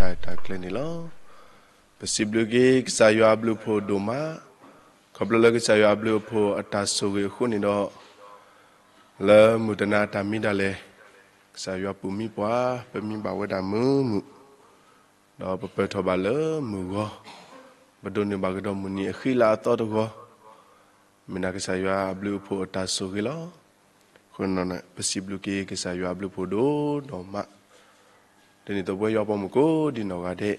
တၢ်အဲၣ်တၢ်ကျဲန့ၣ်လီၤ. ပစံးဘျုးက့ၤကစၢ်ယွၤအဘျုးအဖှိၣ်ဒိၣ်မး, ခီဖျိလၢကစၢ်ယွၤအဘျုးအဖှိၣ်အတၢ်ဆိၣ်ဂ့ၤအဃိန့ၣ်ဒီး, လၢမုၢ်တနၤအတၢ်မံဒၣ်လဲာ်, ကစၢ်ယွၤပူၤမံပှၤ, ပမံဘၣ်ဝဲဒၣ်မုာ်မုာ်, ဒီးပပၢၢ်ထီၣ်ဘၣ်လၢမုၢ်ဂီၤ, ပဒိးန့ၢ်ဘၣ်ကဒီးမုၢ်နံၤအဃံလၤအသီတဂီၤ, မ့ၢ်ဒၣ်ကစၢ်ယွၤအဘျုးအဖှိၣ်အတၢ်ဆိၣ်ဂ့ၤလီၤ. အဃိန့ၣ် ပစံးဘျုးက့ၤကစၢ်ယွၤအဘျုးအဖှိၣ်ဒိၣ်ဒီးမး, ဒ်န့ၣ်သိးပဝဲယွၤပှၤမုၣ်ကိးဒံနီၢ်ဂၤဒဲး,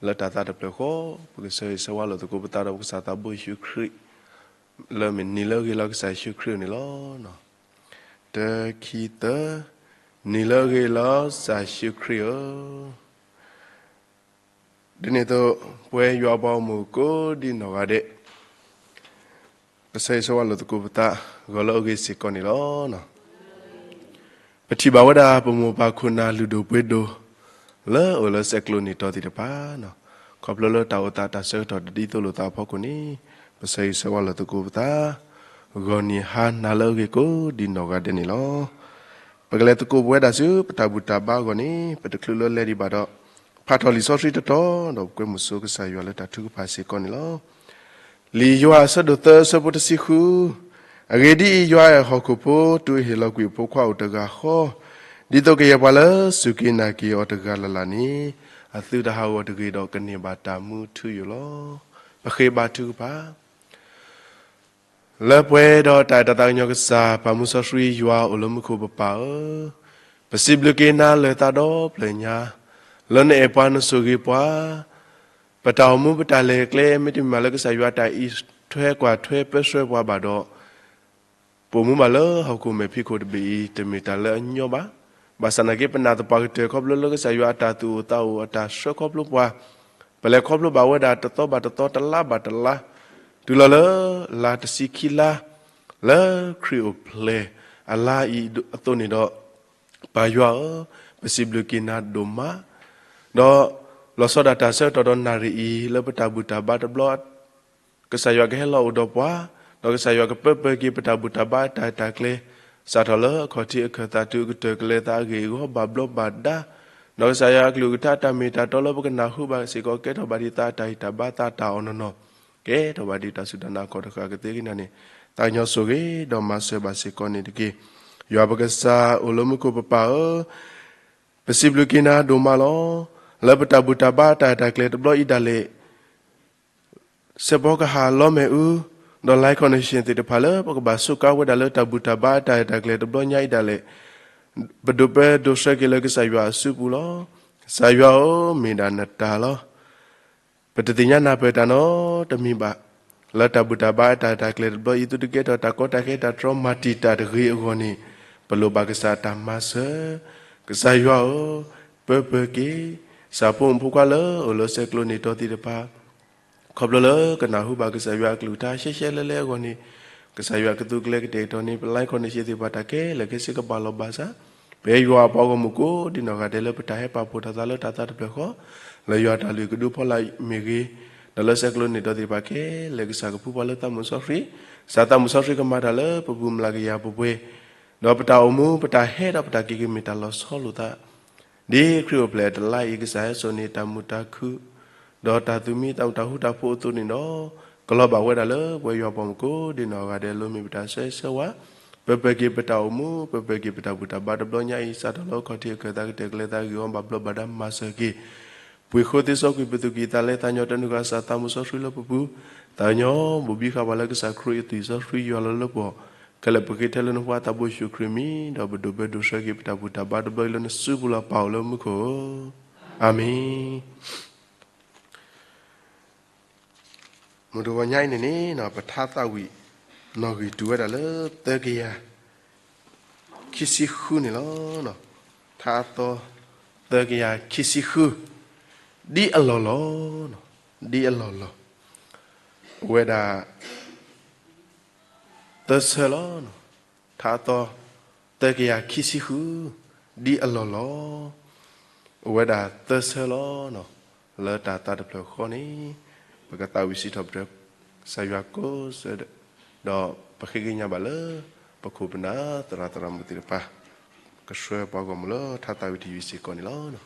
လၢတၢ်သးတဖျၢၣ်ဃီ, ပကဆၢဂ့ၤဆၢဝါလိာ်သကိးပသးဒီးပကစၢ်သးဘိယ့ၣ်ၡူးခရံာ်, လၢမ့ၢ်နံၤလၢအဂ့ၤလီၤကစၢ်ယ့ၣ်ၡူးခရံာ်အအိၣ်န့ၣ်လီၤ. တၢ ခံ သၢ, နံၤလၢအဂ့ၤလီၤကစၢ်ယ့ၣ်ၡူးခရံာ်ဧၢ. ဒ်န့ၣ်သိး ပဝဲယွၤပှၤမုၣ်ကိးဒံနီၢ်ဂၤဒဲး, ပဆၢဂ့ၤဆၢဝါလိာ်သကိးပသး, ဂီၤလၢအဂ့ၤစ့ၢ်ကီးန့ၣ်လီၤ. ပထံၣ်ဘၣ်ဝဲဒၣ်ပမိၢ်ပၢ်ခိၣ်နၢ်လုၢ်ဒိၣ်ပှ့ၤဒိၣ်, လၢအအိၣ်လၢဆဲးကျိးနံၣ်တီသ့ၣ်တဖၣ်, ခီဖျိလၢတၢ်အိၣ်သးတၢ်ဆၢကတီၢ်တဒ်သိးလိာ်သးအဖီခိၣ်န့ၣ်, ပဆၢဂ့ၤဆၢဝါလိာ်သကိးပသး, ဂီၤနံၤဟါနၤလၢအဂ့ၤကိးဒံနီၢ်ဂၤဒဲးန့ၣ်လီၤ. ပကလဲၤသကိးပဝဲဒၣ်ဆူပတၢ်ဘူၣ်တၢ်ဘါအဂီၢ်န့ၣ်, ပတချုးလၢလဲၤဒံးဘၣ်ဒီး, ဖးထီၣ်လံာ်စီဆှံတတီၤ, ဒီးပကွဲမုာ်ဆိကစၢ်ယွၤလၢတၢ်ထုကဖၣ်စ့ၢ်ကီးန့ၣ်လီၤ. လံာ်ယိၤဟၣ်အဆၢဒိၣ်သၢအဆၢဖိတဆံဃု, အဂ့ၢ်ဒ်အံၤ, ယွၤအဲၣ်ဟီၣ်ခိၣ်ဖိ, တုၤအဟ့ၣ်လီၤကွံာ်အဖိခွါအိၣ်တဂၤဃီ, ဒ်သိးကယဲၢ်ပှၤလၢစူၢ်က့ၤနာ်က့ၤအီၤတဂၤလၢ်လၢ်န့ၣ်, အသုတဟးဂီၤတဂ့ၤဒီးကန့ၢ်ဘၣ်တၢ်မူထူယိာ်လီၤ. ပဃ့ဘါထုကဖၣ် လၢပှဲၤဒီးတၢ်အဲၣ်တၢ်သးကညီၤကစၢ်, ပၢ်မူစီဆှံယွၤအိၣ်လၢမူခိၣ်ပပၢ်ဧၢ, ပစံးဘျုးက့ၤနၤလၢာ်သးဒီဖျၢၣ်ညါ, လၢနအဲၣ်ပှၤနဆိၣ်ဂ့ၤပှၤ, ပတၢ်အိၣ်မူပတၢ်လဲၤကျဲ မ့တမ့ၢ်လၢကစၢ်ယွၤတၢ်အံးထွဲကွၢ်ထွဲပၢဆှၢပှၤဘၣ်ဒီး, ပအိၣ်မူဘၣ်လၢဟီၣ်ခိၣ်မဲာ်ဖံးခိၣ်တဘ့ၣ်အံၤ တမ့ၢ်တၢ်လၢအညီဘၣ်. ဘၣ်ဆၣ်နာ်က့ ပနာ်သပှၢ်ကတၢၢ်ခီဖျိလၢကစၢ်ယွၤအတၢ်သူၣ်အိၣ်သးအိၣ်အတၢ်ဆှၢခီဖျိပှၤ, ပလဲၤခီဖျိဘၣ်ဝဲဒၣ်တသီဘၣ်တသီ တလါဘၣ်တလါ, တုၤလီၤလၢ လါတဆံခံလါ, လၢခရံာ်အိၣ်ဖျဲၣ်အလါအံၤအသိးန့ၣ်ဒီး, ပၢ်ယွၤဧၢ, ပစံးဘျုးက့ၤနၤဒိၣ်မး, ဒီးလီၤဆီဒၣ်တၢ်ဆၢကတီၢ်ဒီးနၣ်ရံၣ်အံၤ လၢပတၢ်ဘူၣ်တၢ်ဘါတဘျီ ကစၢ်ယွၤကဟဲလီၤအိၣ်ဒီးပှၤ, ဒီးကစၢ်ယွၤကပၢပၢက့ၤပတၢ်ဘူၣ်တၢ်ဘါအတၢ်အဲၣ်တၢ်ကျဲ, စးထီၣ်လၢအခီၣ်ထံးအခၢၣ်သးတုၤအကတၢၢ်ကလဲၤသးအဂ့ၢ်အဂီၢ်ဘၣ်ဘျီးဘၣ်ဒါ, ဒီးကစၢ်ယွၤအကလုၢ်ကထါတၢ်မ့ၢ်တၢ်တီလၢပကနၢ်ဟူဘၣ်စ့ၢ်ကီး ကဲထီၣ်ဘၣ်ဒ်သးအတၢ်ဟ့ၣ်တၢ်ဘါသးတၢ်အီၣ်နီၢ်နီၢ်, ကဲထီၣ်ဘၣ်ဒ်တၢ်စူၢ်တၢ်နာ်အခီၣ်တဃၣ်ကသ့ကညါန့ၣ်, သးကညီၤဆိၣ်ဂ့ၤဒီးမၤစၢၤဘၣ်စ့ၢ်ကီးန့ၣ်တက့ၢ်. ယွၤပကစၢ်အိၣ်လၢမူခိၣ်ပပၢ်ဧၢ, ပစံးဘျုးက့ၤနၤဒိၣ်မးလီၤ. လၢပတၢ်ဘူၣ်တၢ်ဘါအတၢ်အဲၣ်တၢ်ကျဲတဘျီအံၤဒၣ်လဲာ် စဲးဖီကဟၣ်လီၤမဲာ်အူ, ဒီး live connection သ့ၣ်တဖၣ်လၢပကဘၣ်စူးကါဝဲဒၣ်လၢတၢ်ဘူၣ်တၢ်ဘါအတၢ်အဲၣ်တၢ်ကျဲတဘျီညါအံၤဒၣ်လဲာ်, ပဒိးပၢဒိးဆှၢက့ၤလၢကစၢ်ယွၤအစုပူၤလီၤ. ကစၢ်ယွၤဧၢ, မ့ၢ်ဒၣ်နတၢ်လီၤ. ပတသ့ၣ်ညါနၢ်ပၢၢ်တၢ်နီတမံၤဘၣ်. လၢတၢ်ဘူၣ်တၢ်ဘါအတၢ်အဲၣ်တၢ်ကျဲတဘျီအံၤ သုတကဲထီၣ်တၢ်ကီတၢ်ခဲတၢ်တြီမၤတံာ်တာ်တဂ့ၤအဂီၢ်န့ၣ်, ပလိၣ်ဘၣ်ကစၢ်အတၢ်မၤစၢၤ. ကစၢ်ယွၤဧၢ, ပၢပၢက့ၤ ကစၢ်ဖိမုၣ်ဖိခွါလၢအိၣ်လၢဆဲးကျိးနံၣ်တီသ့ၣ်တဖၣ် ခီဖျိလၢကနၢ်ဟူဘၣ်ကစၢ်ယွၤအကလုၢ်ကထါရှဲရှဲလဲလဲအဂီၢ်န့ၣ်, ကစၢ်ယွၤကသူးကလဲကတဲာ်ကတီၤန့ၢ် ပ live connection သ့ၣ်တဖၣ်တၢ်ခဲလၢာ်ခဲဆ့ကဘၣ်လီၤဘၣ်စး, ပယွၤပှၤဂီၢ်မုၢ်ကိးဒံနီၢ်ဂၤဒဲးလၢပတၢ်ဟဲပာ်ဖှိၣ်ထီၣ်သးလၢတၢ်သးတဖျၢၣ်ဃီ, လၢယွၤတၢ်လုၢ်ကဒုဖီလာ်မ့ၢ်ဂ့ၤ, ဒီးလၢဆဲးကျိးနံၣ်တီသ့ၣ်တဖၣ်ခဲလၢာ်ကစၢ်ကဖှူပှၤလၢသးမုၣ်စီဆှံ, ကစၢ်သးမုၣ်စီဆှံကမၤတၢ်လၢပပူၤမျးကယၤပှဲၤပှဲၤ, ဒီးပတၢ်အိၣ်မူပတၢ်ဟဲဒီးပတၢ်က့ၤက့ၤမ့ၢ်တၢ်လီၤဆီလိာ်သး ဒ်ခရံာ်အိၣ်ဖျဲၣ်တလါအံၤ ကစၢ်ဟဲစိာ်န့ၢ်တၢ်မုာ်တၢ်ခုၣ်, ဒီးတၢ်သူၣ်မံသးမုာ်တၢ်ဃူတၢ်ဖိးအသိးန့ၣ်ဒီး, ကလီၤဘၣ်ဝဲဒၣ်လၢပဝဲယွၤပှၤမုၣ်ကိးဒံနီၢ်ဂၤဒဲး လိၣ်မ့ၢ်ပတၢ်ဆၢဂ့ၤဆၢဝါ, ပၢပၢက့ၤပတၢ်အိၣ်မူ, ပၢပၢက့ၤပတၢ်ဘူၣ်တၢ်ဘါတဘျီညါအံၤ စးထီၣ်လၢအခီၣ်ထံးအခၢၣ်သးကတၢၢ်ကလဲၤသးဂ့ၢ်အီၤဘၣ်ဘျီးဘၣ်ဒါမၤစၢၤက့ၤ ပှ့ၤဃိသ့စီကွံာ်ပသူၣ်ကံၢ်သးလဲသးညီတနုာ်ဃာ်ကစၢ်သးမုၣ်စီဆှံလၢပပူၤ, သးကညီဘိးဘံဃာ်ပှၤလၢကစၢ်ခရံာ်အသွံၣ်စီဆှံယွၤလီၤလၢပှၤ, ခဲလၢာ်ပဃ့ထဲလၢနဖိခွါသးဘိယ့ၣ်ၡူးခရံာ်အမံၤ, ဒီးပဒိးပၢဒိးဆှၢက့ၤပတၢ်ဘူၣ်တၢ်ဘါတဘျီအံၤလၢနစုပူၤလီၤ ပၢ်အိၣ်လၢမူခိၣ်ဧၢ, အၤမ့ၣ်. မုၢ်တဂီၤညါအံၤန့ၣ်န့ၣ် ပထါသးဝံၣ်နီၣ်ဂံၢ်တုၤဝဲဒၣ်လၢသၢကယၤခံဆံဃုန့ၣ်လီၤ. ထါအသီသၢကယၤခံဆံဃု, ဒ်အလီၢ်လီၤ, ဒ်အလီၢ်လီၤ, အိၣ်ဝဲဒၣ်သၢဆၢလီၤ. ထါအသီ သၢကယၤခံဆံဃု, ဒ်အလီၢ်လီၤ, အိၣ်ဝဲဒၣ်သၢဆၢလီၤ. လၢတၢ်သးတဖျၢၣ်ဃီန့ၣ် ပကသးဝံၣ်စံးထီၣ်ပတြၢၤ ကစၢ်ယွၤကိးဆၢ, ဒီးပဃ့ကညးဘၣ်လၢ ပခိၣ်ပနၢ်သရၣ်သရၣ်မုၣ်သ့ၣ်တဖၣ် ကဆှၢပှၤဂီၢ်မုၢ်လၢထါသးဝံၣ်တယုၢ်စ့ၢ်ကီးန့ၣ်လီၤ.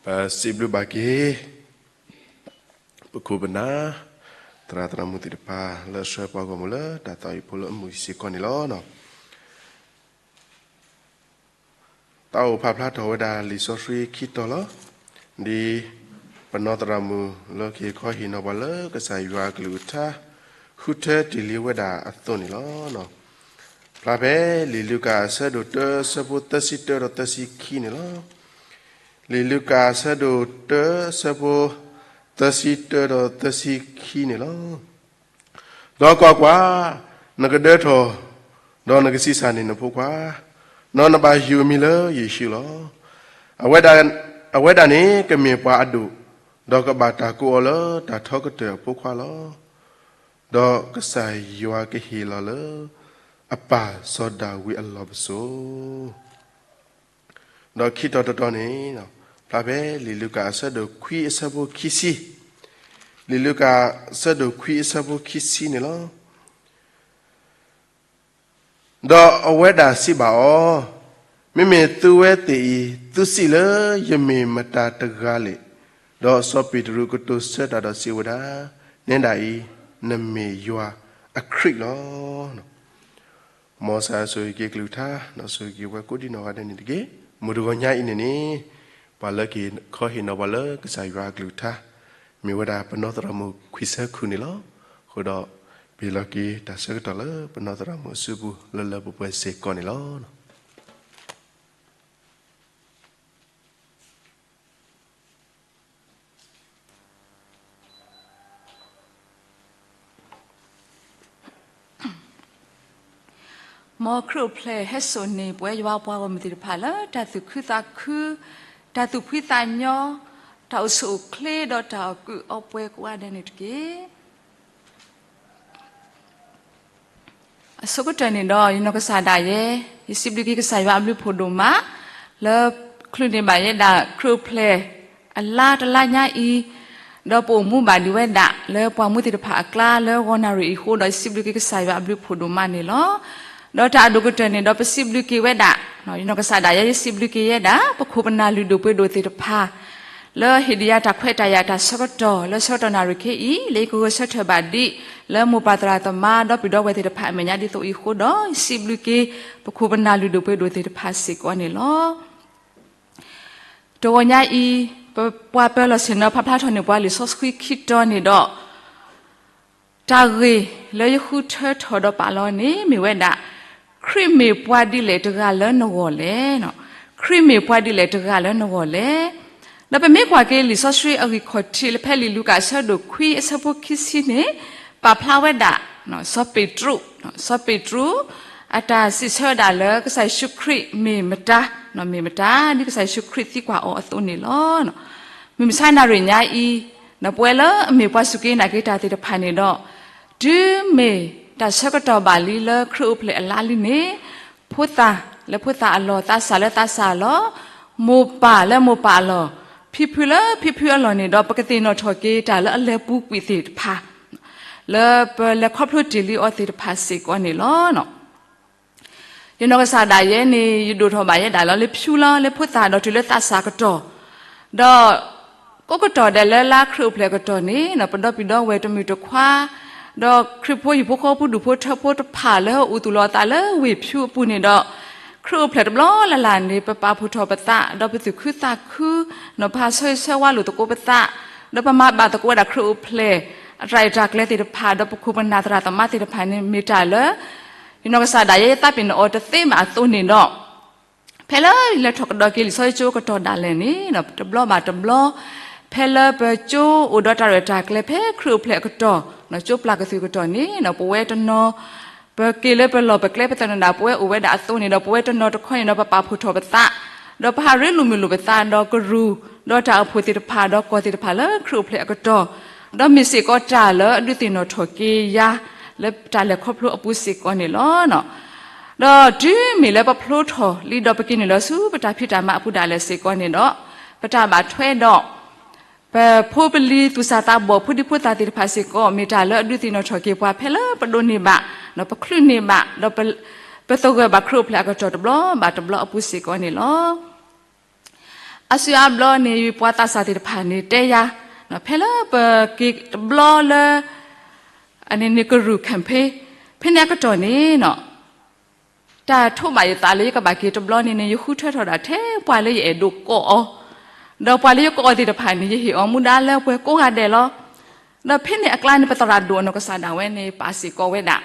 စံးဘျုးဘၣ်က့ၤ ပခိၣ်ပနၢ် သရၣ်သရၣ်မုၣ်သ့ၣ်တဖၣ် လၢအဆှၢပှၤဂီၢ်မုၢ်လၢတၢ်သးဝံၣ်ဖိလၢအမုာ်အံၤစ့ၢ်ကီးန့ၣ်လီၤ. သးအိၣ်ဖးဖျါထီၣ်ဝဲဒၣ်လံာ်စီဆှံခံတီၤလီၤ. ဒ်ပနီၢ်သရၣ်မုၣ်လၢကဟ့ၣ်ခီဟ့ၣ်နီၤပှၤလၢကစၢ်ယွၤအကလုၢ်ကထါ ဃုထၢတ့ၢ်လံဝဲဒၣ်အသိးန့ၣ်လီၤ. ဖျါဖဲလံာ်လူၤကၣ်အဆၢဒိၣ်တၢ အဆၢဖိသၢဆံတၢဒီးသၢဆံခံန့ၣ်လီၤ. လံာ်လူၤကၣ်အဆၢဒိၣ်တၢ အဆၢဖိသၢဆံတၢဒီးသၢဆံခံန့ၣ်လီၤ. ဒီးကွၢ်ကွၢ်, နကဒၢထီၣ်, ဒီးနကဆံးစၢ်န့ၢ်နဖိခွါ, ဒီးနဘၣ်ယုၢ်အမံၤလၢယ့ၣ်ၡူးလီၤ. အဝဲဒၣ်, အဝဲဒၣ်န့ၣ်ကမ့ၢ်ပှၤအဒိၣ်, ဒီးကဘၣ်တၢ်ကိးအီၤလၢတၢ်ထီကတၢၢ်အဖိခွါလီၤ. ဒီးကစၢ်ယွၤကဟ့ၣ်လီၤလၢ အပၢ်စီၤဒၤဝံးအလီၢ်ပစိာ် ဒီးခံတီၤတတီၤန့ၣ်, ဖျါဖဲလံာ်လူၤကၣ်အဆၢဒိၣ်ခွံအဆၢဖိခံဆံ, လံာ်လူၤကၣ်အဆၢဒိၣ်ခွံအဆၢဖိခံဆံန့ၣ်လီၤ. ဒီးအဝဲဒၣ်စံးဘၣ်အီၤ, မ့မ့ၢ်သုဝဲသ့ၣ်အံၤ သုစံးလၢယမ့ၢ်မတၤတဂၤလဲၣ်. ဒီးစီၤပ့းတရူးကတိၤဆၢတၢ်ဒီးစံးဝဲဒၣ်, နဲဒၣ်အံၤ နမ့ၢ်ယွၤအခရံာ်လီၤ. မ်ကစၢ်ယွၤဆိၣ်ဂ့ၤက့ၤကလုၢ်ကထါ, ဒီးဆိၣ်ဂ့ၤက့ၤပှၤကိးဒံနီၢ်ဂၤဒဲးန့ၣ်တက့ၢ်. မုၢ်တဂီၤညါအံၤန့ၣ်န့ၣ်, ပှၤလၢကဟ့ၣ်ခီဟ့ၣ်နီၤပှၤလၢကစၢ်ယွၤအကလုၢ်ကထါ, မ့ၢ်ဝဲဒၣ်ပနီၢ်သရၣ်မုၣ်ခွံဆၢခိၣ်န့ၣ်လီၤ. အဃိဒီး, ပဟ့ၣ်လီၤက့ၤတၢ်ဆၢကတီၢ်လၢပနီၢ်သရၣ်မုၣ်အစုပူၤလၢလၢပှဲၤပှဲၤစ့ၢ်ကီးန့ၣ်လီၤ. မ်ခရံာ်အိၣ်ဖျဲၣ်ဟဲစိာ်န့ၢ်ပဝဲယွၤပှၤဂီၢ်မုၢ်သ့ၣ်တဖၣ်လၢတၢ်သူၣ်ခုသးခု, တၢ်သူၣ်ဖှံသးညီ, တၢ်အိၣ်ဆူၣ်အိၣ်ချ့ဒီးတၢ်အီၣ်ကုးအီပှဲၤကိးဂၤဒဲးန့ၣ်တက့ၢ်. အဆိကတၢၢ်န့ၣ်ဒီး ယနီၢ်ကစၢ်ဒၣ်ယဲ, ယစံးဘျုးက့ၤကစၢ်ယွၤအဘျုးဖးဒိၣ်မး, လၢချုးန့ၢ်ဘၣ်ယဲဒၣ်ခရံာ်အိၣ်ဖျဲၣ်အလါတလါညါအံၤ, ဒီးပအိၣ်မူဘၣ်ဒံးဝဲဒၣ်လၢပှၤမူသ့ၣ်တဖၣ်အကျါလၢဂီၤနၣ်ရံၣ်အံၤအဃိဒီး ယစံးဘျုးက့ၤကစၢ်ယွၤအဘျုးဖးဒိၣ်မးန့ၣ်လီၤ. ဒီးတၢ်အဒိၣ်ကတၢၢ်န့ၣ်ဒီးပစံးဘျုးက့ၤဝဲဒၣ်, ယနီၢ်ကစၢ်ဒၣ်ယဲ ယစံးဘျုးက့ၤယဲဒၣ် ပခိၣ်ပနၢ်လုၢ်ဒိၣ်ပှ့ၤဒိၣ်သ့ၣ်တဖၣ် လၢဟ့ၣ်ဒံးယၤတၢ်ခွဲးတၢ်ယာ်တၢ်ဆၢကတီၢ် လၢဆၢကတီၢ်နၣ်ရံၣ်ခဲအံၤ လၢယကဂဲၤဆၢထၢၣ်ဘၣ်ဒံး လၢမိၢ်ပၢ်သရၣ်သမါ ဒီပုၢ်ဒီဝဲၢ်သ့ၣ်တဖၣ်အမဲာ်ညါဒ်သိးအံၤအဃိဒီး ယစံးဘျုးက့ၤ ပခိၣ်ပနၢ်လုၢ်ဒိၣ်ပှ့ၤဒိၣ်သ့ၣ်တဖၣ်စ့ၢ်ကီးန့ၣ်လီၤ. တဂီၤညါအံၤ, ပပှၤပၢၤလီၢ်ဆ့ၣ်နီၤ ဖးဖျါထီၣ်န့ၢ်ပှၤလံာ်စီဆှံခံတီၤန့ၣ်ဒီး တၢ်ဂ့ၢ်လၢယဃုထၢထီၣ်ဒီးပာ်လီၤန့ၣ် မ့ၢ်ဝဲဒၣ်, ခရံာ်မ့ၢ်ပှၤဒ်လဲၣ်တဂၤလၢနဂီၢ်လဲၣ်. ခရံာ်မ့ၢ်ပှၤဒ်လဲၣ်တဂၤလၢနဂီၢ်လဲၣ်. ဒီးပမ့ၢ်ကွၢ်က့ၤလံာ်စီဆှံအဂံၢ်ခီၣ်ထံးလၢဖဲလံာ်လူၤကၣ်အဆၢဒိၣ်ခွံအဆၢဖိခံဆံန့ၣ်, ပာ်ဖျါဝဲဒၣ်, စီၤပ့းတရူး, စီၤပ့းတရူး, အတၢ်စံးဆၢဝဲဒၣ်လၢကစၢ်ယ့ၣ်ၡူးခရံာ်မ့ၢ်မတၤ, မ့ၢ်မတၤ ဒ်ကစၢ်ယ့ၣ်ၡူးခရံာ်သံကွၢ်အီၤအသိးန့ၣ်လီၤ. မုၢ်မဆါနၣ်ရံၣ်ညါအံၤ, ပဝဲလၢအမ့ၢ်ပှၤစူၢ်က့ၤနာ်က့ၤတၢ်သ့ၣ်တဖၣ်န့ၣ်ဒီး, တုၤမ့ၢ်တၢ်ဆၢကတီၢ်ဘၣ်လံလၢခရံာ်အိၣ်ဖျဲၣ်အလါလံန့ၣ်, ဖိသၣ်လၢဖိသၣ်အလီၢ်, သးစၢ်လၢသးစၢ်အလီၢ်, မိၢ်ပၢ်လၢမိၢ်ပၢ်အလီၢ်, ဖံဖုလၢဖံဖုအလီၢ်န့ၣ်ဒီး ပကသ့ၣ်နီၣ်ထီၣ်က့ၤတၢ်လၢအလဲၤပူၤကွံာ်သ့ၣ်တဖၣ် လၢပလဲၤခီဖျိတ့ၢ်လံအီၤသ့ၣ်တဖၣ်စ့ၢ်ကီးန့ၣ်လီၤ. ယနီၢ်ကစၢ်ဒၣ်ယဲန့ၣ် ယဒိၣ်ထီၣ်ဘၣ်ယဲဒၣ်လီၤလၢဖၠူလီၤ လၢဖိသၣ်ဒီးတုၤလၢသးစၢ်ကတီၢ်, ဒီးကိးကတီၢ်ဒဲးလၢလါခရံာ်အိၣ်ဖျဲၣ်အကတီၢ်န့ၣ် ပဒီပုၢ်ဒီဝဲၢ်တမုၢ်တခွါ, ဒီးခရံာ်ဖိဟံၣ်ဖိဃီဖိဒူၣ်ဖိထၢဖိတဖၣ်လၢဟဲအိၣ်သူၣ်လီၤအသးလၢဝ့ၢ်ဖၠူအပူၤန့ၣ်ဒီး, ခရံာ်အိၣ်ဖျဲၣ်တဘျီလၢ်လၢ်န့ၣ် ပပာ်ဖှိၣ်ထီၣ်ပသး ဒီးပသူၣ်ခုသးခု, ဒီးပဟးဆၢဂ့ၤဆၢဝါလိာ်သကိးပသး, ဒီးပမၤဘၣ်သကိးဝဲဒၣ်ခရံာ်အိၣ်ဖျဲၣ် အတၢ်ရဲၣ်တၢ်ကျဲၤသ့ၣ်တဖၣ် ဒီးပခိၣ်ပနၢ်သရၣ်သမါသ့ၣ်တဖၣ်န့ၣ် မ့ၢ်တၢ်လၢ ယနီၢ်ကစၢ်ဒၣ်ယဲယသးပ့ၤနီၣ်အီၤတသ့ဘၣ်အသိးန့ၣ်ဒီး, ဖဲလၢယလဲၤထီၣ်ကဒီးက့ၤလံာ်စီဆှံကၠိကတီၢ်ဒၣ်လဲာ်န့ၣ် တဘျီဘၣ်တဘျီ, ဖဲလၢပကၠိအိၣ်ဒီးတၢ်ရဲၣ်တၢ်ကျဲၤဖဲခရံာ်အိၣ်ဖျဲၣ်အကတီၢ်, ကၠိပျၢ်ကသုၣ်ကတီၢ်န့ၣ် ပဝဲတနီၤ ပက့ၤလၢပလီၢ်ပကျဲပသနၢၣ်ဒၣ် ပဝဲအိၣ်ဝဲဒၣ်အသိးန့ၣ်ဒီး ပဝဲတနီၤတခီန့ၣ်ဒီး ပပာ်ဖှိၣ်ထီၣ်ပသး, ဒီးပဟးရ့လိာ်မုာ်လိာ်ပသးဒီးကရူၢ်, ဒီးတၢ်အိၣ်ဖှိၣ်သ့ၣ်တဖၣ် ဒီးကီၢ်သ့ၣ်တဖၣ်လၢခရံာ်အိၣ်ဖျဲၣ်အကတီၢ်, ဒီးမ့ၢ်စ့ၢ်ကီးတၢ်လၢအဒုးသ့ၣ်နီၣ်ထီၣ်က့ၤယၤ လၢတၢ်လဲၤခီဖျိအပူၤစ့ၢ်ကီးန့ၣ်လီၤ. ဒီးတုၤမ့ၢ်လၢပဖျိထီၣ်လံဒီးပက့ၤနုာ်လီၤဆူပတၢ်ဖံးတၢ်မၤအပူၤဒၣ်လဲာ်စ့ၢ်ကီးန့ၣ်ဒီး, ပတၢ်ဘၣ်ထွဲဒီး ပဖိပလံၤသူၣ်စၢ်သးဘီၣ်ဖိဒံဖိသၣ်သ့ၣ်တဖၣ်စ့ၢ်ကီး မ့ၢ်တၢ်လၢအဒုးသ့ၣ်နီၣ်ထီၣ်က့ၤပှၤဖဲလၢပဒိးန့ၢ်ဘၣ်, ပချုးန့ၢ်ဘၣ်, ဒီးပသဂၢၢ်ဘၣ်ခရံာ်အိၣ်ဖျဲၣ်အကတီၢ်တဘျီဘၣ်တဘျီအပူၤစ့ၢ်ကီးန့ၣ်လီၤ. အါစုအါဘျီန့ၣ် ပှၤသးစၢ်သ့ၣ်တဖၣ်န့ၣ်တဲယၤ, ဖဲလၢပက့ၤတဘျီလၢ အန့ၣ်န့ၣ်ကရူၢ် campaign ဖဲန့ၣ်အကတီၢ်န့ၣ်နီၤ, တၢ်ထိးဘၣ်ယသးလၢယကဘၣ်က့ၤတဘျီန့ၣ်န့ၣ် ယဃုထၢထီၣ်ဒၣ်ထဲပှၤလၢယအဲၣ်ဒိးကိးအီၤ, ဒီးပှၤလၢယကိးအီၤသ့ၣ်တဖၣ်န့ၣ် ယဟ့ၣ်အီၤမူဒါလၢပှဲၤကိးဂၤဒဲးလီၤ. ဒီးဖဲန့ၣ်အကျါန့ၣ် ပသရၣ်ဒိၣ်အနီၢ်ကစၢ်ဒၣ်ဝဲန့ၣ် ပာ်စ့ၢ်ကီးဝဲဒၣ်,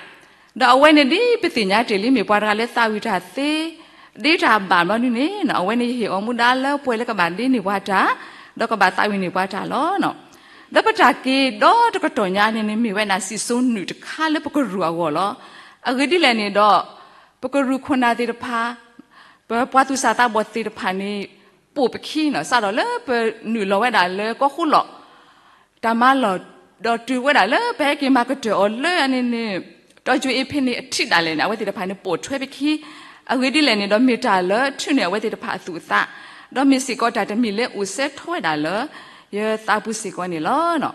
ဒီးအဝဲန့ၣ်ဒ်ပသ့ၣ်ညါတ့ၢ်လံ မ့ၢ်ပှၤတဂၤလၢသးဝံၣ်တၢ်သ့, ဒ်တၢ်ဘၣ်ဘျီဒုန့ၣ်နီၤ, အဝဲန့ၣ်ယဟ့ၣ်အီၤမူဒါလၢပှဲၤလၢကဘၣ်ဒ့န့ၢ်ပှၤတၢ်, ဒီးကဘၣ်သးဝံၣ်န့ၢ်ပှၤတၢ်လီၤ. ဒီးပတၢ်က့ၤဒီတကတီၢ်ညါန့ၣ်န့ၣ် မ့ၢ်ဝဲဒၣ်စံၣ်စိၤနုာ်တခါလၢပကရူၢ်အဂီၢ်လီၤ. အဂ့ၢ်ဒ်လဲၣ်န့ၣ်ဒီး ပကရူၢ်ခိၣ်နၢ်သ့ၣ်တဖၣ်, ပပှၤသူၣ်စၢ်သးဘီၣ်သ့ၣ်တဖၣ်န့ၣ် ပိာ်ပခံနီၤ, စးထီၣ်လၢပနုာ်လီၤဝဲဒၣ်လၢကီၢ်ဃိလီၢ် တၢ်မၤလီၢ်, ဒီးတုၤဝဲဒၣ်လၢပဟဲက့ၤမၤကတၢၢ်အီၤလၢအန့ၣ်န့ၣ် တီကၠိအ့ဖ့န့ၣ်အထံးဒၣ်လဲာ်န့ၣ် အဝဲသ့ၣ်တဖၣ်န့ၣ်ပိာ်ထွဲပခံ, အဂ့ၢ်ဒ်လဲၣ်န့ၣ်ဒီး မ့ၢ်တၢ်လၢထုးန့ၢ်အဝဲသ့ၣ်တဖၣ်အသူၣ်အသး, ဒီးမ့ၢ်စ့ၢ်ကီးတၢ်တမံၤလၢအိၣ်စဲထီၣ်ဝဲဒၣ်လၢ ယသးပူၤစ့ၢ်ကီးန့ၣ်လီၤ.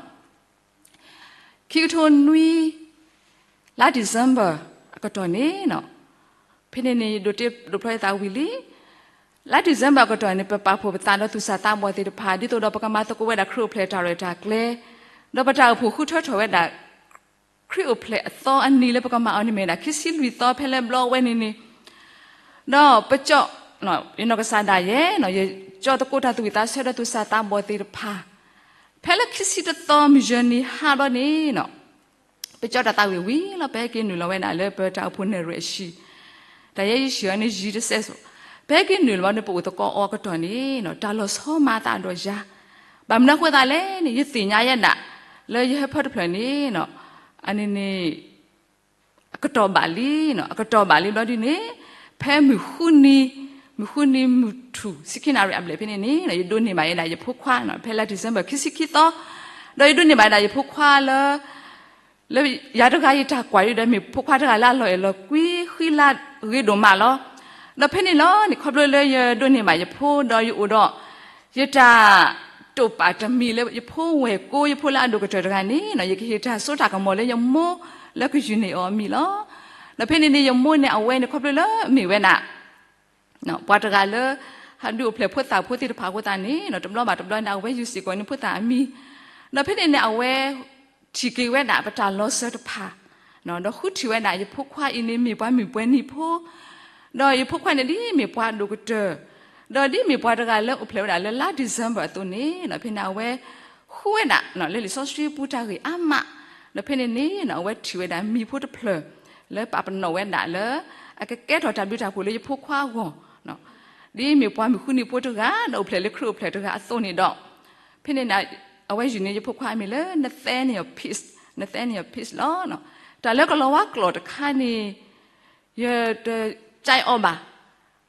ခံကထိနွံ လါ December အကတီၢ်န့ၣ်နီၤ, ဖဲန့ၣ်န့ၣ် ယဒိးတ့ဒိးဖျီယသးဝံၤလံ. လါ December အကတီၢ်န့ၣ် ပပာ်ဖှိၣ်ပသးဒီးသူၣ်စၢ်သးဘီၣ်သ့ၣ်တဖၣ် ဒ်သိးဒီးပကမၤသကိးဝဲဒၣ်ခရံာ်အိၣ်ဖျဲၣ်တၢ်ရဲၣ်တၢ်ကျဲၤ, ဒီးပတၢ်အိၣ်ဖှိၣ်ဃုထၢထီၣ်ဝဲဒၣ် ခရံာ်အိၣ်ဖျဲၣ်အသီအနံၤလၢပကမၤအီၤန့ၣ်မ့ၢ်ဝဲဒၣ် ခံဆံလွံၢ်သီဖဲလၢဘျီဝဲန့ၣ်န့ၣ်, ဒီးပကၠီ, ယနီၢ်ကစၢ်ဒၣ်ယဲ, ယကၠီသကိးတၢ်သူၣ်ဝံၣ်သးဆၢဒီးသူၣ်စၢ်သးဘီၣ်သ့ၣ်တဖၣ်, ဖဲလၢခံဆံတသီမုၢ်ယဲၢ်နံၤဟါဘျီန့ၣ်နီၤ, ပကၠီတၢ်သးဝံၣ်ဝံၤလီၤ ပဟဲက့ၤနုာ်လီၤဝဲဒၣ်လၢပတၢ်အိၣ်ဖှိၣ်နဲၣ်ရွဲၣ်အဟံၣ်, တၢ်ယဲယဟံၣ်အီၤန့ၣ်ယံၤတစဲးစိၤ, ပဟဲက့ၤနုာ်လီၤဘျီန့ၣ် ပအိၣ်သကိးအီၤအကတီၢ်န့ၣ်နီၤ တၢ်လီၤဆီမၤအသးဒီးယၤ, ဘၣ်မနုၤအဃိသတးလဲၣ်န့ၣ် ယသ့ၣ်ညါယဲဒၣ် လၢယဟၢဖၢတဖျၢၣ်န့ၣ်နီၤ, အန့ၣ်န့ၣ် အကတီၢ်ဘၣ်လံ, အကတီၢ်ဘၣ်လံဘျီဒ်န့ၣ်, ဖဲမုၢ်ဃုနံၤ, မုၢ်ဃုနံၤမုၢ်ထူၣ် ဆံခံနၣ်ရံၣ်အဘျဲၣ်ဖဲန့ၣ်န့ၣ် ယဒိးန့ၢ်ဘၣ်ယဲဒၣ်ယဖိခွါ, ဖဲလါ December ခံဆံခံသီ, ဒီးယဒိးန့ၢ်ဘၣ်ဒၣ်ယဖိခွါလၢ လၢယၤတဂၤယတၢ်ကွၢ်ဒ်ဒီး မ့ၢ်ဖိခွါတဂၤလၢအလီၤအဲၣ်လီၤကွံ ဃံလၤဂ့ၤဒိၣ်မးလီၤ. ဒီးဖဲန့ၣ်လီၤန့ၣ် ခီဖျိလၢယဒိးန့ၢ်ဘၣ်ယဖိ ဒီးယအိၣ်ဒီး ယတၢ်တိာ်ပာ်တမံၤလၢ ယဖိဝဲၢ်ကိ ယဖိလၢအဒိၣ်ကတၢၢ်တဂၤန့ၣ် ယကဟ့ၣ်တၢ်စိတၢ်ကမီၤလၢယမိၢ်လၢကယူၢ်န့ၢ်အီၤအမံၤလီၤ. ဒီးဖဲန့ၣ်န့ၣ် ယမိၢ်န့ၣ် အဝဲန့ၣ် ခီဖျိလၢမ့ၢ်ဝဲဒၣ် ပှၤတဂၤလၢ ဟးဒုးအိၣ်ဖျဲၣ်ဖိသၣ်ဖိသ့ၣ်တဖၣ်အဃိသတးန့ၣ် တဘျီဘၣ်တဘျီန့ၣ် အဝဲယူၢ်စ့ၢ်ကီးန့ၢ်ဖိသၣ်အမံၤ, ဒီးဖဲန့ၣ်န့ၣ် အဝဲထံၣ်က့ၤဝဲဒၣ်ပတၢ်လီၤစၢၤတဖၣ်, ဒီးဃုထံၣ်ဝဲဒၣ်ယဖိခွါအံၤန့ၣ် မ့ၢ်ပှၤမုၣ်ပှဲၤနံၤဖိ ဒီးယဖိခွါန့ၣ် ဒ်မ့ၢ်ပှၤဒိၣ်ကတၢၢ်, ဒီးဒ်မ့ၢ်ပှၤတဂၤလၢအိၣ်ဖျဲၣ်ဝဲဒၣ်လၢလါ December အသိးန့ၣ် ဖဲန့ၣ် အဝဲဃုဝဲဒၣ် လၢလံာ်စီဆှံပူၤတၢ်ဂ့ၢ်အါမး, ဒီးဖဲန့ၣ်န့ၣ် အဝဲထံၣ်ဝဲဒၣ်မံၤဖိတဖျၢၣ် လၢပာ်ပနီၣ်ဝဲဒၣ်လၢ အကကဲထီၣ်တၢ်ဘျုးတၢ်ဖှိၣ်လၢယဖိခွါအဂီၢ်, ဒ်မ့ၢ်ပှၤမုၢ်ဃုနံၤဖိတဂၤ ဒီးအိၣ်ဖျဲၣ်လၢခရံာ်အိၣ်ဖျဲၣ်တဂၤအသိးန့ၣ်ဒီး, ဖဲန့ၣ်န့ၣ် အဝဲယူၢ်န့ၢ်ယဖိခွါအမံၤလၢ Nathaniel Peace, Nathaniel Peace လီၤ. တၢ်လၢကလီၤဝါကျိာ်တခါန့ၣ် ယတကဲအီၤဘၣ်.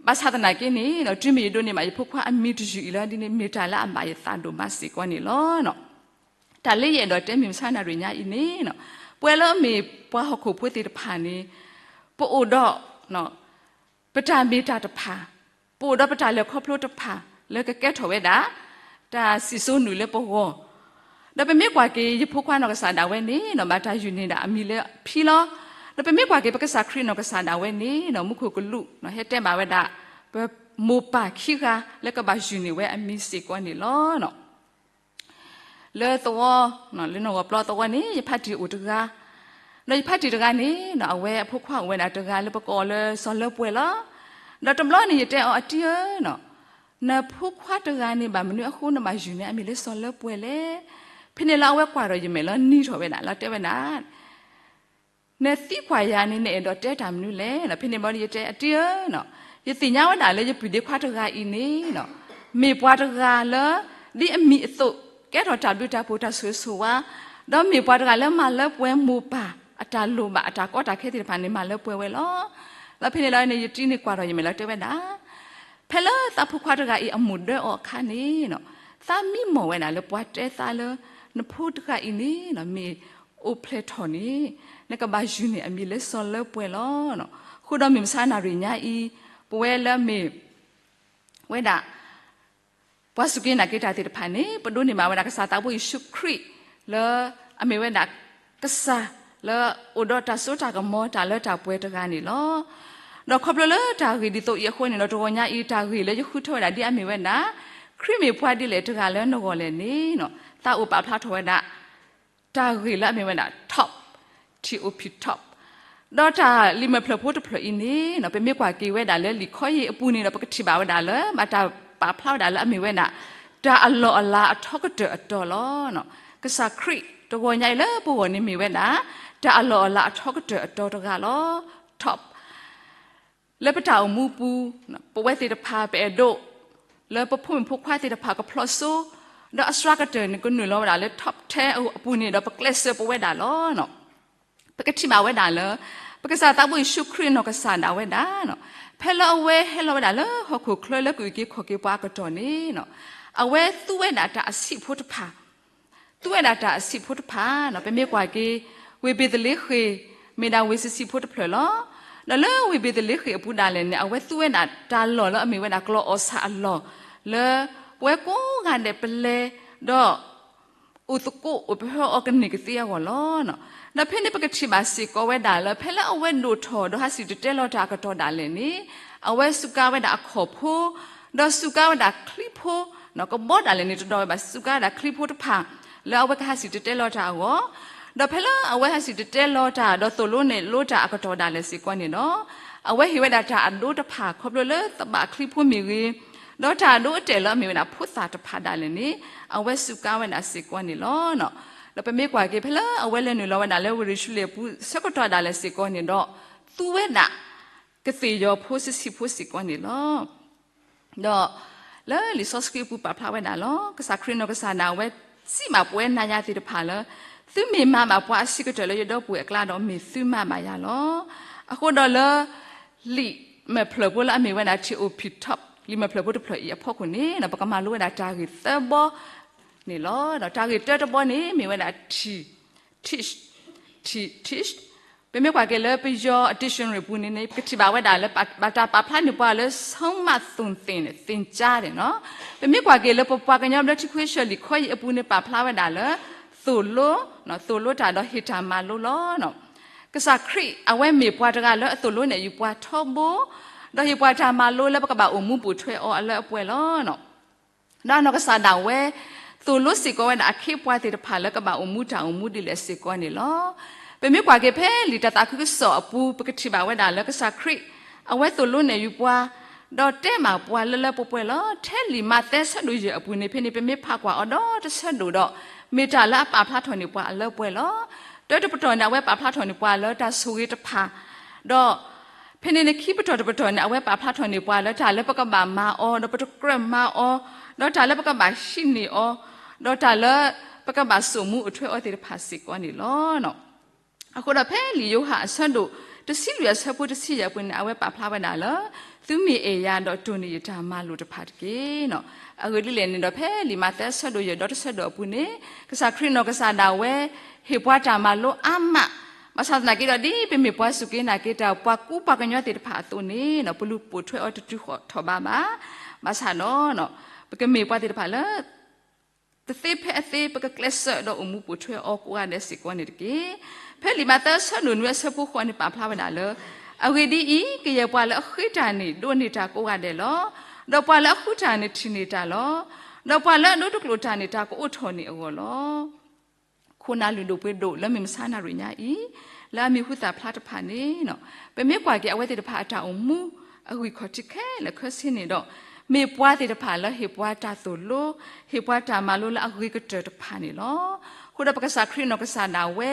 ဘၣ်ဆၣ်သနာ်က့န့ၣ် တုၤမ့ၢ်ယဒိးန့ၢ်ဘၣ်ယဖိခွါအမံၤတယုၢ်အံၤလီၤဒ်န့ၣ် မ့ၢ်တၢ်လၢအဘၣ်ယသးဒိၣ်မးစ့ၢ်ကီးန့ၣ်လီၤ. တၢ်လၢယအဲၣ်ဒိးတဲမုၢ်မဆါနၣ်ရံၣ်ညါအံၤန့ၣ် ပဝဲလၢအမ့ၢ်ပှၤဟီၣ်ခိၣ်ဖိသ့ၣ်တဖၣ်န့ၣ် ပအိၣ်ဒီး ပတၢ်မ့ၢ်တၢ်တဖၣ်, ပအိၣ်ဒီးပတၢ်လဲၤခီဖျိတဖၣ် လၢကကဲထီၣ်ဝဲဒၣ် တၢ်စံၣ်စိၤနုာ်လၢပဂီၢ်, ဒီးပမ့ၢ်ကွၢ်က့ၤ ယဖိခွါနီၢ်ကစၢ်ဒၣ်ဝဲန့ၣ် ဘၣ်တၢ်ယူၢ်န့ၢ်ဒၣ်အမံၤလၢဖံလီၤ. ဒီးပမ့ၢ်ကွၢ်က့ၤပကစၢ်ခရံာ်နီၢ်ကစၢ်ဒၣ်ဝဲန့ၣ် မူခိၣ်ကလူး ဟဲတဲဘၣ်ဝဲဒၣ် ပမိၢ်ပၢ်ခံဂၤလၢကဘၣ်ယူၢ်န့ၢ်ဝဲအမံၤစ့ၢ်ကီးန့ၣ်လီၤ. လၢသဝီ, လၢနီၢ်ဂီၤပျီသဝီန့ၣ် ယဖါတံၢ်အိၣ်တဂၤ, ဒီးယဖါတံၢ်တဂၤန့ၣ် အဝဲအဖိခွါအိၣ်ဝဲဒၣ်တဂၤလၢပကိးအီၤလၢစီၤလၢပှဲၤလီၤ. ဒီးတဘျီန့ၣ် ယတဲအီၤ အတံၢ်ဧၢ, နဖိခွါတဂၤန့ၣ် ဘၣ်မနုၤအဃိနဘၣ်ယူၢ်န့ၢ်အမံၤလၢစီၤလၢပှဲၤလဲၣ်. ဖဲန့ၣ်လၢအဝဲကွၢ်ဒီးယမဲာ်လီၤနံၤထီၣ်ဝဲဒၣ် လီၤတဲဝဲဒၣ် နသံကွၢ်ယၤန့ၣ် နအဲၣ်ဒိးတဲတၢ်မနုၤလဲၣ်. ဖဲန့ၣ်ဘျီယတဲ အတံၢ်ဧၢ, ယသ့ၣ်ညါဝဲဒၣ်လၢယပုၢ်ဒ့ခွါတဂၤအံၤန့ၣ် မ့ၢ်ပှၤတဂၤလၢ ဒ်အမံၤအသိး ကဲထီၣ်တၢ်ဘျုးတၢ်ဖှိၣ်တၢ်ဆိၣ်ဂ့ၤဆိၣ်ဝါ, ဒီးမ့ၢ်ပှၤတဂၤလၢမၤလၢပှဲၤမိၢ်ပၢ် အတၢ်လိၣ်ဘၣ်အတၢ်ကီတၢ်ခဲသ့ၣ်တဖၣ်န့ၣ် မၤလၢပှဲၤဝဲလီၤ. ဒီးဖဲန့ၣ်လီၤန့ၣ် ယတံၢ်န့ၣ်ကွၢ်ဒီးယမဲာ်လီၤတဲဝဲဒၣ် ဖဲလၢသးဖိခွါတဂၤအံၤအမိၢ်ဒၢအီၤအခါန့ၣ် သးမံမီၢ်ဝဲဒၣ်လၢပှၤတဲသးလၢ နဖိတဂၤအံၤန့ၣ် မ့ၢ်အိၣ်ဖျဲၣ်ထီၣ်န့ၣ် နကဘၣ်ယူၢ်န့ၢ်အမံၤလၢစီၤလၢပှဲၤလီၤ. အဃိဒီးမုၢ်မဆါနၣ်ရံၣ်ညါအံၤ ပဝဲလၢအမ့ၢ်ဝဲဒၣ် ပှၤစူၢ်က့ၤနာ်က့ၤတၢ်သ့ၣ်တဖၣ်န့ၣ် ပဒိးန့ၢ်ဘၣ်ဝဲဒၣ်ကစၢ်သးဘိယ့ၣ်ၡူးခရံာ် လၢအမ့ၢ်ဝဲဒၣ်ကစၢ်လၢအိၣ်ဒီးတၢ်စိတၢ်ကမီၤတၢ်လၢတၢ်ပှဲၤတဂၤန့ၣ်လီၤ. ဒီးခီဖျိလၢတၢ်ဂ့ၢ်ဒ်သိးအံၤအဃိန့ၣ်ဒီး တဂီၤညါအံၤတၢ်ဂ့ၢ်လၢယဃုထၢဝဲဒၣ်ဒ်အမ့ၢ်ဝဲဒၣ် ခရံာ်မ့ၢ်ပှၤဒ်လဲၣ်တဂၤလၢနဂီၢ်လဲၣ်န့ၣ်, သးအိၣ်ပာ်ဖျါထီၣ်ဝဲဒၣ် တၢ်ဂ့ၢ်လၢအမ့ၢ်ဝဲဒၣ် top, T O P, top. ဒီးတၢ်လံာ်မဲာ်ဖျၢၣ်ဖိတဖျၢၣ်အံၤန့ၣ် ပမ့ၢ်ကွၢ်က့ၤဝဲဒၣ်လၢလံာ်ခီယ့ၣ်အပူၤန့ၣ်ဒီး ပကထံၣ်ဘၣ်ဝဲဒၣ်လၢ ဘၣ်တၢ်ပာ်ဖျါဝဲဒၣ်လၢအမ့ၢ်ဝဲဒၣ် တၢ်အလီၢ်အလၤအထီကတၢၢ်အတီၤလီၤ. ကစၢ်ခရံာ်တဂီၤညါအံၤလၢပဂီၢ်န့ၣ်မ့ၢ်ဝဲဒၣ် တၢ်အလီၢ်အလၤအထီကတၢၢ်အတီၤတဂၤလီၤ. top လၢပတၢ်အိၣ်မူပူၤ, ပဝဲသ့ၣ်တဖၣ် ပအဲၣ်ဒိး လၢပဖိမုၣ်ဖိခွါသ့ၣ်တဖၣ်ကဖျီၣ်စိ, ဒီးအစှၤကတၢၢ်န့ၣ် ကနုာ်လီၤဝဲဒၣ်လၢ top ten အပူၤန့ၣ်ဒီး ပကျဲးစၢးပဝဲဒၣ်လီၤ. ပကထံၣ်ဘၣ်ဝဲဒၣ်လၢ ပကစၢ်သးဘိယ့ၣ်ၡူးခရံာ်နီၢ်ကစၢ်ဒၣ်ဝဲဒၣ်, ဖဲလၢအဝဲဟဲလီၤဝဲဒၣ်လၢဟီၣ်ခိၣ်ချၢလၢကအုၣ်က့ၤခီၣ်က့ၤပှၤအကတီၢ်န့ၣ်, အဝဲသူဝဲဒၣ်တၢ်အဆံးဖိတဖၣ် သူဝဲဒၣ်တၢ်အဆံးဖိတဖၣ်, ပမ့ၢ်ကွၢ်က့ၤ ဝ့ၢ်ဘ့းသလ့ဃ့ၣ် မ့ၢ်ဒၣ်ဝ့ၢ်ဆံးဆံးဖိတဖျၢၣ်လီၤ. ဒီးလၢဝ့ၢ်ဘ့းသလ့ဃ့ၣ်အပူၤဒၣ်လဲာ်န့ၣ် အဝဲသူဝဲဒၣ်တၢ်လီၢ်လၢအမ့ၢ်ဝဲဒၣ်ကျီၢ်အီၣ်ဆၣ်အလီၢ်, လၢပဝဲကိးဂၤဒဲးပလဲၤ, ဒီး အိၣ်သကိးအိၣ်ပဟၢအီၤကန့ၢ်ကသ့အဂီၢ်လီၤ. ဒီးဖဲန့ၣ်ပကထံၣ်ဘၣ်စ့ၢ်ကီးဝဲဒၣ်လၢ ဖဲလၢအဝဲဒိၣ်ထီၣ်ဒီးဟးစံၣ်တဲၤတဲလီၤတၢ်အကတီၢ်ဒၣ်လဲာ်န့ၣ်, အဝဲစူးကါဝဲဒၣ်အခီၣ်ဖိ, ဒီးစူးကါဝဲဒၣ်ချံဖိ, ကဘီဒၣ်လဲာ်န့ၣ်တဒီဝဲဘၣ် စူးကါဝဲဒၣ်ချံဖိတဖၣ် လၢအဝဲကဟးစံၣ်တဲၤတဲလီၤတၢ်အဂီၢ်, ဒီးဖဲလၢအဝဲဟးစံၣ်တဲၤတဲလီၤတၢ် ဒီးသိၣ်လိနဲၣ်လိတၢ်အကတီၢ်ဒၣ်လဲာ်စ့ၢ်ကီးန့ၣ်ဒီး, အဝဲဟ့ၣ်ဝဲဒၣ်တၢ်အဒိတဖၣ်ခီဖျိလၢသဘၣ်ချံဖိမ့ၢ်ဂ့ၤ, ဒီးတၢ်အဒိအတဲာ်လၢအမ့ၢ်ဝဲဒၣ်ဖိသၣ်တဖၣ်ဒၣ်လဲာ်န့ၣ်, အဝဲစူးကါဝဲဒၣ်စ့ၢ်ကီးန့ၣ်လီၤ. ဒီးပမ့ၢ်ကွၢ်က့ၤဖဲလၢအဝဲလဲၤနုာ်လီၤဝဲဒၣ်လၢဝ့ၢ်ယရူၤၡလ့ၣ်အပူၤဆၢကတီၢ်ဒၣ်လဲာ်စ့ၢ်ကီးန့ၣ်ဒီး, သူဝဲဒၣ် ကသ့ၣ်ယီၤဖိဆံးဆံးဖိစ့ၢ်ကီးန့ၣ်လီၤ. ဒီးလၢလံာ်စီဆှံအပူၤပာ်ဖျါဝဲဒၣ်လီၤ. ကစၢ်ခရံာ်နီၢ်ကစၢ်ဒၣ်ဝဲ စံးဘၣ်ပဝဲနၤယၤသ့ၣ်တဖၣ်လၢ, သုမ့ၢ်မၤဘၣ်ပှၤအဆံးကတၢၢ်လၢယဒီပုၢ်ဝဲၢ်အကျါဒီး မ့ၢ်သုမၤဘၣ်ယၤလီၤ. အဃိဒီးလၢ လံာ်မဲာ်ဖျၢၣ်ဖိလၢအမ့ၢ်ဝဲဒၣ် T O P, top လံာ်မဲာ်ဖျၢၣ်ဖိတဖျၢၣ်အံၤအဖီခိၣ်န့ၣ် ပကမၤလိဝဲဒၣ်တၢ်ဂ့ၢ်သၢဘီန့ၣ်လီၤ. ဒီးတၢ်ဂ့ၢ်တၢတဘီန့ၣ် မ့ၢ်ဝဲဒၣ် T, teach, T, teach. ပမ့ၢ်ကွၢ်က့ၤလၢပယီၤအ dictionary အပူၤန့ၣ်န့ၣ် ပကထံၣ်ဘၣ်ဝဲဒၣ်လၢ ဘၣ်တၢ်ပာ်ဖျါန့ၢ်ပှၤလၢ ဆုံးမသွန်သင် သင်ကြား န့ၣ်လီၤ. ပမ့ၢ်ကွၢ်က့ၤလၢပပှၤကညီဘျၢထံခဝ့ၡၢၣ်လံာ်ခီယ့ၣ်အပူၤန့ၣ် ပာ်ဖျါဝဲဒၣ်လၢ သိၣ်လိ, သိၣ်လိတၢ်ဒီးဟ့ၣ်တၢ်မၤလိလီၤ. ကစၢ်ခရံာ်အဝဲမ့ၢ်ပှၤတဂၤလၢအသိၣ်လိနဲၣ်ယူၤပှၤထီဘိ, ဒီးဟ့ၣ်ပှၤတၢ်မၤလိလၢပကဘၣ်အိၣ်မူပိာ်ထွဲအီၤအလၢအပှဲၤလီၤ. ဒီးအနီၢ်ကစၢ်ဒၣ်ဝဲ သိၣ်လိစ့ၢ်ကီးဝဲဒၣ်အခ့အပှၤသ့ၣ်တဖၣ်လၢကဘၣ်အိၣ်မူတၢ်အိၣ်မူဒ်လဲၣ်စ့ၢ်ကီးန့ၣ်လီၤ. ပမ့ၢ်ကွၢ်က့ၤဖဲလံာ်တၢ်သးခုကစီၣ်အပူၤ ပကထံၣ်ဘၣ်ဝဲဒၣ်လၢကစၢ်ခရံာ် အဝဲသိၣ်လိနဲၣ်ယူၤပှၤ, ဒီးတဲမၢ်ပှၤလၢလၢပှဲၤပှဲၤလီၤ. ထဲလံာ်မးသဲဆၢဒိၣ်ယဲၢ်အပူၤန့ၣ် ဖဲန့ၣ်ပမ့ၢ်ဖးကွၢ်အီၤဒီတဆၢဒိၣ်ဒီး မ့ၢ်တၢ်လၢအပာ်ဖျါထီၣ်န့ၢ်ပှၤအလၢပှဲၤလီၤ. တၢတပတီၢ်န့ၣ် အဝဲပာ်ဖျါထီၣ်န့ၢ်ပှၤလၢတၢ်ဆိၣ်ဂ့ၤတဖၣ်, ဒီး ဖဲန့ၣ်န့ၣ်ခံပတီၢ်တပတီၢ်န့ၣ် အဝဲပာ်ဖျါထီၣ်န့ၢ်ပှၤလၢတၢ်လၢပကဘၣ်မၤအီၤ ဒီးပတကြၢးမၤအီၤ, ဒီးတၢ်လၢပကဘၣ်ဟံးန့ၢ်အီၤ, ဒီးတၢ်လၢပကဘၣ်စိာ်မူအိၣ်ထွဲအီၤသ့ၣ်တဖၣ်စ့ၢ်ကီးန့ၣ်လီၤ. အဃိဒီးဖဲလံာ်ယိၤဟၣ်အဆၢဒိၣ် တဆံလွံၢ်အဆၢဖိတဆံယဲၢ်အပူၤန့ၣ် အဝဲပာ်ဖျါဝဲဒၣ်လၢ သုမ့ၢ်အဲၣ်ယၤဒီးတိၢ်န့ၢ်ယတၢ်မၤလိာ်တဖၣ်တက့ၢ်. အဂ့ၢ်ဒ်လဲၣ်န့ၣ်ဒီး ဖဲလံာ်မးသဲအဆၢဒိၣ်ယဲၢ်ဒီတဆၢဒိၣ်အပူၤန့ၣ် ကစၢ်ခရံာ်နီၢ်ကစၢ်ဒၣ်ဝဲ ဟ့ၣ်ပှၤတၢ်မၤလိအါမး, ဘၣ်ဆၣ်သနာ်က့ဒီး ဒ်ပမ့ၢ်ပှၤစူၢ်က့ၤနာ်က့ၤတၢ် ပှၤကူပှၤကညီသ့ၣ်တဖၣ်အသိးန့ၣ် ပလူၤပိာ်ထွဲအီၤတတုၤဃီထီၣ်ဘးဘၣ်. ဘၣ်ဆၣ်ဒီး ပကမ့ၢ်ပှၤသ့ၣ်တဖၣ်လၢ တသ့ဖဲအသ့ ပကကျဲးစၢးဒီးအိၣ်မူပိာ်ထွဲအီၤကိးဂၤဒဲးစ့ၢ်ကီးန့ၣ်တက့ၢ်. ဖဲလံာ်မးသဲအဆၢဒိၣ်နွံအဆၢဖိဃိးန့ၣ် ပာ်ဖျါဝဲဒၣ်လၢ အဂ့ၢ်ဒ်အံၤ, ကယဲၢ်ပှၤလၢအဃ့တၢ်န့ၣ် ဒိးန့ၢ်တၢ်ကိးဂၤဒဲးလီၤ. ဒီးပှၤလၢအဃုတၢ်န့ၣ် ထံၣ်န့ၢ်တၢ်လီၤ. ဒီးပှၤလၢအဒိတကျိာ်တၢ်န့ၣ် တၢ်ကအိးထီၣ်န့ၢ်အဂီၢ်လီၤ. ခိၣ်နၢ်လုၢ်ဒိၣ်ပှ့ၤဒိၣ်လၢမုၢ်မဆါနၣ်ရံၣ်ညါအံၤ လၢအမံၤဟူသၣ်ဖျါတဖၣ်န့ၣ် ပမ့ၢ်ကွၢ်က့ၤအဝဲသ့ၣ်တဖၣ်အတၢ်အိၣ်မူ အဂံၢ်ခီၣ်ထံးခဲလၢာ်ခဲဆ့န့ၣ်ဒီး မ့ၢ်ပှၤသ့ၣ်တဖၣ်လၢဟ့ၣ်ပှၤတၢ်သိၣ်လိ, ဟ့ၣ်ပှၤတၢ်မၤလိလၢအဂ့ၤကတၢၢ်တဖၣ်န့ၣ်လီၤ. အဃိဒီးပကစၢ်ခရံာ်နီၢ်ကစၢ်ဒၣ်ဝဲ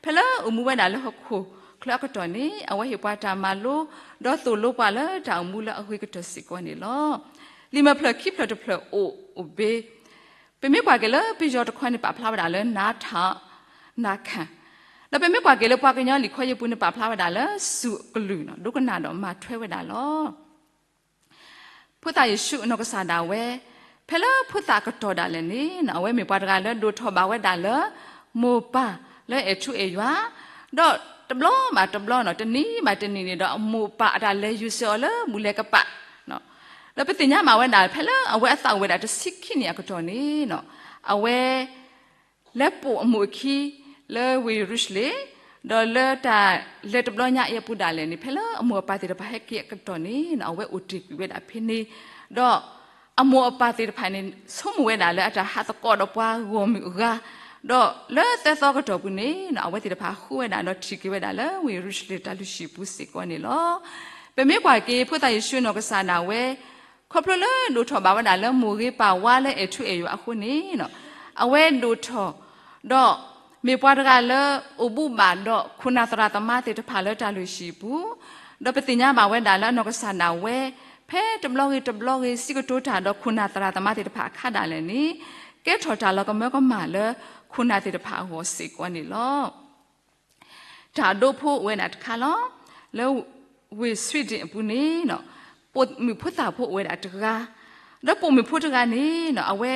ဖဲလၢအိၣ်မူဝဲဒၣ်လၢဟီၣ်ခိၣ်ချၢအကတီၢ်န့ၣ် အဝဲဟ့ၣ်ပှၤတၢ်မၤလိ ဒီးသိၣ်လိပှၤလၢတၢ်အိၣ်မူလၢအဂ့ၤကတၢၢ်စ့ၢ်ကီးန့ၣ်လီၤ. လံာ်မဲာ်ဖျၢၣ်ခံဖျၢၣ်တဖျၢၣ်အိၣ်အိၣ်ဘ့ ပမ့ၢ်ကွၢ်က့ၤလၢပယီၤတခီန့ၣ် ပာ်ဖျါဝဲဒၣ်လၢ နးထီၣ် နးခံ, ဒီးပမ့ၢ်ကွၢ်က့ၤလၢပှၤကညီလံာ်ခီယ့ၣ်ပူၤန့ၣ် ပာ်ဖျါဝဲဒၣ်လၢ စူၢ်အကလုၢ် ဒိကနၣ်ဒီးမၤထွဲဝဲဒၣ်လီၤ. ဖိသၣ်ယ့ၣ်ၡူးအနီၢ်ကစၢ်ဒၣ်ဝဲ ဖဲလၢဖိသၣ်ကတီၢ်ဒၣ်လဲာ်န့ၣ် အဝဲမ့ၢ်ပှၤတဂၤလၢဒိၣ်ထီၣ်ဘၣ်ဝဲဒၣ်လၢ မိၢ်ပၢ်လၢအဲၣ်ထူအဲၣ်ယွၤ, ဒီးတဘျီဘၣ်တဘျီနီၤ တနံၤဘၣ်တနံၤန့ၣ်ဒီး အမိၢ်အပၢ်အတၢ်လဲၤယူၤစၢၤအီၤလၢဘူၣ်လဲၤကပၤ ဒီးပသ့ၣ်ညါမးဝဲဒၣ် ဖဲလၢအဝဲအသးအိၣ်ဝဲဒၣ်တဆံခံနံၣ်အကတီၢ်န့ၣ် အဝဲ လဲၤပိာ်အမုၣ်အခံ လၢဝ့ၢ်ယရူၤၡလ့ၣ်, ဒီးလၢတၢ်လဲၤတဘျီညါအံၤအပူၤဒၣ်လဲာ်န့ၣ် ဖဲလၢအမိၢ်အပၢ်သ့ၣ်တဖၣ်ဟဲက့ၤအကတီၢ်န့ၣ် အဝဲအိၣ်တ့ၢ်ကွံာ်ဝဲဒၣ်ဖဲန့ၣ်, ဒီး အမိၢ်အပၢ်သ့ၣ်တဖၣ်န့ၣ် ဆိကမိၣ်ဝဲဒၣ်လၢအတၢ်ဟးသကိးဒီးပှၤဂီၢ်မုၢ်အဂၤ, ဒီးလၢသၢသီကတီၢ်ပူၤန့ၣ် အဝဲသ့ၣ်တဖၣ်ဃုဝဲဒၣ်ဒီးထံၣ်က့ၤဝဲဒၣ်လၢဝ့ၢ်ယရူၤၡလ့ၣ်တၢ်လုၢ်ဟံၣ်ပူၤစ့ၢ်ကီးန့ၣ်လီၤ. ပမ့ၢ်ကွၢ်က့ၤ ဖိသၣ်ယ့ၣ်ၡူးနီၢ်ကစၢ်ဒၣ်ဝဲ ခီဖျိလၢဒိၣ်ထီၣ်ဘၣ်ဝဲဒၣ်လၢမိၢ်ဂ့ၤပၢ်ဝါလၢအဲၣ်ထူအဲၣ်ယွၤအဃိန့ၣ် အဝဲဒိၣ်ထီၣ် ဒီးမ့ၢ်ပှၤတဂၤလၢအိၣ်ဘူးဘၣ်ဒီးခိၣ်နၢ်သရၣ်သမါသ့ၣ်တဖၣ်လၢတၢ်လုၢ်ဟံၣ်ပူၤ, ဒီးပသ့ၣ်ညါဘၣ်ဝဲဒၣ်လၢအနီၢ်ကစၢ်ဒၣ်ဝဲ ဖဲတဘျီဂ့ၤတဘျီဂ့ၤ စံးကတိၤတၢ်ဒီးခိၣ်နၢ်သရၣ်သမါသ့ၣ်တဖၣ်အခါဒၣ်လဲာ်န့ၣ် ကဲထီၣ်တၢ်လီၤကမၢကမၣ်လၢခိၣ်နၢ်သ့ၣ်တဖၣ်အဂီၢ်စ့ၢ်ကီးန့ၣ်လီၤ. တၢ်ဒိဖိအိၣ်ဝဲဒၣ်တခါလီၤ. လၢဝ့ၢ် Sweden အပူၤန့ၣ် ပိာ်မုၣ်ဖိသၣ်ဖိအိၣ်ဝဲဒၣ်တဂၤ, ဒီးပိာ်မုၣ်ဖိတဂၤန့ၣ် အဝဲ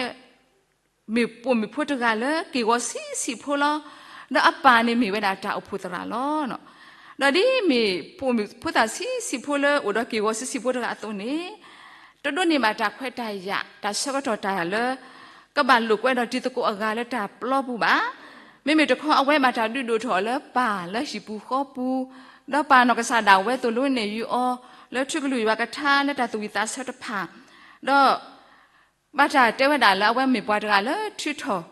မ့ၢ်ပိာ်မုၣ်ဖိတဂၤလၢက့ၢ်ဂီၤဆံးဆံးဖိလီၤ. ဒီးအပၢ်န့ၣ်မ့ၢ်ဝဲဒၣ်တၢ်အိၣ်ဖှိၣ်သရၣ်လီၤ. ဒီးဒ်မ့ၢ်ပိာ်မုၣ်ဖိသၣ်ဆံးဆံးဖိလၢအိၣ်ဒီးက့ၢ်ဂီၤဆံးဆံးဖိတဂၤအသိးန့ၣ် တဒိးန့ၢ်ဘၣ်တၢ်ခွဲးတၢ်ယာ် တၢ်ဆၢကတီၢ်တၢ်လၢ ကဘၣ်လိာ်ကွဲဒီးတံၤသကိးအဂၤလၢတၢ်ပျီပူၤဘၣ်. မ့မ့ၢ်တခီအဝဲဘၣ်တၢ်ဒုးဒိၣ်ထီၣ်လၢပၢ်လၢဟံၣ်ပူၤဃီပူၤ, ဒီးပၢ်နီၢ်ကစၢ်ဒၣ်ဝဲသိၣ်လိနဲၣ်ယုၤအီၤ လၢထံကလုၢ်ယွၤကထါလၢတၢ်သူၣ်ဝံၣ်သးဆၢတဖၣ်, ဒီး ဘၣ်တၢ်တဲဝဲဒၣ်လၢအဝဲမ့ၢ်ပှၤတဂၤလၢထုးထီၣ်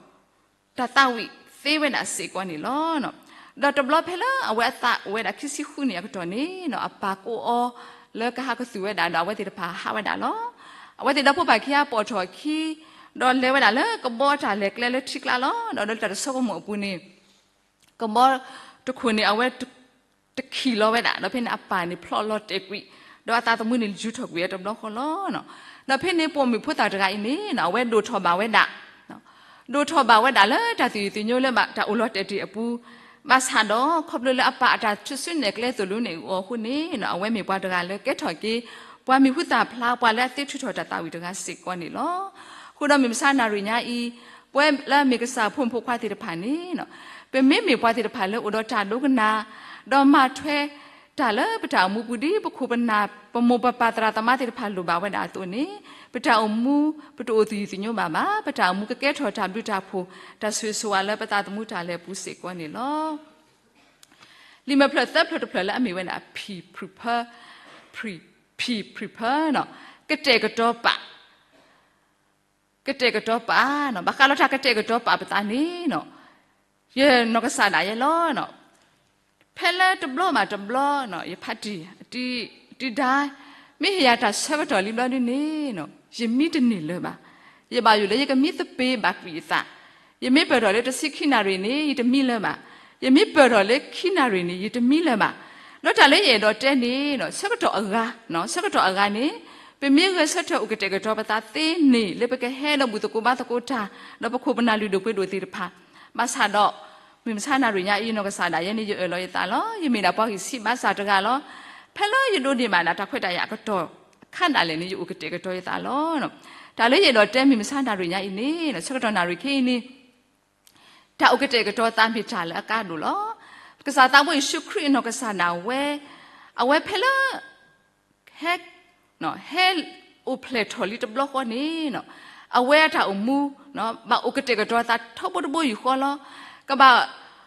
တၢ်သးဝံၣ်သ့ဝဲဒၣ်စ့ၢ်ကီးန့ၣ်လီၤ. ဒီးတဘျီဖဲလၢအဝဲအသးအိၣ်ဝဲဒၣ်ခံဆံဃုနံၣ်အကတီၢ်န့ၣ် အပၢ်ကိးအီၤလၢကဟးကသုၣ်ဝဲဒၣ်ဒီးအဝဲသ့ၣ်တဖၣ်ဟးဝဲဒၣ်လီၤ. အဝဲသ့ၣ်ဒီးဖိပၢ်ခံဂၤပိာ်ထီၣ်အခံ, ဒီးလဲၤဝဲဒၣ်လၢကဘီတၢ်လဲၤကျဲလၢထံကျါလီၤ. ဒီးလၢတၢ်တဆိကမိၣ်အပူၤန့ၣ် ကဘီတခိၣ်န့ၣ် အဝဲတခံးလီၤဝဲဒၣ်, ဒီးဖဲန့ၣ်အပၢ်န့ၣ်ဖျိးလီၤတဲာ်ကွံာ်, ဒီးအသးသမူန့ၣ်ယူၤထီၣ်ကွံာ်ဝဲတဘျီဃီလီၤ. ဒီးဖဲန့ၣ်ပိာ်မုၣ်ဖိသၣ်တဂၤအံၤန့ၣ် အဝဲဒိၣ်ထီၣ်ဘၣ်ဝဲဒၣ်, ဒိၣ်ထီၣ်ဘၣ်ဝဲဒၣ်လၢတၢ်သူၣ်ယုၢ်သးညီလၢတၢ်အိၣ်လီၤတဲာ်တ့ၢ်အပူၤ, ဘၣ်ဆၣ်ဒီးခီဖျိလၢအပၢ်အတၢ်ထုးစုနဲၣ်ကျဲသိၣ်လိနဲၣ်အီၤအဃိန့ၣ် အဝဲမ့ၢ်ပှၤတဂၤလၢကဲထီၣ်က့ၤ ပှၤမံၤဟူသၣ်ဖျါ ပှၤလၢအသ့ထုးထီၣ်တၢ်သးဝံၣ်တဂၤစ့ၢ်ကီးန့ၣ်လီၤ. အဃိဒီးမုၢ်မဆါနၣ်ရံၣ်ညါအံၤ ပဝဲလၢအမ့ၢ်ကစၢ်ဖိမုၣ်ဖိခွါသ့ၣ်တဖၣ်န့ၣ် ပမ့မ့ၢ်ပှၤသ့ၣ်တဖၣ်လၢအိၣ်ဒီးတၢ်ဒိကနၣ်, ဒီးမၤထွဲတၢ်လၢပတၢ်အိၣ်မူပူၤဒ်ပခိၣ်ပနၢ် ပမိၢ်ပပၢ်သရၣ်သမါသ့ၣ်တဖၣ်လိၣ်ဘၣ်ဝဲဒၣ်အသိးန့ၣ် ပတၢ်အိၣ်မူ ပတအိၣ်သူၣ်ယုၢ်သးညီဘၣ်ဘၣ်. ပတၢ်အိၣ်မူကကဲထီၣ်တၢ်ဘျုးတၢ်ဖှိၣ် တၢ်ဆိၣ်ဂ့ၤဆိၣ်ဝါလၢပသးသမူတၢ်လဲၤပူၤစ့ၢ်ကီးန့ၣ်လီၤ. လံာ်မဲာ်ဖျၢၣ်သၢဖျၢၣ်တဖျၢၣ်လၢအမ့ၢ်ဝဲဒၣ် ဖံၣ်ဖုၣ်ဖၢ, ဖံၣ်ဖုၣ်ဖၢ, ကတဲာ်ကတီၤပာ် ကတဲာ်ကတီၤပာ်, ဘၣ်ဃးလီၤတၢ်ကတဲာ်ကတီၤပာ်ပသးန့ၣ် ယနီၢ်ကစၢ်ဒၣ်ယဲလီၤ. ဖဲလၢတဘျီဘၣ်တဘျီ ယဖးတံၢ် တံၢ်ဒါ မ့ၢ်ဟ့ၣ်ယၤတၢ်ဆၢကတီၢ်လံဘျီဒုန့ၣ် ယမံတန့ၢ်လၢၤဘၣ်. ယဘၣ်ယိၣ်လၢယကမံသပ့ၤဘၣ်ကွံာ်အသး, ယမ့ၢ်ပၢၢ်ထီၣ်လၢတဆံခံနၣ်ရံၣ်န့ၣ် ယတမံလၢၤဘၣ်. ယမ့ၢ်ပၢၢ်ထီၣ်လၢခံနၣ်ရံၣ်န့ၣ် ယတမံလၢၤဘၣ်. ဒီးတၢ်လၢယအဲၣ်ဒိးတဲန့ၣ် ဆၢကတီၢ်အဂၤ, ဆၢကတီၢ်အဂၤန့ၣ် ပမ့ၢ်ဂဲၤဆၢထၢၣ်အိၣ်ကတဲာ်ကတီၤပသးသ့န့ၣ် လၢပကဟဲဒီးဘူၣ်သကိးဘါသကိးတၢ် ဒီးပခိၣ်ပနၢ်လုၢ်ဒိၣ်ပှ့ၤဒိၣ်သ့ၣ်တဖၣ်, ဘၣ်ဆၣ်ဒီး မုၢ်မဆါနၣ်ရံၣ်ညါအံၤ နီၢ်ကစၢ်ဒၣ်ယဲန့ၣ် ယအၢၣ်လီၤယသးလီၤ. ယမ့ၢ်ဒၣ်ပှၤဂံၢ်ဆံးဘါစၢ်တဂၤလီၤ. ဖဲလၢယဒိးန့ၢ်ဘၣ်ဒၣ်တၢ်ခွဲးတၢ်ယာ်အကတီၢ်အခါဒၣ်လဲာ်န့ၣ် ယအိၣ်ကတဲာ်ကတီၤယသးလီၤ. တၢ်လၢယအဲၣ်ဒိးတဲမုၢ်မဆါနၣ်ရံၣ်ညါအံၤန့ၣ် ဆၢကတီၢ်နၣ်ရံၣ်ခဲအံၤန့ၣ် တၢ်အိၣ်ကတဲာ်ကတီၤသးမ့ၢ်တၢ်လၢအကါဒိၣ်လီၤ. ကစၢ်သးဘိယ့ၣ်ၡူးခရံာ်အနီၢ်ကစၢ်ဒၣ်ဝဲ, အဝဲဖဲလၢ ဟဲ ဟဲအိၣ်ဖျဲၣ်ထီၣ်လံတဘျီဃီန့ၣ် အဝဲအတၢ်အိၣ်မူ ဘၣ်အိၣ်ကတဲာ်ကတီၤသးထီဘိတဘိယူၢ်ဃီလီၤ. ကဘၣ်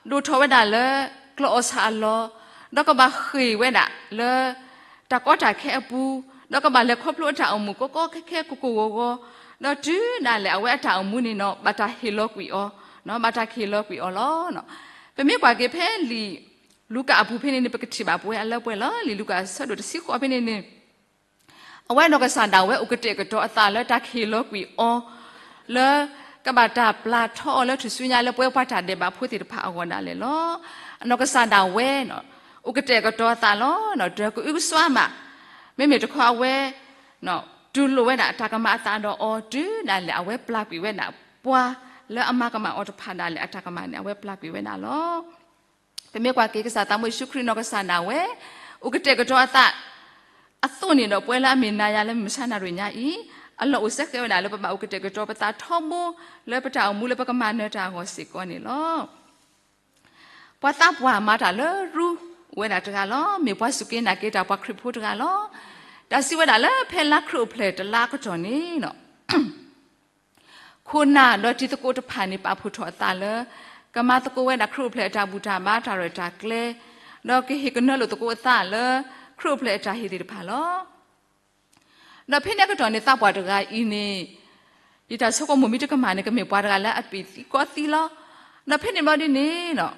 ဒိၣ်ထီၣ်ဝဲဒၣ်လၢကျီၢ်အီၣ်ဆၣ်အလီၢ်, ဒီးကဘၣ်ဃ့ၢ်ဝဲဒၣ်လၢ တၢ်ကီတၢ်ခဲအပူၤ, ဒီးကဘၣ်လဲၤခီဖျိအတၢ်အိၣ်မူကီကီခဲခဲကိၢ်ကိၢ်ဂီၤဂီၤ, ဒီးတုၤဒၣ်လဲာ်အဝဲအတၢ်အိၣ်မူန့ၣ်နီၤ ဘၣ်တၢ်ဟ့ၣ်လီၤကွံာ်အီၤ, ဘၣ်တၢ်ဟ့ၣ်လီၤကွံာ်အီၤလီၤ. ပမ့ၢ်ကွၢ်က့ၤဖဲလံာ်လူၤကၣ်အပူၤဖဲန့ၣ်န့ၣ် ပကထံၣ်ဘၣ်ပဝဲအလၢပှဲၤလီၤ. လံာ်လူၤကၣ်အဆၢဒိၣ်တဆံဃိးဖဲန့ၣ်န့ၣ် အဝဲအနီၢ်ကစၢ်ဒၣ်ဝဲအိၣ်ကတဲာ်ကတီၤအသးလၢတၢ်ကဟ့ၣ်လီၤကွံာ်အီၤ လၢကဘၣ်တၢ်ပျၢ်ထီအီၤလၢထူၣ်စုညါလၢပဝဲပှၤတၢ်ဒဲးဘးဖိသ့ၣ်တဖၣ်အဂီၢ်ဒၣ်လဲာ်လီၤ. အနီၢ်ကစၢ်ဒၣ်ဝဲ အိၣ်ကတဲာ်ကတီၤအသးလီၤ. ဒီးကအုကစွါမး မ့မ့ၢ်တခီအဝဲ တူၢ်လိာ်ဝဲဒၣ်တၢ်ကမၣ်အသးဒီးအီၤတုၤဒၣ်လဲာ် အဝဲပျၢ်ကွံာ်ဝဲဒၣ်ပှၤလၢအမၤကမၣ်အီၤတဖၣ်ဒၣ်လဲာ် အတၢ်ကမၣ်န့ၣ် အဝဲပျၢ်ကွံာ်ဝဲဒၣ်လီၤ. ပမ့ၢ်ကွၢ်က့ၤကစၢ်သးဘိယ့ၣ်ၡူးခရံာ်နီၢ်ကစၢ်ဒၣ်ဝဲ အိၣ်ကတဲာ်ကတီၤအသး အသိးန့ၣ်ဒီးပဝဲလၢအမ့ၢ်နၤယၤလၢမုၢ်မဆါနၣ်ရံၣ်ညါအံၤ အလီၢ်အိၣ်စဲဃဲးဝဲဒၣ်လၢပဘၣ်အိၣ်ကတဲာ်ကတီၤပသးထီဘိ လၢပတၢ်အိၣ်မူလၢပကမၤနၢၤတၢ်အဂီၢ်စ့ၢ်ကီးန့ၣ်လီၤ. ပှၤသးပှၢ်မၤတၢ်လၢရူ အိၣ်ဝဲဒၣ်တဂၤလီၤ. မ့ၢ်ပှၤစူၢ်က့ၤနာ်က့ၤတၢ်ပှၤခရံာ်ဖိတဂၤလီၤ. တၢ်စံးဝဲဒၣ်လၢဖဲလါခရံာ်အိၣ်ဖျဲၣ်တလါအကတီၢ်န့ၣ် ခိၣ်နၢ်ဒီးတံၤသကိးတဖၣ်န့ၣ် ပာ်ဖှိၣ်ထီၣ်အသးလၢ ကမၤသကိးဝဲဒၣ်ခရံာ်အိၣ်ဖျဲၣ်အတၢ်ဘူၣ်တၢ်ဘါတၢ်ရဲၣ်တၢ်ကျဲၤ, ဒီးကဟ့ၣ်ကနၢလိာ်သကိးအသးလၢ ခရံာ်အိၣ်ဖျဲၣ်အတၢ်ဟ့ၣ်သ့ၣ်တဖၣ်လီၤ. ဒီးဖဲန့ၣ်အကတီၢ်န့ၣ် သးပှၢ်တဂၤအံၤန့ၣ် ယတၢ်ဆိကမိၣ်မ့ၢ်တကမၣ်န့ၣ် ကမ့ၢ်ပှၤတဂၤလၢအပ့ၢ်သံကီသံလီၤ. ဒီးဖဲန့ၣ်ဘျီဒ်န့ၣ်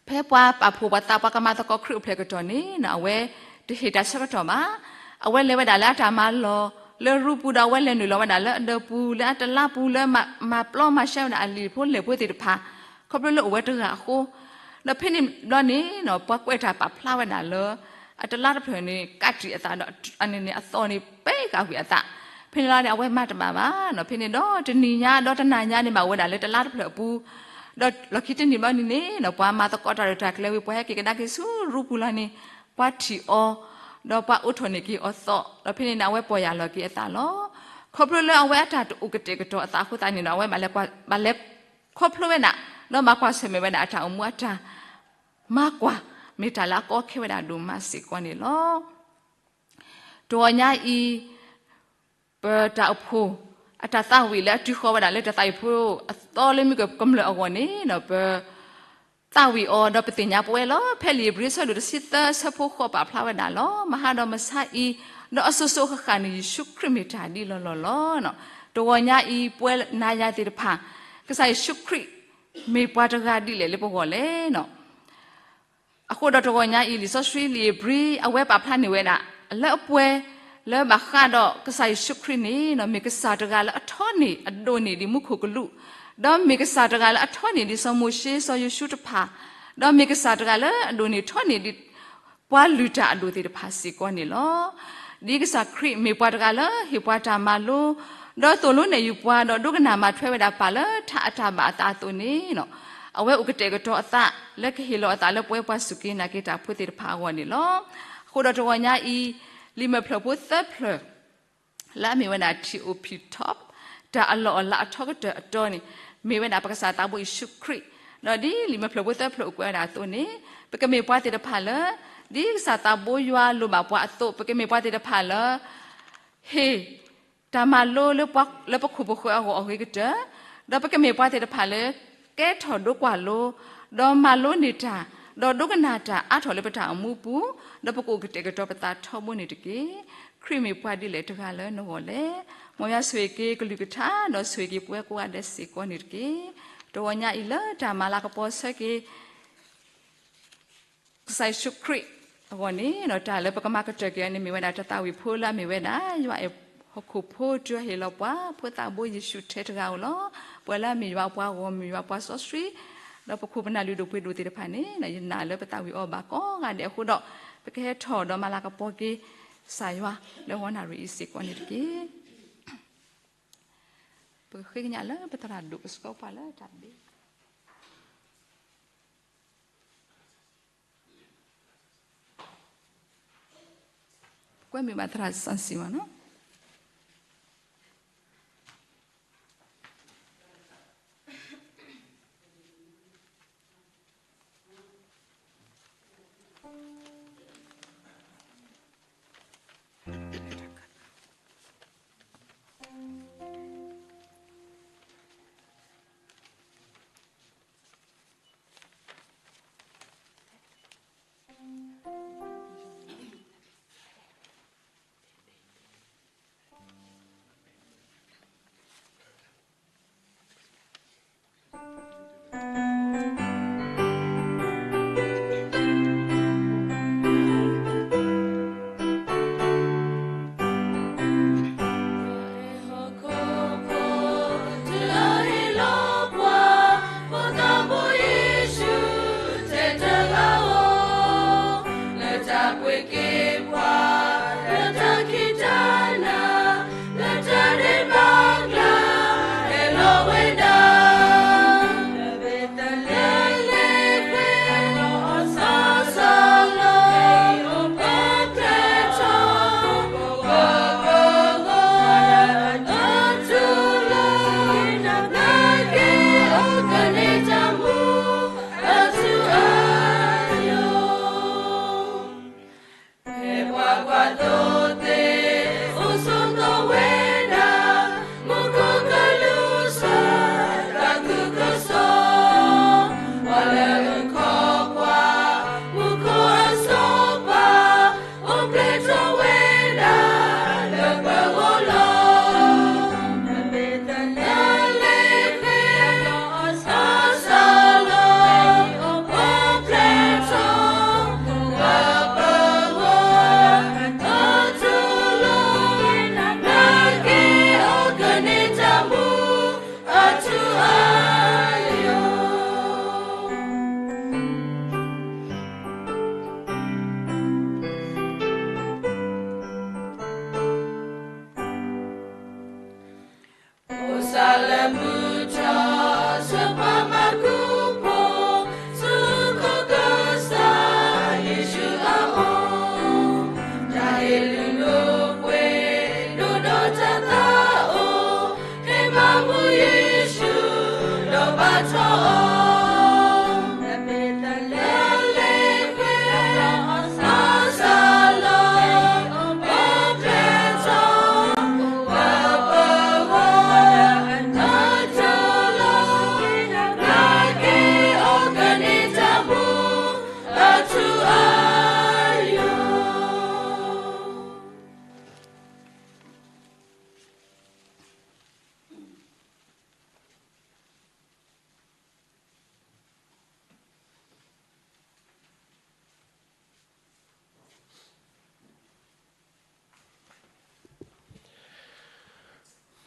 ဖဲပှၤပာ်ဖှိၣ်ပှၤသးပှၤကမၤသကိးခရံာ်အိၣ်ဖျဲၣ်ကတီၢ်န့ၣ် အဝဲတဟ့ၣ်တၢ်ဆၢကတီၢ်ဘၣ်. အဝဲလဲၤဝဲဒၣ်လၢအတၢ်မၤလီၢ်လၢရူပူၤ ဒီးအဝဲလဲၤနုာ်လီၤဝဲဒၣ်လၢအဒၢးပူၤ လၢအတလါပူၤလၢမၤပျီမၤရှဲဝဲဒၣ်အလံာ်ဖိလဲၢ်ဖိသ့ၣ်တဖၣ် ခီဖျိလၢအိၣ်ဝဲတဂၤအဃိ ဒီးဖဲန့ၣ်ဘျီန့ၣ် ပှၤကွဲးတၢ်ပာ်ဖျါဝဲဒၣ်လၢ အတလါတဖျၢၣ်န့ၣ် ကးတံာ်အသးဒီး အန့ၣ်န့ၣ် အသီၣ်န့ၣ် ပဲဃာ်ဝံၤအသး. ဖဲန့ၣ်လီၤန့ၣ် အဝဲမၤတဘၣ်ဘၣ်နီၤ. ဖဲန့ၣ်ဒီးတနံၤညါဒီးတနၤညါန့ၣ် ဘၣ်ဝဲဒၣ်လၢတလါတဖျၢၣ်အပူၤ ဒီးလီၢ်ခံတနံၤဘျီန့ၣ်န့ၣ် ပှၤမၤသကိးတၢ်ဒီးတၢ်ကျဲဝံၤ ပှၤဟဲက့ၤကဒါက့ၤဆူရူပူၤလီၤန့ၣ် ပှၤထံၣ်အီၤ ဒီးပှၤအိးထီၣ်န့ၢ်က့ၤအီၤသီၣ် ဒီးဖဲန့ၣ်န့ၣ် အဝဲပီၢ်ယၢ်လီၤက့ၤအသးလီၤ. ခီဖျိလၢအဝဲအတၢ်တအိၣ်ကတဲာ်ကတီၤအသးအဃိသတးန့ၣ်ဒီး အဝဲဘၣ်လဲၤ ဘၣ်လဲၤခီဖျိဝဲဒၣ် ဒီးမၤကွၢ်ဆၢၣ်မဲာ်ဝဲဒၣ်အတၢ်အိၣ်မူအတၢ် မၤကွၢ် မ့ၢ်တၢ်လၢအကီခဲဝဲဒၣ်ဒိၣ်မးစ့ၢ်ကီးန့ၣ်လီၤ. တဂီၤညါအံၤ ပတၢ်အိၣ်ဖှိၣ် အတၢ်သးဝံၣ်လၢအတုၤဃီၤဝဲဒၣ်လၢတၢ်သးဝံၣ်ဖိအသီလၢမုၢ်ကမျၢၢ်အဂီၢ်န့ၣ် ပ သးဝံၣ်အီၤဒီးပသ့ၣ်ညါပဝဲလီၤ. ဖဲလံာ်ဧ့ၤဘြံၤအဆၢဒိၣ်တဆံသၢအဆၢဖိဃိးပာ်ဖျါဝဲဒၣ်လီၤ. မဟါဒီးမဆါအံၤ ဒီးအစိၤစိၤအဃၣ်ဃၣ်န့ၣ် ယ့ၣ်ၡူးခရံာ်မ့ၢ်တၢ်ဒ်လီၢ်လီၢ်လီၤ. တဂီၤညါအံၤပဝဲနၤယၤသ့ၣ်တဖၣ် ကစၢ်ယ့ၣ်ၡူးခရံာ် မ့ၢ်ပှၤတဂၤဒ်လဲၣ်လၢပဂီၢ်လဲၣ် အဃိဒီးတဂီၤညါအံၤ လံာ်စီဆှံလံာ်ဧ့ၤဘြံၤ အဝဲပာ်ဖျါန့ၢ်ဝဲဒၣ် လၢအပှဲၤ လၢဘၣ်ဃးဒီးကစၢ်ယ့ၣ်ၡူးခရံာ်န့ၣ် မ့ၢ်ကစၢ်တဂၤလၢအထီန့ၢ်အဒိၣ်န့ၢ်ဒံးမူခိၣ်ကလူး, ဒီးမ့ၢ်ကစၢ်တဂၤလၢအထီန့ၢ်ဒံးစီၤမိၤၡ့ စီၤယိၤၡူတဖၣ်, ဒီးမ့ၢ်ကစၢ်တဂၤလၢအဒိၣ်န့ၢ်ထီန့ၢ်ဒံး ပှၤလုၢ်တၢ်အဒိၣ်သ့ၣ်တဖၣ်စ့ၢ်ကီးန့ၣ်လီၤ. ဒ်ကစၢ်ခရံာ်မ့ၢ်ပှၤတဂၤလၢဟ့ၣ်ပှၤတၢ်မၤလိ, ဒီးသိၣ်လိနဲၣ်ယုာ်ပှၤ ဒီးဒိကနၣ်မၤထွဲဝဲဒၣ်ပၢ်လၢထးအတၢ်ဘၣ်အသးအသိးန့ၣ်, အဝဲအိၣ်ကတဲာ်ကတီၤအသး လၢကဟ့ၣ်လီၤအသးလၢပဝဲပှၤစူၢ်က့ၤနာ်က့ၤတၢ်ဖိသ့ၣ်တဖၣ်အဂီၢ်န့ၣ်လီၤ. အဃိဒီးတဂီၤညါအံၤ လံာ်မဲာ်ဖျၢၣ်ဖိသၢဖျၢၣ် လၢအမ့ၢ်ဝဲဒၣ် T O P top တၢ်အလီၢ်အလၤအထီကတၢၢ်အတီန့ၣ် မ့ၢ်ဝဲဒၣ်ပကစၢ်သးဘိယ့ၣ်ၡူးခရံာ်, ဒီးဒ်လံာ်မဲာ်ဖျၢၣ်ဖိသၢဖျၢၣ်အိၣ်ကွဲးဝဲဒၣ်အသိးန့ၣ် ပကမ့ၢ်ပှၤသ့ၣ်တဖၣ်လၢ ဒ်ကစၢ်သးဘိယွၤလိၣ်ဘၣ်ပှၤအသိး ပကမ့ၢ်ပှၤသ့ၣ်တဖၣ်လၢ ဟ့ၣ် တၢ်မၤလိလၢပှၤ လၢပခိၣ်ပဃၢၤအဂီၢ်အဂ့ၤကတၢၢ်, ဒီးပကမ့ၢ်ပှၤသ့ၣ်တဖၣ်လၢ ကဲထီၣ်ဒိကွၢ်လိ, ဒီးမၤလိန့ၢ်တၢ်, ဒီးဒိကနၣ်တၢ်အါထီၣ်လၢပတၢ်အိၣ်မူပူၤ, ဒီးပကအိၣ်ကတဲာ်ကတီၤပသးထီဘိန့ၣ်တက့ၢ်. ခရံာ်မ့ၢ်ပှၤဒ်လဲၣ်တဂၤလၢနဂီၢ်လဲၣ်. မ်ယွၤဆိၣ်ဂ့ၤက့ၤကလုၢ်ကထါ ဒီးဆိၣ်ဂ့ၤက့ၤပဝဲကိးဂၤဒဲးစ့ၢ်ကီးန့ၣ်တက့ၢ်. တဂီၤညါအံၤလၢတၢ်မၤလၤကပီၤဆၢက့ၤ ကစၢ်ယ့ၣ်ၡူးခရံာ်အဂီၢ်န့ၣ် တၢ်လၢပကမၤကတၢၢ်က့ၤအီၤန့ၣ် မ့ၢ်ဝဲဒၣ်တၢ်သးဝံၣ်ဖိလၢအမ့ၢ်ဝဲဒၣ် ယွၤအဲၣ်ဟီၣ်ခိၣ်ဖိတုၤအဟ့ၣ်လီၤပှၤ ဖိသးဘိယ့ၣ်ၡူးထဲတဂၤဧိၤလီၤ. ပှၤလၢအမ့ၢ်ယွၤပှၤဂီၢ်မုၢ် ယွၤပှၤစီဆှံ ဒီးပခိၣ်ပနၢ်လုၢ်ဒိၣ်ပှ့ၤဒိၣ်သ့ၣ်တဖၣ်န့ၣ် ယနာ်လၢပသးဝံၣ်အီၤဘၣ်ကိးဂၤဒဲးအဃိဒီး ပကဟဲထီၣ်ဒီးမၤလၤကပီၤက့ၤ ကစၢ်ယွၤလၢဂီၤနၣ်ရံၣ်အံၤစ့ၢ်ကီးန့ၣ်တက့ၢ်. ပကဃ့ကညးလၢပသရၣ်ဒိၣ်ကဆှီပှၤလၢတၢ်ဘျုး ကွဲမုာ်ဘၣ်သရၣ်စီဆှံမးနီၤ.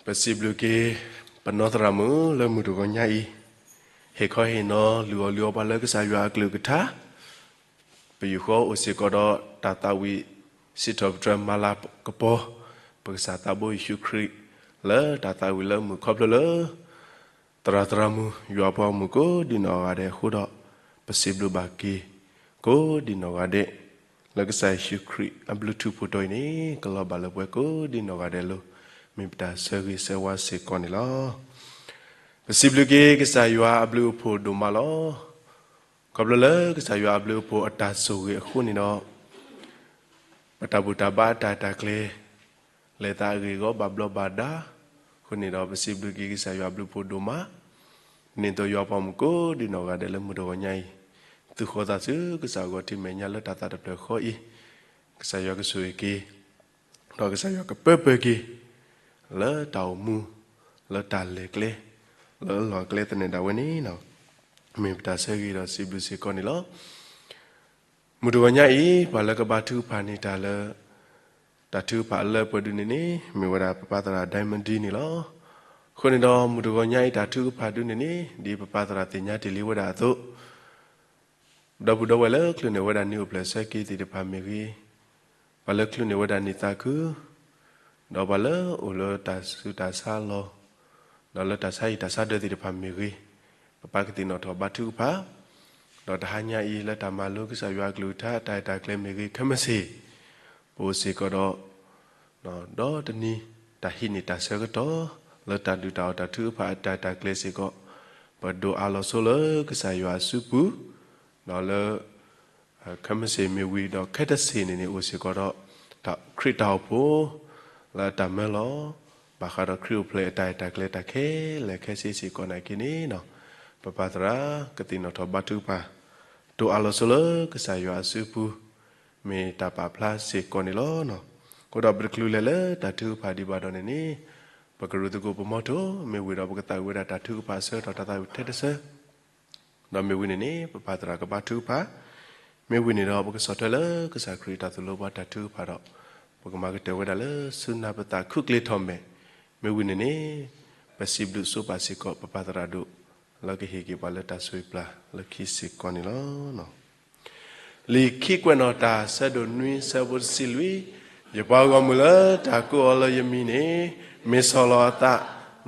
ပစံးဘျုးက့ၤ ပနီၢ်သရၣ်မုၣ်လၢမုၢ်တဂီၤညါအံၤ, ဟ့ၣ်ခီဟ့ၣ်နီၤ လုၢ်အီၣ်လုၢ်အီပှၤလၢကစၢ်ယွၤအကလုၢ်ကထါ, ပယူာ်ဃီအိၣ်စ့ၢ်ကီးဒီးတၢ်သးဝံၣ်စံးထီၣ်ပတြၢၤမၤလၤကပီၤ ပကစၢ်သးဘိယ့ၣ်ၡူးခရံာ် လၢတၢ်သးဝံၣ်လၢမုၢ်ခီဖျိလၢ သရၣ်သရၣ်မုၣ် ယွၤပှၤဂီၢ်မုၢ်ကိးဒံးနီၢ်ဂၤဒဲးအဃိဒီး, ပစံးဘျုးဘၣ်က့ၤ ကိးဒံးနီၢ်ဂၤဒဲး, လၢကစၢ်ယ့ၣ်ၡူးခရံာ်အဘျုးထူၣ်ဖှိၣ်တီၤအံၤန့ၣ် ကလီၤဘၣ်လၢပှၤကိးဒံးနီၢ်ဂၤဒဲးလီၤ. မ့ၢ်ပတၢ်ဆၢဂ့ၤဆၢဝါစ့ၢ်ကီးန့ၣ်လီၤ. ပစံးဘျုးက့ၤကစၢ်ယွၤအဘျုးအဖှိၣ်ဒိၣ်မးလီၤ. ခီဖျိလၢကစၢ်ယွၤအဘျုးအဖှိၣ်အတၢ်ဆိၣ်ဂ့ၤအဃိန့ၣ်ဒီး ပတၢ်ဘူၣ်တၢ်ဘါအတၢ်အဲၣ်တၢ်ကျဲ လဲၤသးအဂ့ၢ်အဂီၢ်ဘၣ်ဘျီးဘၣ်ဒါ, အဃိန့ၣ်ဒီးပစံးဘျုးက့ၤကစၢ်ယွၤအဘျုးအဖှိၣ်ဒိၣ်မး, ဒ်သိးယွၤပှၤမုၣ်ကိးဒံးနီၢ်ဂၤဒဲးလၢမုၢ်တဂီၤညါအံၤ, သုဃီသးဆူကစၢ်အဂီၢ်ထံးမဲာ်ညါလၢတၢ်သးတဖျၢၣ်ဃီအံၤ, ကစၢ်ယွၤကဆိၣ်ဂ့ၤက့ၤ ဒီးကစၢ်ယွၤကပၢပၢၤက့ၤ လၢတၢ်အိၣ်မူ, လၢတၢ်လဲၤကျဲ, လၢအလီၢ်အကျဲသနၢၣ်ဒၣ်ဝဲန့ၣ်, မ့ၢ်ပတၢ်ဆၢဂ့ၤဒီးစံးဘျုးစ့ၢ်ကီးန့ၣ်လီၤ. မုၢ်တဂီၤညါအံၤ ပှၤလၢကဘါထုကဖၣ်န့ၢ်တၢ်လၢ တၢ်ထုကဖၣ်အလၢပှဲၤဒုန့ၣ်န့ၣ် မ့ၢ်ဝဲဒၣ်ပပၢ်သရၣ် Diamond D န့ၣ်လီၤ. အဃိန့ၣ်ဒီးမုၢ်တဂီၤညါအံၤတၢ်ထုကဖၣ်ဒုန့ၣ်န့ၣ် ဒ်ပပၢ်သရၣ်သ့ၣ်ညါတ့ၢ်လံဝဲဒၣ်အသိး, ဒီပုၢ်ဒီဝဲၢ်လၢချုးန့ၢ်ဝဲဒၣ်နံၣ်အိၣ်ဖျဲၣ်ဆၢက့ၤသ့ၣ်တဖၣ်မ့ၢ်ဂ့ၤ, ပှၤလၢချုးန့ၢ်ဝဲဒၣ်နံၣ်သးခု, ဒီးပှၤလၢအိၣ်လၢတၢ်ဆူးတၢ်ဆါလီၢ်, ဒီးလၢတၢ်ဆါဟံၣ်တၢ်ဆါဒၢးသ့ၣ်တဖၣ်မ့ၢ်ဂ့ၤ, ပပၢ်ကသ့ၣ်နီၣ်ထီၣ်ဘါထုကဖၣ်, ဒီးတဟါညါအံၤလၢတၢ်မၤလိကစၢ်ယွၤအကလုၢ်ကထါတၢ်အဲၣ်တၢ်ကျဲမ့ၢ်ဂ့ၤ ခဲမုၢ်ဆ့ၣ်, ပအိၣ်စ့ၢ်ကီးဒီး ဒီးတနံၤ တၢ်ဟံးန့ၢ်တၢ်ဆၢကတီၢ် လၢတၢ်ဒုၣ်တၢ်အီၣ်တၢ်ထုကဖၣ်အတၢ်အဲၣ်တၢ်ကျဲစ့ၢ်ကီး, ပဒိးအးလီၤဆိလၢကစၢ်ယွၤအစုပူၤ, ဒီးလၢ ခဲမုၢ်ဆ့ၣ်မ့ၢ်ဝံၤဒီးခဲတဆ့ၣ်န့ၣ်န့ၣ် အိၣ်စ့ၢ်ကီးဒီး တၢ်ခရံာ်တၢ်အိၣ်ဖှိၣ် လၢတၢ်မၢလီၤ, ဘၣ်ဃးဒီးခရံာ်အိၣ်ဖျဲၣ်အတၢ်အဲၣ်တၢ်ကျဲတၢ်ခဲလၢာ်ခဲဆ့စ့ၢ်ကီးနာ်က့န့ၣ်, ပပၢ်သရၣ်ကသ့ၣ်နီၣ်ထီၣ်ဘါထုကဖၣ်, ဒိးအးလီၤဆိလၢကစၢ်ယွၤအစုပူၤ, မ့ၢ်တၢ်ပာ်ဖျါစ့ၢ်ကီးန့ၣ်လီၤ. အဃိဒီးပတချုးလဲၤလၢတၢ်ထုကဖၣ်ဒံးဘၣ်ဒီးန့ၣ်န့ၣ်, ပကရူၢ်သကိးပမီထိၣ် မ့ၢ်ဝံၤဒီးပကသးဝံၣ်ဝဲဒၣ်တၢ်ထုကဖၣ်အဆၢကတီၢ်တၢ်သးဝံၣ်ထဲတဆၢ ဒီးမ့ၢ်ဝံၤန့ၣ်န့ၣ် ပပၢ်သရၣ်ကဘါထုကဖၣ်, မ့ၢ်ဝံၤန့ၣ်ဒီးပကဆီၣ်ထွဲလၢကစၢ်ခရံာ်တၢ်သိၣ်လိပှၤတၢ်ထုကဖၣ်ဒီး, ပကမၤကတၢၢ်ဝဲဒၣ်လၢဆူနၢ်ပသးခုကျ့ထီၣ်မဲာ်, မ့ၢ်ဝံၤန့ၣ်န့ၣ်, ပစံးဘျုးဆိပာ်စ့ၢ်ကီးပပၢ်သရၣ်ဒိၣ်, လၢကဟ့ၣ်က့ၤပှၤလၢတၢ်ဆိၣ်ဂ့ၤပျၢ်လၢခံစ့ၢ်ကီးန့ၣ်လီၤ. လံာ်ခံကွဲးနီၣ်တၢ်ဆၢဒိၣ်နွံဆၢဖိတဆံလွံၢ်, ယပှၤဂီၢ်မုၢ်လၢတၢ်ကိးအီၤလၢယမံၤန့ၣ်, မ့ၢ်ဆီၣ်လီၤအသး,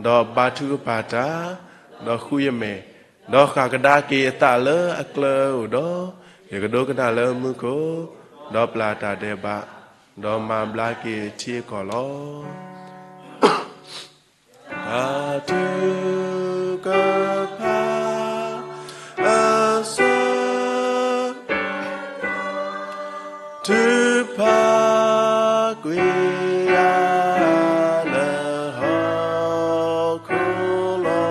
ဒီးဘါထုကဖၣ်တၢ်, ဒီးဃုယမဲာ်, ဒီးဃၣ်ကဒါက့ၤအသးလၢအကျၢၤအအိၣ်ဒီး, ယကဒိကနၣ်လၢမူခိၣ်, ဒီးပျၢ်တၢ်ဒဲးဘး, ဒီးမၤဘျါက့ၤအထံအကီၢ်လီၤ. တၢ်ထုကဖၣ်အဆၢ, ထုကဖၣ်ကွံာ်ယၤလၢဟီၣ်ခိၣ်လီ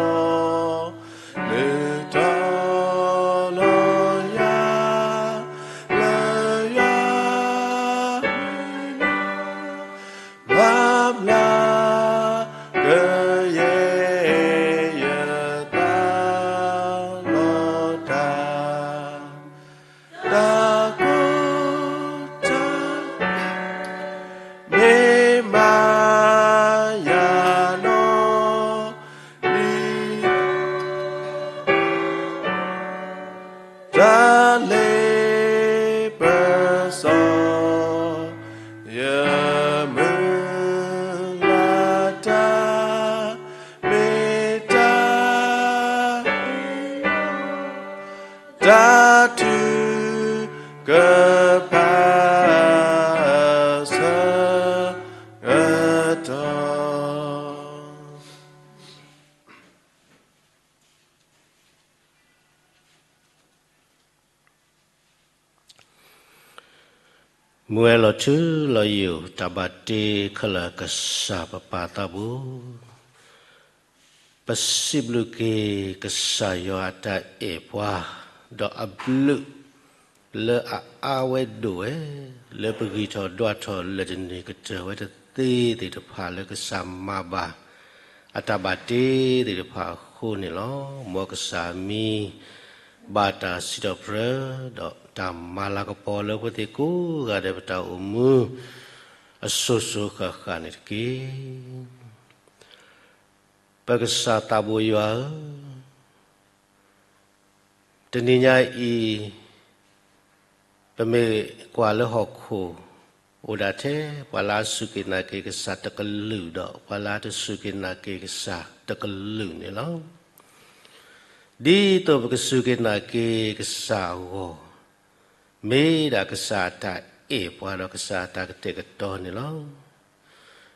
ၤ, နုာ်ထီၣ်လီၤယၤလၢယွၤ မၤဘျါကယဲၢ်ယသးလီၤတၢ်, တၢ်ကိၢ်တၢ်ဂီၤ မ့ၢ်မၤယၤနီၢ်လံၤ တၢ်လ့ပစီ ယမုၢ်လၢ်တၢ် မ့ၢ်တၢ် တၢ်ထုကဖၣ်အဆၢကတီၢ် မုၢ်ဝဲလီၤထူလီၤယိာ် တၢ်ဘၣ်တ့ခဲလၢာ်ကစၢ်ပပၢ်သးဘိ, ပစံးဘျုးက့ၤကစၢ်ယွၤအတၢ်အဲၣ်ပှၤ, ဒီးအဘျုးလၢအအါဝဲဒိၣ်ဝဲ, လၢပဂံၢ်ထီၣ်ဒွးထီၣ်လၢာ်တန့ၢ်ကတၢၢ်ဝဲတသ့သ့ၣ်တဖၣ် လၢကစၢ်မၤဘၣ် အတၢ်ဘၣ်တ့သ့ၣ်တဖၣ်အဃိန့ၣ်လီၤ. မ်ကစၢ်မံၤ ဘၣ်တၢ်စံးထီၣ်ပတြၢၤ ဒီးတၢ်မၤလၤကပီၤလၢပှၤသ့ၣ်ကိးဂၤဒဲးပတၢ်အိၣ်မူ အစိၤစိၤဃၣ်ဃၣ်န့ၣ်တက့ၢ်. ပကစၢ်သးဘိယွၤဧၢ, တနံၤညါအံၤ ပမ့ၢ်ကွၢ်လၢဟီၣ်ခိၣ် အိၣ်ဒၣ်ထဲပှၤလၢအစူၢ်က့ၤနာ်က့ၤကစၢ်တကလုာ်ဒီး ပှၤလၢအတစူၢ်က့ၤနာ်က့ၤကစၢ်တကလုာ်န့ၣ်လီၤ. ဒ်သိးပကစူၢ်က့ၤနာ်က့ၤကစၢ်အဂီၢ် မ့ၢ်ဒၣ်ကစၢ်အတၢ်အဲၣ်ပှၤဒီးကစၢ်အတၢ်ကတဲာ်ကတီၤန့ၣ်လီၤ.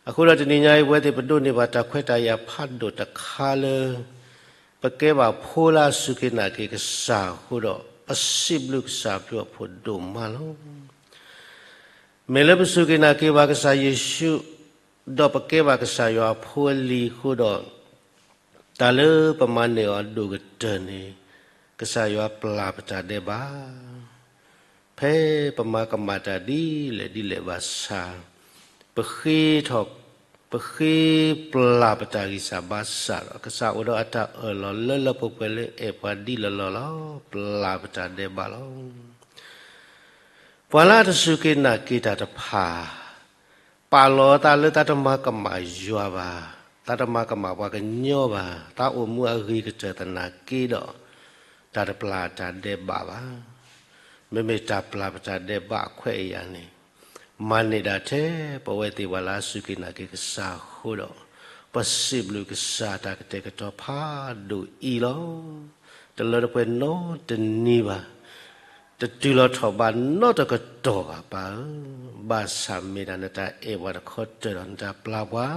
အဃိဒီးတနံၤညါအံၤ ပဝဲသ့ၣ်ပဒိးန့ၢ်ဘၣ်တၢ်ခွဲးတၢ်ယာ်ဖးဒိၣ်တခါလၢ ပကဲဘၣ်ဖိလၢအစူၢ်က့ၤနာ်က့ၤကစၢ်အဃိဒီး ပစံးဘျုးကစၢ်အဘျုးအဖှိၣ်ဒိၣ်မးလီၤ. မ့ၢ်လၢပစူၢ်က့ၤနာ်က့ၤဘၣ်ကစၢ်ယ့ၣ်ၡူး, ဒီးပကဲဘၣ်ကစၢ်ယွၤအဖိအလံၤအဃိဒီး တၢ်လၢပမၤန့ၢ်အီၤဒိၣ်ကတၢၢ်န့ၣ် ကစၢ်ယွၤပျၢ်ပတၢ်ဒဲးဘး ဖဲပမၤကမၣ်တၢ်ဒ်လဲၣ်ဒ်လဲၣ်ဘၣ်ဆၣ်, ပဃ့ထီၣ်, ပဃ့ပျၢ်ပတၢ်ဂံၢ်စၢ်ဘါစၢ်ဒီး ကစၢ်အိၣ်ဒီးအတၢ်အၢၣ်လီၤလၢလၢပှဲၤပှဲၤလၢအဲၣ်ပှၤဒ်လီၢ်လီၢ်လီၤ. ပျၢ်ပတၢ်ဒဲးဘးလီၤ. ပှၤလၢအတစူၢ်က့ၤနာ်က့ၤတၢ်တဖၣ် ပာ်လီၤသးလၢသးတမၤကမၣ်ယွၤဘၣ်, သးတမၤကမၣ်ပှၤကညီဘၣ်, သးအိၣ်မူအဂ့ၤကတၢၢ်သနာ်က့ဒီး တၢ်တပျၢ်တၢ်ဒဲးဘးဘၣ်. မ့မ့ၢ်တၢ်ပျၢ်ပတၢ်ဒဲးဘးအခွဲးအယာ်န့ၣ် မၤန့ၢ်ဒၣ်ထဲပဝဲသ့ၣ်ပှၤလၢအစူၢ်က့ၤနာ်က့ၤကစၢ်အဃိဒီး ပစံးဘျုးကစၢ်တၢ်ကတဲာ်ကတီၤဖးဒိၣ်အံၤလီၤ. တလၢတပှဲၤနီတနံၤဘၣ်, တတုၤလီၤထီၣ်ဘးနီတကတီၢ်ဘၣ် ပၢ်ဧၢ, ဘၣ်ဆၣ်မ့ၢ်ဒၣ်နတၢ်အဲၣ်ပှၤတခီတၢၢ်ဒီး နတၢ်ပျၢ်ပှၤ,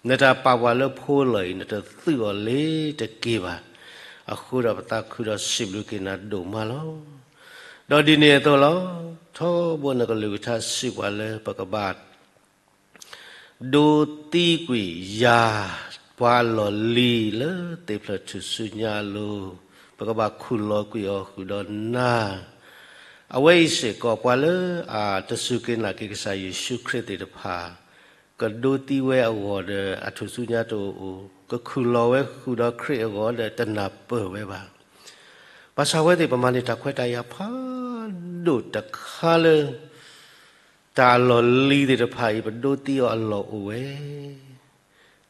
နတၢ်ပာ်ပှၤလၢဖိလီၢ်အံၤ နတသုးအီၤလ့ၤတက့ၢ်ဘၣ်. အဃိဒီးပသးခုဒီးစံးဘျုးက့ၤနၤဒိၣ်မးလီၤ. ဒီးဒ်န့ၣ်အသိးလီၤ. ထီဘိနကလုၢ်ကထါစံးပှၤလၢပကဘၣ် ဒိသံကွံာ်ယၤ ပှၤအလီၢ်လံၤလၢသ့ၣ်ဖျၢၣ်ထူၣ်စုညါအလိၤ, ပကဘၣ်ခူၣ်လီၤကွံာ်အီၤဃုာ်ဒီးနၤ. အဝဲအံၤစ့ၢ်ကီးပှၤလၢအတစူၢ်က့ၤနာ်က့ၤကစၢ်ယ့ၣ်ၡူးခရံာ်သ့ၣ်တဖၣ် ကဒိသံဝဲအဂီၢ်ဒီးအထူၣ်စုညါတအိၣ်, ကခူၣ်လီၤဝဲဃုာ်ဒီးခရံာ်အဂီၢ်ဒီးတနၢ်ပၢၢ်ဝဲဘၣ်. ဘၣ်ဆၣ်ဝဲသ့ၣ်ပမၤန့ၢ်တၢ်ခွဲးတၢ်ယာ်ဖးဒိၣ်တခါလၢ တၢ်အလီၢ်လံၤသ့ၣ်တဖၣ်အံၤ ပဒိသံအီၤအလီၢ်အိၣ်ဝဲ,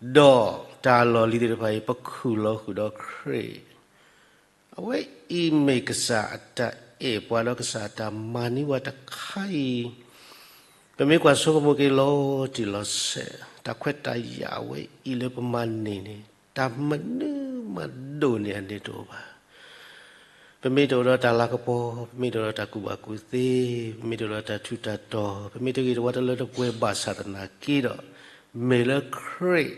ဒီးတၢ်အလီၢ်လံၤသ့ၣ်တဖၣ်အံၤ ပခူၣ်လီၤဃုာ်ဒီးခရံာ်. အဝဲအံၤမ့ၢ်ကစၢ်အတၢ်အဲၣ်ပှၤဒီးကစၢ်အတၢ်မၤန့ၢ်ပှၤတခါအံၤ, ပမ့ၢ်ကွၢ်ဆိကမိၣ်က့ၤလီၤတံၢ်လီၤဆဲး တၢ်ခွဲးတၢ်ယာ်အဝဲအံၤလၢပမၤန့ၢ်န့ၣ် တၢ်မနုၤမးဒိၣ်န့ၢ်အန့ၣ်တအိၣ်ဘၣ်. ပမ့ၢ်တအိၣ်ဒီးတၢ်လၤကပီၤ, ပမ့ၢ်တအိၣ်ဒီးတၢ်ကူၣ်ဘၣ်ကူၣ်သ့, ပမ့ၢ်တအိၣ်ဒီးတၢ်ထူးတၢ်တီၤ, ပမ့ၢ်တဂ့ၤတဝါတလၢတပှဲၤဘၣ်ဆၣ်သနာ်က့ဒီး, မ့ၢ်လၢခရံာ်,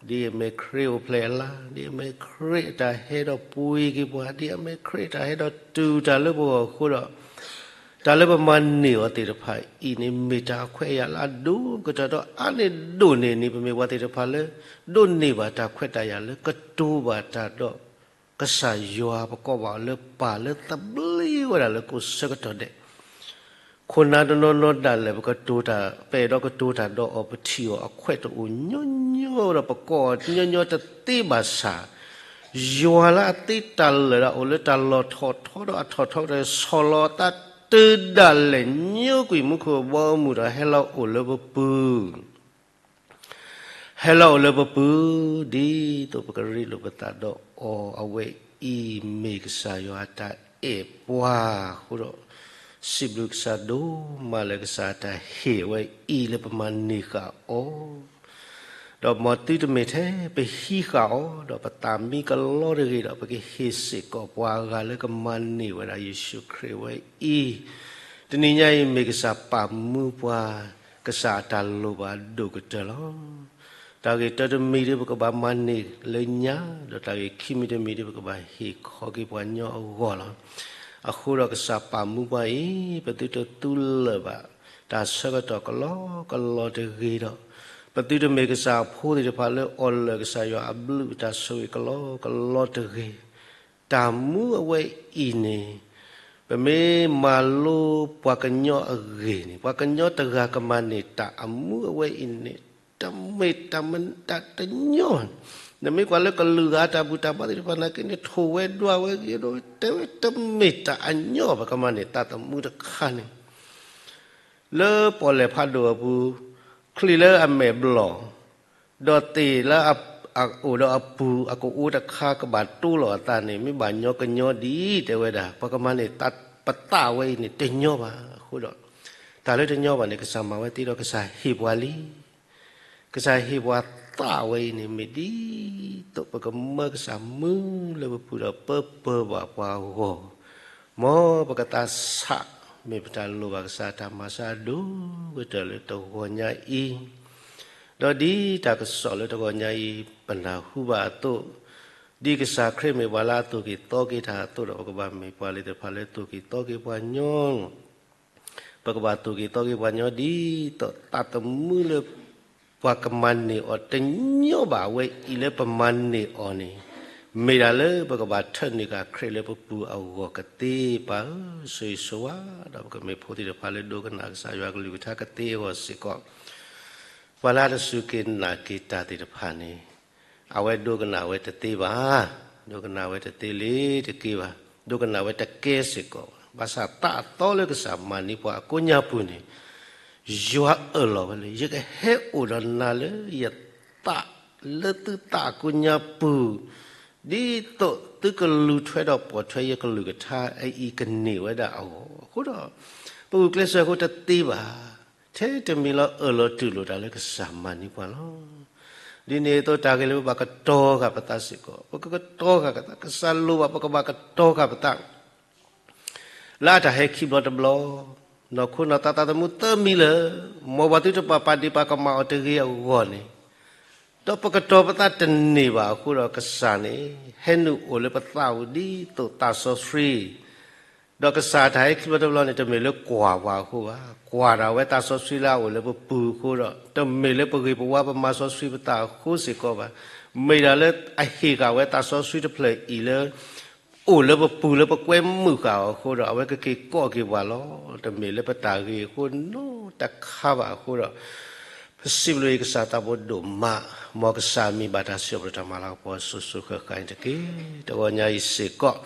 ဒ်အမ့ၢ်ခရံာ်အိၣ်ဖျဲၣ်အလၤ, ဒ်အမ့ၢ်ခရံာ်အတၢ်ဟဲဒီးပှ့ၤက့ၤပှၤ, ဒ်အမ့ၢ်ခရံာ်အတၢ်ဟဲဒီးတူၢ်တၢ်လၢပဂီၢ်အဃိဒီး, တၢ်လၢပမၤန့ၢ်အီၤသ့ၣ်တဖၣ်အံၤန့ၣ် မ့ၢ်တၢ်အခွဲးအယာ်လၢအဒိၣ်ကတၢၢ်ဒီးအါန့ၢ်ဒိၣ်န့ၢ်န့ၣ် ပမ့ၢ်ပှၤသ့ၣ်တဖၣ်လၢ ဒိးန့ၢ်ဘၣ်တၢ်ခွဲးတၢ်ယာ်လၢကတိၤဘၣ်တၢ်ဒီး ကစၢ်ယွၤ ပကိးဘၣ်အီၤလၢပၢ်လၢသဘျ့ဝဲဒၣ်လၢကိးဆၢကတီၢ်ဒဲး ခိၣ်နၢ်တနီၤနီၤဒၣ်လဲာ် ပကတိၤတၢ် ပအဲၣ်ဒိးကတိၤတၢ်ဒီးအီၤ ပထံၣ်အီၤအခွဲးတအိၣ်ညီညီဒီး ပကိးအီၤညီညီတသ့ဘၣ်ဆၣ်, ယွၤလၢအသ့တၢ်လၢာ်ဒီးအိၣ်လၢတၢ်လီၢ်ထီၣ်ထီဒီးအထီၣ်ထီကတၢၢ် ဆီၣ်လီၤအသးတုၤဒၣ်လဲာ် ညိကွံာ်မူခိၣ်ဘီမုၢ်ဒီးဟဲလီၤအိၣ်လၢပပုၢ် ဟဲလီၤအိၣ်လၢပပုၢ် ဒ်သိးပကရ့လိာ်ပသးဒီးအီၤ အဝဲအံၤမ့ၢ်ကစၢ်ယွၤအတၢ်အဲၣ်ပှၤအဃိဒီး စံးဘျုးကစၢ်ဒိၣ်မးလၢကစၢ်အတၢ်ဟ့ၣ်အဝဲအံၤလၢပမၤန့ၢ်ဃာ်အီၤ ဒီးမ်သုတမ့ၢ်ထဲပဟံးဃာ်အီၤ ဒီးပသးမံကလီတဂ့ၤဒီး ပကဟ့ၣ်စ့ၢ်ကီးပှၤအဂၤလၢကမၤန့ၢ်ဝဲဒၣ်ယ့ၣ်ၡူးခရံာ်ဝဲအံၤ, တနံၤညါအံၤမ့ၢ်ကစၢ်ပာ်မူပှၤ ကစၢ်အတၢ်လိၣ်ဘၣ်ဒိၣ်ကတၢၢ်လီၤ. တၢ်ဂ့ၢ်တၢတမံၤဒီးပကဘၣ်မၤန့ၢ်လၢညါ, ဒီးတၢ်ဂ့ၢ်ခံမံၤတမံၤဒီး ပကဘၣ်ဟ့ၣ်ခီက့ၤပှၤညီအဂီၢ်လီၤ. အဃိဒီးကစၢ်ပာ်မူပှၤအံၤ ပသုတသူလၢာ်ဘၣ် တၢ်ဆၢကတီၢ်ကလီကလီတဂ့ၤဒီး, ပသုတမ့ၢ်ကစၢ်အဖိသ့ၣ်တဖၣ်လၢအီၣ်လၢာ်ကစၢ်ယွၤအဘျုးအတၢ်ဆိၣ်ဂ့ၤကလီကလီတဂ့ၤ. တၢ်မူအဝဲအံၤန့ၣ် ပမ့ၢ်မၤလိပှၤကညီအဂ့ၢ်န့ၣ် ပှၤကညီတဂၤကမၤန့ၢ်တၢ်အမူအဝဲအံၤန့ၣ် တမ့ၢ်တၢ်မတၤတညီ, နမ့ၢ်ကွၢ်လၢကလုာ်ဂၤတၢ်ဘူၣ်တၢ်ဘါသ့ၣ်တဖၣ်နာ်က့န့ၣ် ထိၣ်ဝဲဒွးဝဲဂ့ၤဒိၣ်ဝဲ တဲဝဲတမ့ၢ်တၢ်အညီ ပကမၤန့ၢ်သးသမူတခါန့ၣ် လၢပီၣ်လဲၣ်ဖးဒိၣ်အပူၤ ချံးလၢအမဲာ်ဘျီၣ် ဒီးသ့ၣ်လၢအ အိၣ်ဒီးအပူၤ အကအိတခါကဘၣ်တိလီၤအသးန့ၣ် မ့ၢ်ဘၣ်ညီကညီဒ်တဲဝဲဒၣ် ပကမၤန့ၢ်တၢ်ပသးဝဲအံၤန့ၣ် တညီဘၣ်အဃိဒီး တၢ်လၢတညီဘၣ်န့ၣ် ကစၢ်မၤဝဲသ့ဒီးကစၢ်ဟ့ၣ်ပှၤလံ ကစၢ်ဟ့ၣ်ပှၤသးဝဲအံၤန့ၣ် မ့ၢ်ဒ်သိးပကမၢကစၢ်မုၢ်လၢပပူၤဒီးပၢပၢဘၣ်ပှၤအဂီၢ်, မ်ပကသးဆး မ့ၢ်ပတၢ်လိၣ်ဘၣ်ကစၢ်တၢ်မၤစၢၤအဒိၣ်ကတၢၢ်လၢတဂီၤညါအံၤ, ဒီးဒ်တၢ်ကစီၣ်လၢတဂီၤညါအံၤ ပနၢ်ဟူဘၣ်အသိး, ဒ်ကစၢ်ခရံာ်မ့ၢ်ပှၤလၢအသိၣ်က့ၤသီက့ၤတၢ်အသိးဒီး ပကဘၣ်မ့ၢ်ပှၤလၢသ့ၣ်တဖၣ်လၢသိၣ်က့ၤသီက့ၤပှၤညီ ပကဘၣ်သိၣ်က့ၤသီက့ၤပှၤညီဒ်သိးသးသမူလၢပှၤကမၤန့ၢ်အီၤတညီဘၣ် အဝဲအံၤလၢပမၤန့ၢ်အီၤန့ၣ်, မ့ၢ်ဒၣ်လၢပကဘၣ်ထၢနုာ်ဃာ်ခရံာ်လၢပပူၤအဂီၢ်ကသ့ပၢ်ဧၢ, ဆိၣ်ဂ့ၤဆိၣ်ဝါဒီးပကမ့ၢ်ဖိသ့ၣ်တဖၣ်လၢဒိကနၣ်ကစၢ်ယွၤကလုၢ်ကထါကသ့အဂီၢ်စ့ၢ်ကီး ပှၤလၢအတစူၢ်က့ၤနာ်က့ၤတၢ်သ့ၣ်တဖၣ်န့ၣ်, အဝဲဒိကနၣ်ဝဲတသ့ဘၣ်. ဒိကနၣ်ဝဲတသ့လၢၤတက့ၢ်ဘၣ်. ဒိကနၣ်ဝဲတကဲစ့ၢ်ကီးဘၣ်. ဘၣ်ဆၣ်သးအသီလၢကစၢ်မၤန့ၢ်ပှၤအကိးညါပူၤန့ၣ်, ယွၤအၢၣ်လီၤဝဲလၢ ယကဟဲအိၣ်ဒီးနၤလၢယသးလၢသုသးအကိးညါပူၤ, ဒ်သိးသုကလူၤထွဲဒီးပိာ်ထွဲယကလုၢ်ကထါအအံၤကန့ၢ်ဝဲဒၣ်အဂီၢ်. အဃိဒီး, ပဂုာ်ကျဲးစၢးအဃိတသ့ဘၣ်. ထဲတမံၤလီၤအၢၣ်လီၤတူၢ်လိာ်တၢ်လၢကစၢ်မၤန့ၢ်ပှၤလီၤ. ဒ်န့ၣ်အသိးတၢ်ဂ့ၢ်လၢပဘၣ်ကတီၤဃာ်ပသးစ့ၢ်ကီး, ပကကတီၤဃာ်ပသး, ကစၢ်လိၣ်ဘၣ်ပကဘၣ်ကတီၤဃာ်ပသး လၢအတၢ်ဟဲခံဘျီတဘျီ, နီၢ်ခိနီၢ်သးသးသမူသၢမံၤလၢာ်, မ်ပှၤသုတပာ်ပာ်ဒ့ၣ်ပာ်ကမၣ်အီၤတဂ့ၤအဂီၢ်န့ၣ်, ဒီးပကတီၤပသးတန့ၢ်ဘၣ်အဃိဒီးကစၢ်န့ၣ်, ဟဲနုာ်အိၣ်လၢပသးပူၤဒ်သိးသးစီဆှံ ဒီးကစၢ်တၢ်ဟဲခံဘျီတဘျီန့ၣ် တမ့ၢ်လၢကွၢ်ပှၤအဃိဘၣ်. ကွၢ်ဒၣ်ဝဲသးစီဆှံလၢအအိၣ်လၢပပူၤအဃိဒီး, တမ့ၢ်လၢပဂ့ၤပဝါပမၤစီဆှံပသးအဃိစ့ၢ်ကီးဘၣ်. မ့ၢ်ဒၣ်လၢအဟ့ၣ်ဃာ်ဝဲသးစီဆှံတဖျၢၣ်အံၤလၢ အိၣ်လၢပပူၤလၢပကွဲမုာ်ဃာ်အီၤအဃိဒီး အဝဲကက့ၤကိးက့ၤပှၤလီၤ. တမ့ၢ်လၢပတၢ်ဂ့ၤအဃိနီတခါဘၣ်အဃိဒီး ပစံးဘျုးကစၢ်သးဘိဒိၣ်မး, မ်ကစၢ်မံၤဘၣ်တၢ်စံးပတြၢၤတၢ်မၤလၤကပီၤစိၤစိၤဃၣ်ဃၣ်န့ၣ်တက့ၢ်. တဂီၤညါအံၤစ့ၢ်ကီး,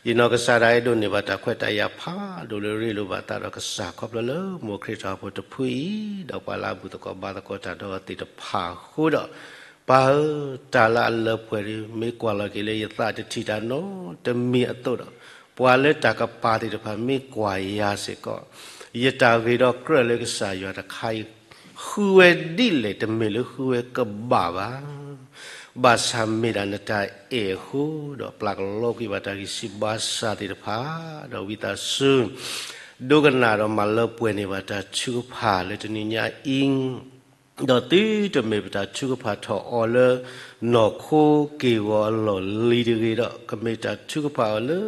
ယနီၢ်ကစၢ်ဒၣ်အဲၣ်ဒိးန့ၢ်ဘၣ်တၢ်ခွဲးတၢ်ယာ်ဖးဒိၣ်လၢရ့လိာ်ဘၣ်သးဒီးကစၢ်ခီဖျိလၢမိၢ်ခရံာ်တၢ်အိၣ်ဖှိၣ်တဖုအံၤ, ဒီးပှၤလၢအဘူၣ်သကိးဘါသကိးတၢ်ဒီးအီၤသ့ၣ်တဖၣ်အဃိဒီး, ပၢ်ဧၢ, တၢ်လၢအလၢပှဲၤဒ်မ့ၢ်ကွၢ်လီၤက့ၤလၢယသးတထံၣ်တၢ်နီတမံၤအသိးဒီး, ပှၤလၢတၢ်ကပၤသ့ၣ်တဖၣ်မ့ၢ်ကွၢ်ယၤစ့ၢ်ကီး, ယတၢ်ဂ့ၤဒီးကြၢးလၢကစၢ်ယွၤတခါအံၤ ဃုဝဲဒ်လဲၣ် တမ့ၢ်လၢဃုဝဲကဘၣ်ဘၣ်. ဘၣ်ဆၣ်မ့ၢ်ဒၣ်နတၢ်အဲၣ်အဃိဒီး ပျၢ်ကလီကွံာ်ဘၣ်တၢ်ဂံၢ်ဆံးဘါစၢ်သ့ၣ်တဖၣ်, ဒီးဝံသးစူၤ ဒိကနၣ်ဒီးမၤလၢပှဲၤန့ၢ်ဘၣ်တၢ်ထုကဖၣ်လၢတနံၤညါအံၤ ဒီးသုတမ့ၢ်ပတၢ်ထုကဖၣ်ထီၣ်အီၤလၢ နီၢ်ခိက့ၢ်ဂီၤအလီၢ်လံၤတဂ့ၤဒီး ကမ့ၢ်တၢ်ထုကဖၣ်အီၤလၢ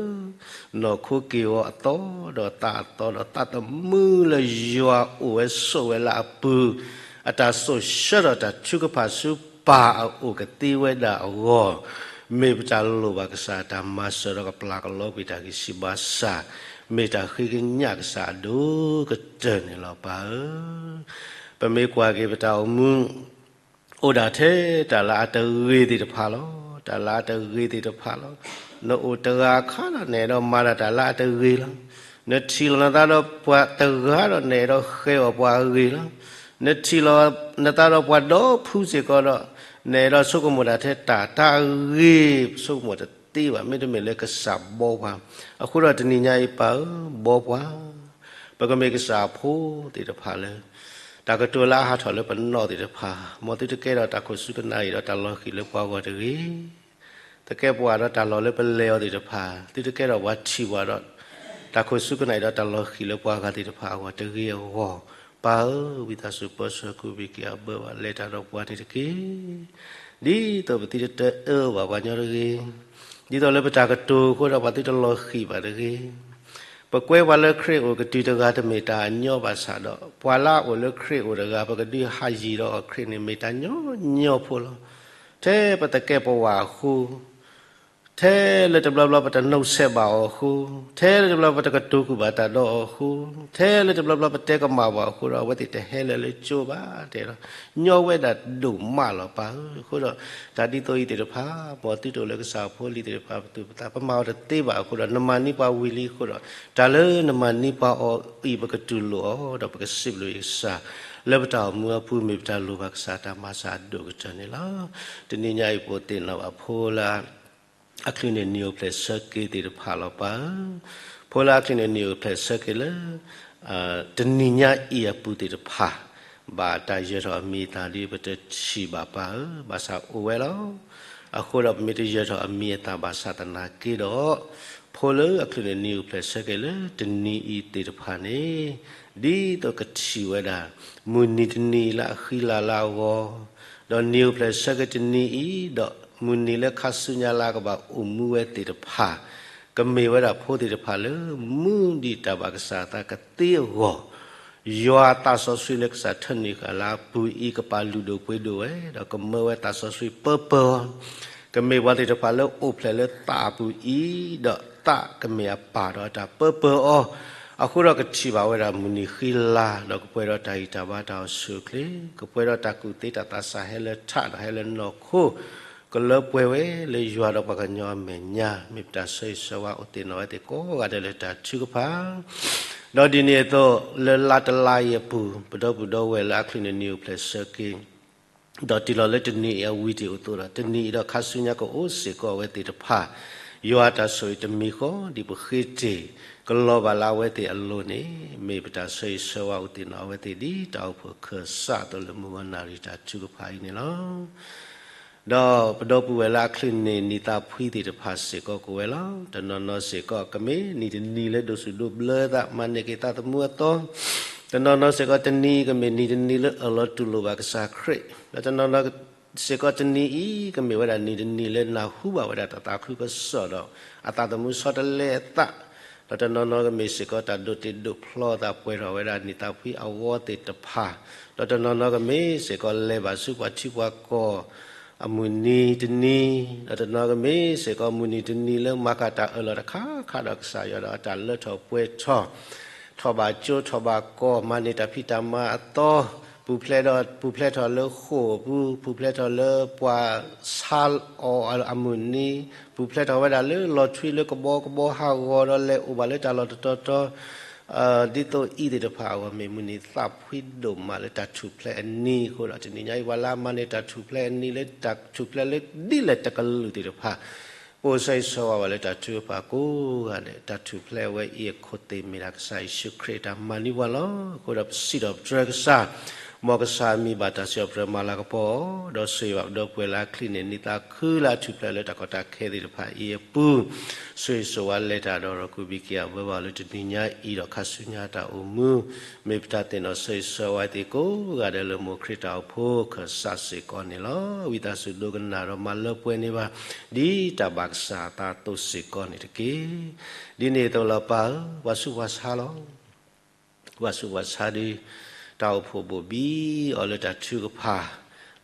နီၢ်ခိက့ၢ်ဂီၤအသီ ဒီးသးအသီ ဒီးသးသမူလၢယွၤအိၣ်ဝဲဆိးဝဲလၢအပူၤ, အတၢ်စိာ်ဆှၢဒီးတၢ်ထုကဖၣ်ဆူပၢ်အအိၣ်ကသ့ဝဲဒၣ်အဂီၢ်, မ့ၢ်ပတၢ်လိၣ်ဘၣ်ကစၢ်တၢ်မၤစၢၤဒီးကပျၢ်ကလီကွံာ်တၢ်ဂံၢ်ဆံးဘါစၢ်, မ့ၢ်တၢ်ဃ့ကညးကစၢ်အဒိၣ်ကတၢၢ်န့ၣ်လီၤ ပၢ်ဧၢ. ပမ့ၢ်ကွၢ်က့ၤပတၢ်အိၣ်မူ အိၣ်ဒၣ်ထဲတၢ်လၢအတဂ့ၤသ့ၣ်တဖၣ်လီၤ. တၢ်လၢအတဂ့ၤသ့ၣ်တဖၣ်လီၤ. နအိၣ်တဂၤအခါဒီး နအဲၣ်ဒိးမၤဒၣ်တၢ်လၢအတဂ့ၤလီၤ. နထံၣ်လီၤနသးဒီးပှၤတဂၤဒီး နအဲၣ်ဒိးဃဲအီၤပှၤအဂ့ၤလီၤ. နထံၣ်လီၤနသးဒီးပှၤဒီဖုစ့ၢ်ကီးဒီး နအဲၣ်ဒိးဆိကမိၣ်ဒၣ်ထဲတၢ်, တၢ်အဂ့ၤ ပဆိကမိၣ်တသ့ဘၣ်. မ့တမ့ၢ်လၢကစၢ်ဘီပှၤ, အဃိဒီးတနံၤညါအံၤ ပၢ်ဧၢ, ဘီပှၤ ပကမ့ၢ်ကစၢ်အဖိသ့ၣ်တဖၣ်လၢ တၢ်ကတိၤလၢအဟးထီၣ်လၢပနီၣ်သ့ၣ်တဖၣ်, မ်သုတကဲထီၣ်တၢ်ခိၣ်စူၢ်ကနၣ်အံၤဒီးတၢ်လီၤဃံၤလၢပှၤဂီၢ်တဂ့ၤ. သကဲပဝးဒီးတၢ်လီၢ်လၢပလဲၤအီၤသ့ၣ်တဖၣ်, သုတကဲထီၣ်ပှၤထံၣ်ပှၤဒီး တၢ်ခိၣ်စူၢ်ကနၣ်အံၤဒီးတၢ်လီၤဃံၤလၢပှၤဂၤသ့ၣ်တဖၣ်အဂီၢ်တဂ့ၤအဂီၢ်, ပၢ်ဧၢ, ဝံသးစူၤပၢဆှၢက့ၤအဘၢဘၣ် လဲၤတၢ်ဒီးပှၤန့ၣ်တက့ၢ်. ဒ်သိးပသုတတအၢဘၣ်ပှၤညီတဂ့ၤ, ဒ်သိးလၢပတၢ်ကတိၤအဃိဒီးပှၤသုတလီၤဃံၤဘၣ်တဂ့ၤ. ပကွဲပှၤလၢခရံာ်အိၣ်ကတုၤတဂၤတမ့ၢ်တၢ်အညီဘၣ်ဆၣ်ဒီး, ပှၤလၢအအိၣ်လၢခရံာ်အိၣ်တဂၤ ပကဒုးဟးယံၤဒီးခရံာ်န့ၣ် မ့ၢ်တၢ်ညီညီဖိလီၤ. ထဲပသကဲပဝးအဃိ, ထဲလၢတဘျီဘျီပတနီၣ်ဆဲးဘၣ်အီၤအဃိ, ထဲလၢတဘျီပတကတိၤကွံာ်ဘၣ်တၢ်ဒီးအီၤအဃိ, ထဲလၢတဘျီဘျီပတဲကမၣ်ဘၣ်အဃိဒီး အဝဲသ့ၣ်တဟဲလၢာ်လၢကၠိဘၣ်တဲဒီး, ညီဝဲဒၣ်ဒိၣ်မးလီၤပၢ်ဧၢ. အဃိဒီး တၢ်ဒ်သိးအံၤသ့ၣ်တဖၣ် မ်သုတအိၣ်လၢကစၢ်ဖိလံၤသ့ၣ်တဖၣ်ပသူၣ်ပသး ပမၤအီၤတသ့ဘၣ်အဃိဒီး နမၤန့ၢ်ပှၤဝံၤလံအဃိဒီး တၢ်လၢနမၤန့ၢ်ပှၤအီၤအံၤ ပကတူၢ်လိာ်အီၤ ဒီးပကစံးဘျုးကစၢ် လၢပတၢ်အိၣ်မူအပူၤ မ့ၢ်ပတၢ်လိၣ်ဘၣ်ကစၢ်တၢ်မၤစၢ်အဒိၣ်ကတၢၢ်န့ၣ်လီၤ. တနံၤညါအံၤ ပသ့ၣ်နီၣ်ဘၣ်ဖိလၢ အချုးန့ၢ်နံၣ်အိၣ်ဖျဲၣ်ဆၢက့ၤသ့ၣ်တဖၣ်လီၤပၢ်ဧၢ. ဖိလၢအချုးန့ၢ်နံၣ်အိၣ်ဖျဲၣ်ဆၢက့ၤလၢ တနံၤညါအံၤအပူၤသ့ၣ်တဖၣ် ဘၣ်တၢ်ယၢၤထီၣ်အမံၤအသၣ်ဒီး ပတထံၣ်ဘၣ်ပၢ်ဧၢ, ဘၣ်ဆၣ်အိၣ်ဝဲလီၤ. အဃိဒီးပမ့ၢ်တယၢၤထီၣ်အမံၤအသၣ်ဘၣ်ဆၣ်သနာ်က့ဒီး, ဖိလၢအချုးန့ၢ်နံၣ်အိၣ်ဖျဲၣ်ဆၢက့ၤလၢတနံၤအံၤသ့ၣ်တဖၣ်န့ၣ်, ဒ်သိးကထံၣ်ဝဲဒၣ် မုၢ်နံၤတနံၤလၢအဃံလၤလၢအဂီၤ, ဒီးနံၣ်အိၣ်ဖျဲၣ်ဆၢက့ၤတနံၤအံၤ, ဒီးမုၢ်နံၤလၢခါဆူညါလၢအကဘၣ်အိၣ်မူဝဲသ့ၣ်တဖၣ်, ကမ့ၢ်ဝဲဒၣ်ဖိသ့ၣ်တဖၣ်လၢ မူဒံးတၢ်ဘၣ်ကစၢ်အသးကသ့အဂီၢ်, ယွၤအသးစီဆှံလၢကစၢ်ထၢနုာ်ဃာ်လၢအပူၤအံၤ ကပာ်လုၢ်ဒိၣ်ပှ့ၤဒိၣ်ဝဲ, ဒီးကမၢဝဲသးစီဆှံပၢပၢအီၤ, ကမ့ၢ်ပှၤသ့ၣ်တဖၣ်လၢအိၣ်ဖျဲၣ်လၢသးအပူၤအံၤ, ဒီးသးကမ့ၢ်အပၢ်ဒီးအတၢ်ပၢပၢအီၤ, အဃိဒီးကထံၣ်ဘၣ်ဝဲဒၣ်မုၢ်နံၤဃံလၤ, ဒီးကပှဲၤဒီးတၢ်ဂံၢ်တၢ်ဘါတၢ်အိၣ်ဆူၣ်အိၣ်ချ့, ကပှဲၤဒီးတၢ်ကူၣ်သ့တၢ်သးစၢ်ဟဲလၢထးဒီးဟဲလၢနီၢ်ခိ, ကလၢပှဲၤဝဲလၢယွၤဒီးပှၤကညီအမဲာ်ညါ, မ့ၢ်ပတၢ်ဆၢဂ့ၤဆၢဝါအိၣ်သ့ၣ်နီၣ်ဝဲသ့ၣ်ကိးဂၤဒဲးလၢတၢ်ထုကဖၣ်, ဒီးဒ်န့ၣ်အသိး လၢလါတလါအံၤအပူၤ ပဒီပုၢ်ဒီဝဲၢ်လၢအချုးန့ၢ်နံၣ်အိၣ်ဖျဲၣ်ဆၢက့ၤ ဒီးတုၤလီၤလၢတနံၤအံၤအဝံၤတ့ၢ်အိၣ်အသိးဒီး တနံၤအံၤဒီးခါဆူညါကအိၣ်စ့ၢ်ကီးအဝဲသ့ၣ်တဖၣ်, ယွၤအတၢ်ဆိၣ်ဂ့ၤတမံၤဃီ ဒ်ပဃ့တ့ၢ် ကလီၤဘၣ်လၢအဝဲသ့ၣ်အလိၤန့ၣ်, မ့ၢ်ပတၢ်ဆၢဂ့ၤဆၢဝါအိၣ်သ့ၣ်နီၣ်အဝဲသ့ၣ်ဒ်တၢ်အိၣ်ဖှိၣ်ခၢၣ်စးအသိးလၢမုၢ်ဂီၤနၣ်ရံၣ်တၢ်ထုကဖၣ်အံၤန့ၣ်လီၤ. ဒီးပဒီပုၢ်ဝဲၢ်လၢအချုးန့ၢ်နံၣ်သးဖှံသ့ၣ်တဖၣ်စ့ၢ်ကီးကအိၣ်ဝဲလီၤ. တနီၤနီၤစ့ၢ်ကီး ကမ့ၢ်နံၣ်တနံၤလၢဒိးဆူၣ်ဒိးဘျၢသး မၤန့ၢ်က့ၤသးသမူအသီ, တနီၤနီၤစ့ၢ်ကီး တနံၤကမ့ၢ်နံၣ်တနံၤလၢအၢၣ်လီၤတူၢ်လိာ်ဘၣ်ကစၢ်ခရံာ်, ဒီးတနီၤနီၤစ့ၢ်ကီးတနံၤအံၤ ကမ့ၢ်ဝဲဒၣ်နံၣ်တနံၤလၢနၢ်ဟူဘၣ်ဝဲဒၣ်တၢ်သးခုကစီၣ်ဒီး အသးသမူဆီတလဲအသး, ဒီးတနီၤနီၤကမ့ၢ်စ့ၢ်ကီးတၢ်ဒိးတ့ဒိးဖျီသးပှဲၤထီၣ်ဝဲဒၣ်နံၣ်သးဖှံအဝီသ့ၣ်တဖၣ်, ဒီးတနီၤနီၤကမ့ၢ်စ့ၢ်ကီးလဲၤဘၣ်ဆူပှၤထံပှၤကီၢ် အမုၢ်နံၤတနံၤ, ဒီးတနီၤကမ့ၢ်စ့ၢ်ကီးမုၢ်နံၤတနံၤလၢမၤဃာ်တၢ်အၢၣ်လီၤတခါခါဒီးကစၢ်ယွၤဒီးအတၢ်လၢထီၣ်ပှဲၤထီၣ်, ထီၣ်ဘၣ်ကၠိထီၣ်ဘၣ်ကီၢ် မၤန့ၢ်တၢ်ဖံးတၢ်မၤအသီ, ပူၤဖျဲးဒီး ပူၤဖျဲးထီၣ်လၢဃိာ်အပူၤ, ပူၤဖျဲးထီၣ်လၢပှၤဆါအီၤအမုၢ်နံၤ, ပူၤဖျဲးထီၣ်ဝဲဒၣ်လၢလီၤထွံလၢကဘီကဘီဟးဂီၤဒီးလဲၤအိၣ်ဘၣ်လၢတၢ်လီၢ်တတီၤတီၤ ဒ်သိးအံၤသ့ၣ်တဖၣ်အဂီၢ် မ့ၢ်မုၢ်နံၤသးဖှံဒိၣ်မးလၢတၢ်ထူၣ်ဖျဲးအနံၤအဃိဒီး တနံၤညါအံၤ ပှၤလၢအမၤန့ၢ်တၢ်ထူၣ်ဖျဲးအနံၤလၢတၢ်ထူၣ်ဖျဲးလၢဒ်လဲၣ်တကလုာ်သ့ၣ်တဖၣ် ပအိၣ်ဆၢဂ့ၤဆၢဝါဘၣ်လၢတၢ်ထုကဖၣ်ကိးဂၤဒဲး တၢ်ထူၣ်ဖျဲးအဝဲအံၤအခိၣ်သ့ၣ်မ့ၢ်ဒၣ်ကစၢ်ယ့ၣ်ၡူးခရံာ်အတၢ်မၤန့ၢ်ပှၤလီၤ. အဃိဒီးပစံးထီၣ်ပတြၢၤကစၢ်, မ်ကစၢ်မံၤဘၣ်တၢ်စံးထီၣ်ပတြၢၤမၤလၤကပီၤအီၤ, ဒီးဆိၣ်ဂ့ၤဘၣ်ပဒီပုၢ်ဝဲၢ်လၢအချုးန့ၢ်နံၣ်သးခုလၢအထူၣ်ဖျဲးလၢတၢ်ကီတၢ်ခဲသ့ၣ်တဖၣ်အံၤအပူၤ ဆိၣ်ဂ့ၤဆိၣ်ဝါလဲၤတၢ်ဒီး ဒီးကူးဘံၣ်က့ၤအဘၢဘၣ်လၢတနံၤညါအံၤဒီးခါဆူညါတၢ်အိၣ်မူ မ့ၢ်ပတၢ်သ့ၣ်နီၣ်ဆိၣ်ဂ့ၤဆိၣ်ဝါသ့ၣ်ကိးဂၤဒဲးလၢမိၢ်ခရံာ်တၢ်အိၣ်ဖှိၣ်ခၢၣ်စးစ့ၢ်ကီးန့ၣ်လီၤ. ဝံသးစူၤဒိကနၣ်ဒီးမၤလၢပှဲၤန့ၢ်ဘၣ် ဒ်တၢ်ဘၣ်ကစၢ်အသးအသိးစ့ၢ်ကီးန့ၣ်တက့ၢ်. ဒ်န့ၣ်အသိးလီၤပၢ်ဧၢ, ပှၤဆူးပှၤဆါလီၤ. ပှၤဆူးပှၤဆါဒီး တၢ်အိၣ်ဖှိၣ်ဘိၣ်ဘံအီၤလၢတၢ်ထုကဖၣ်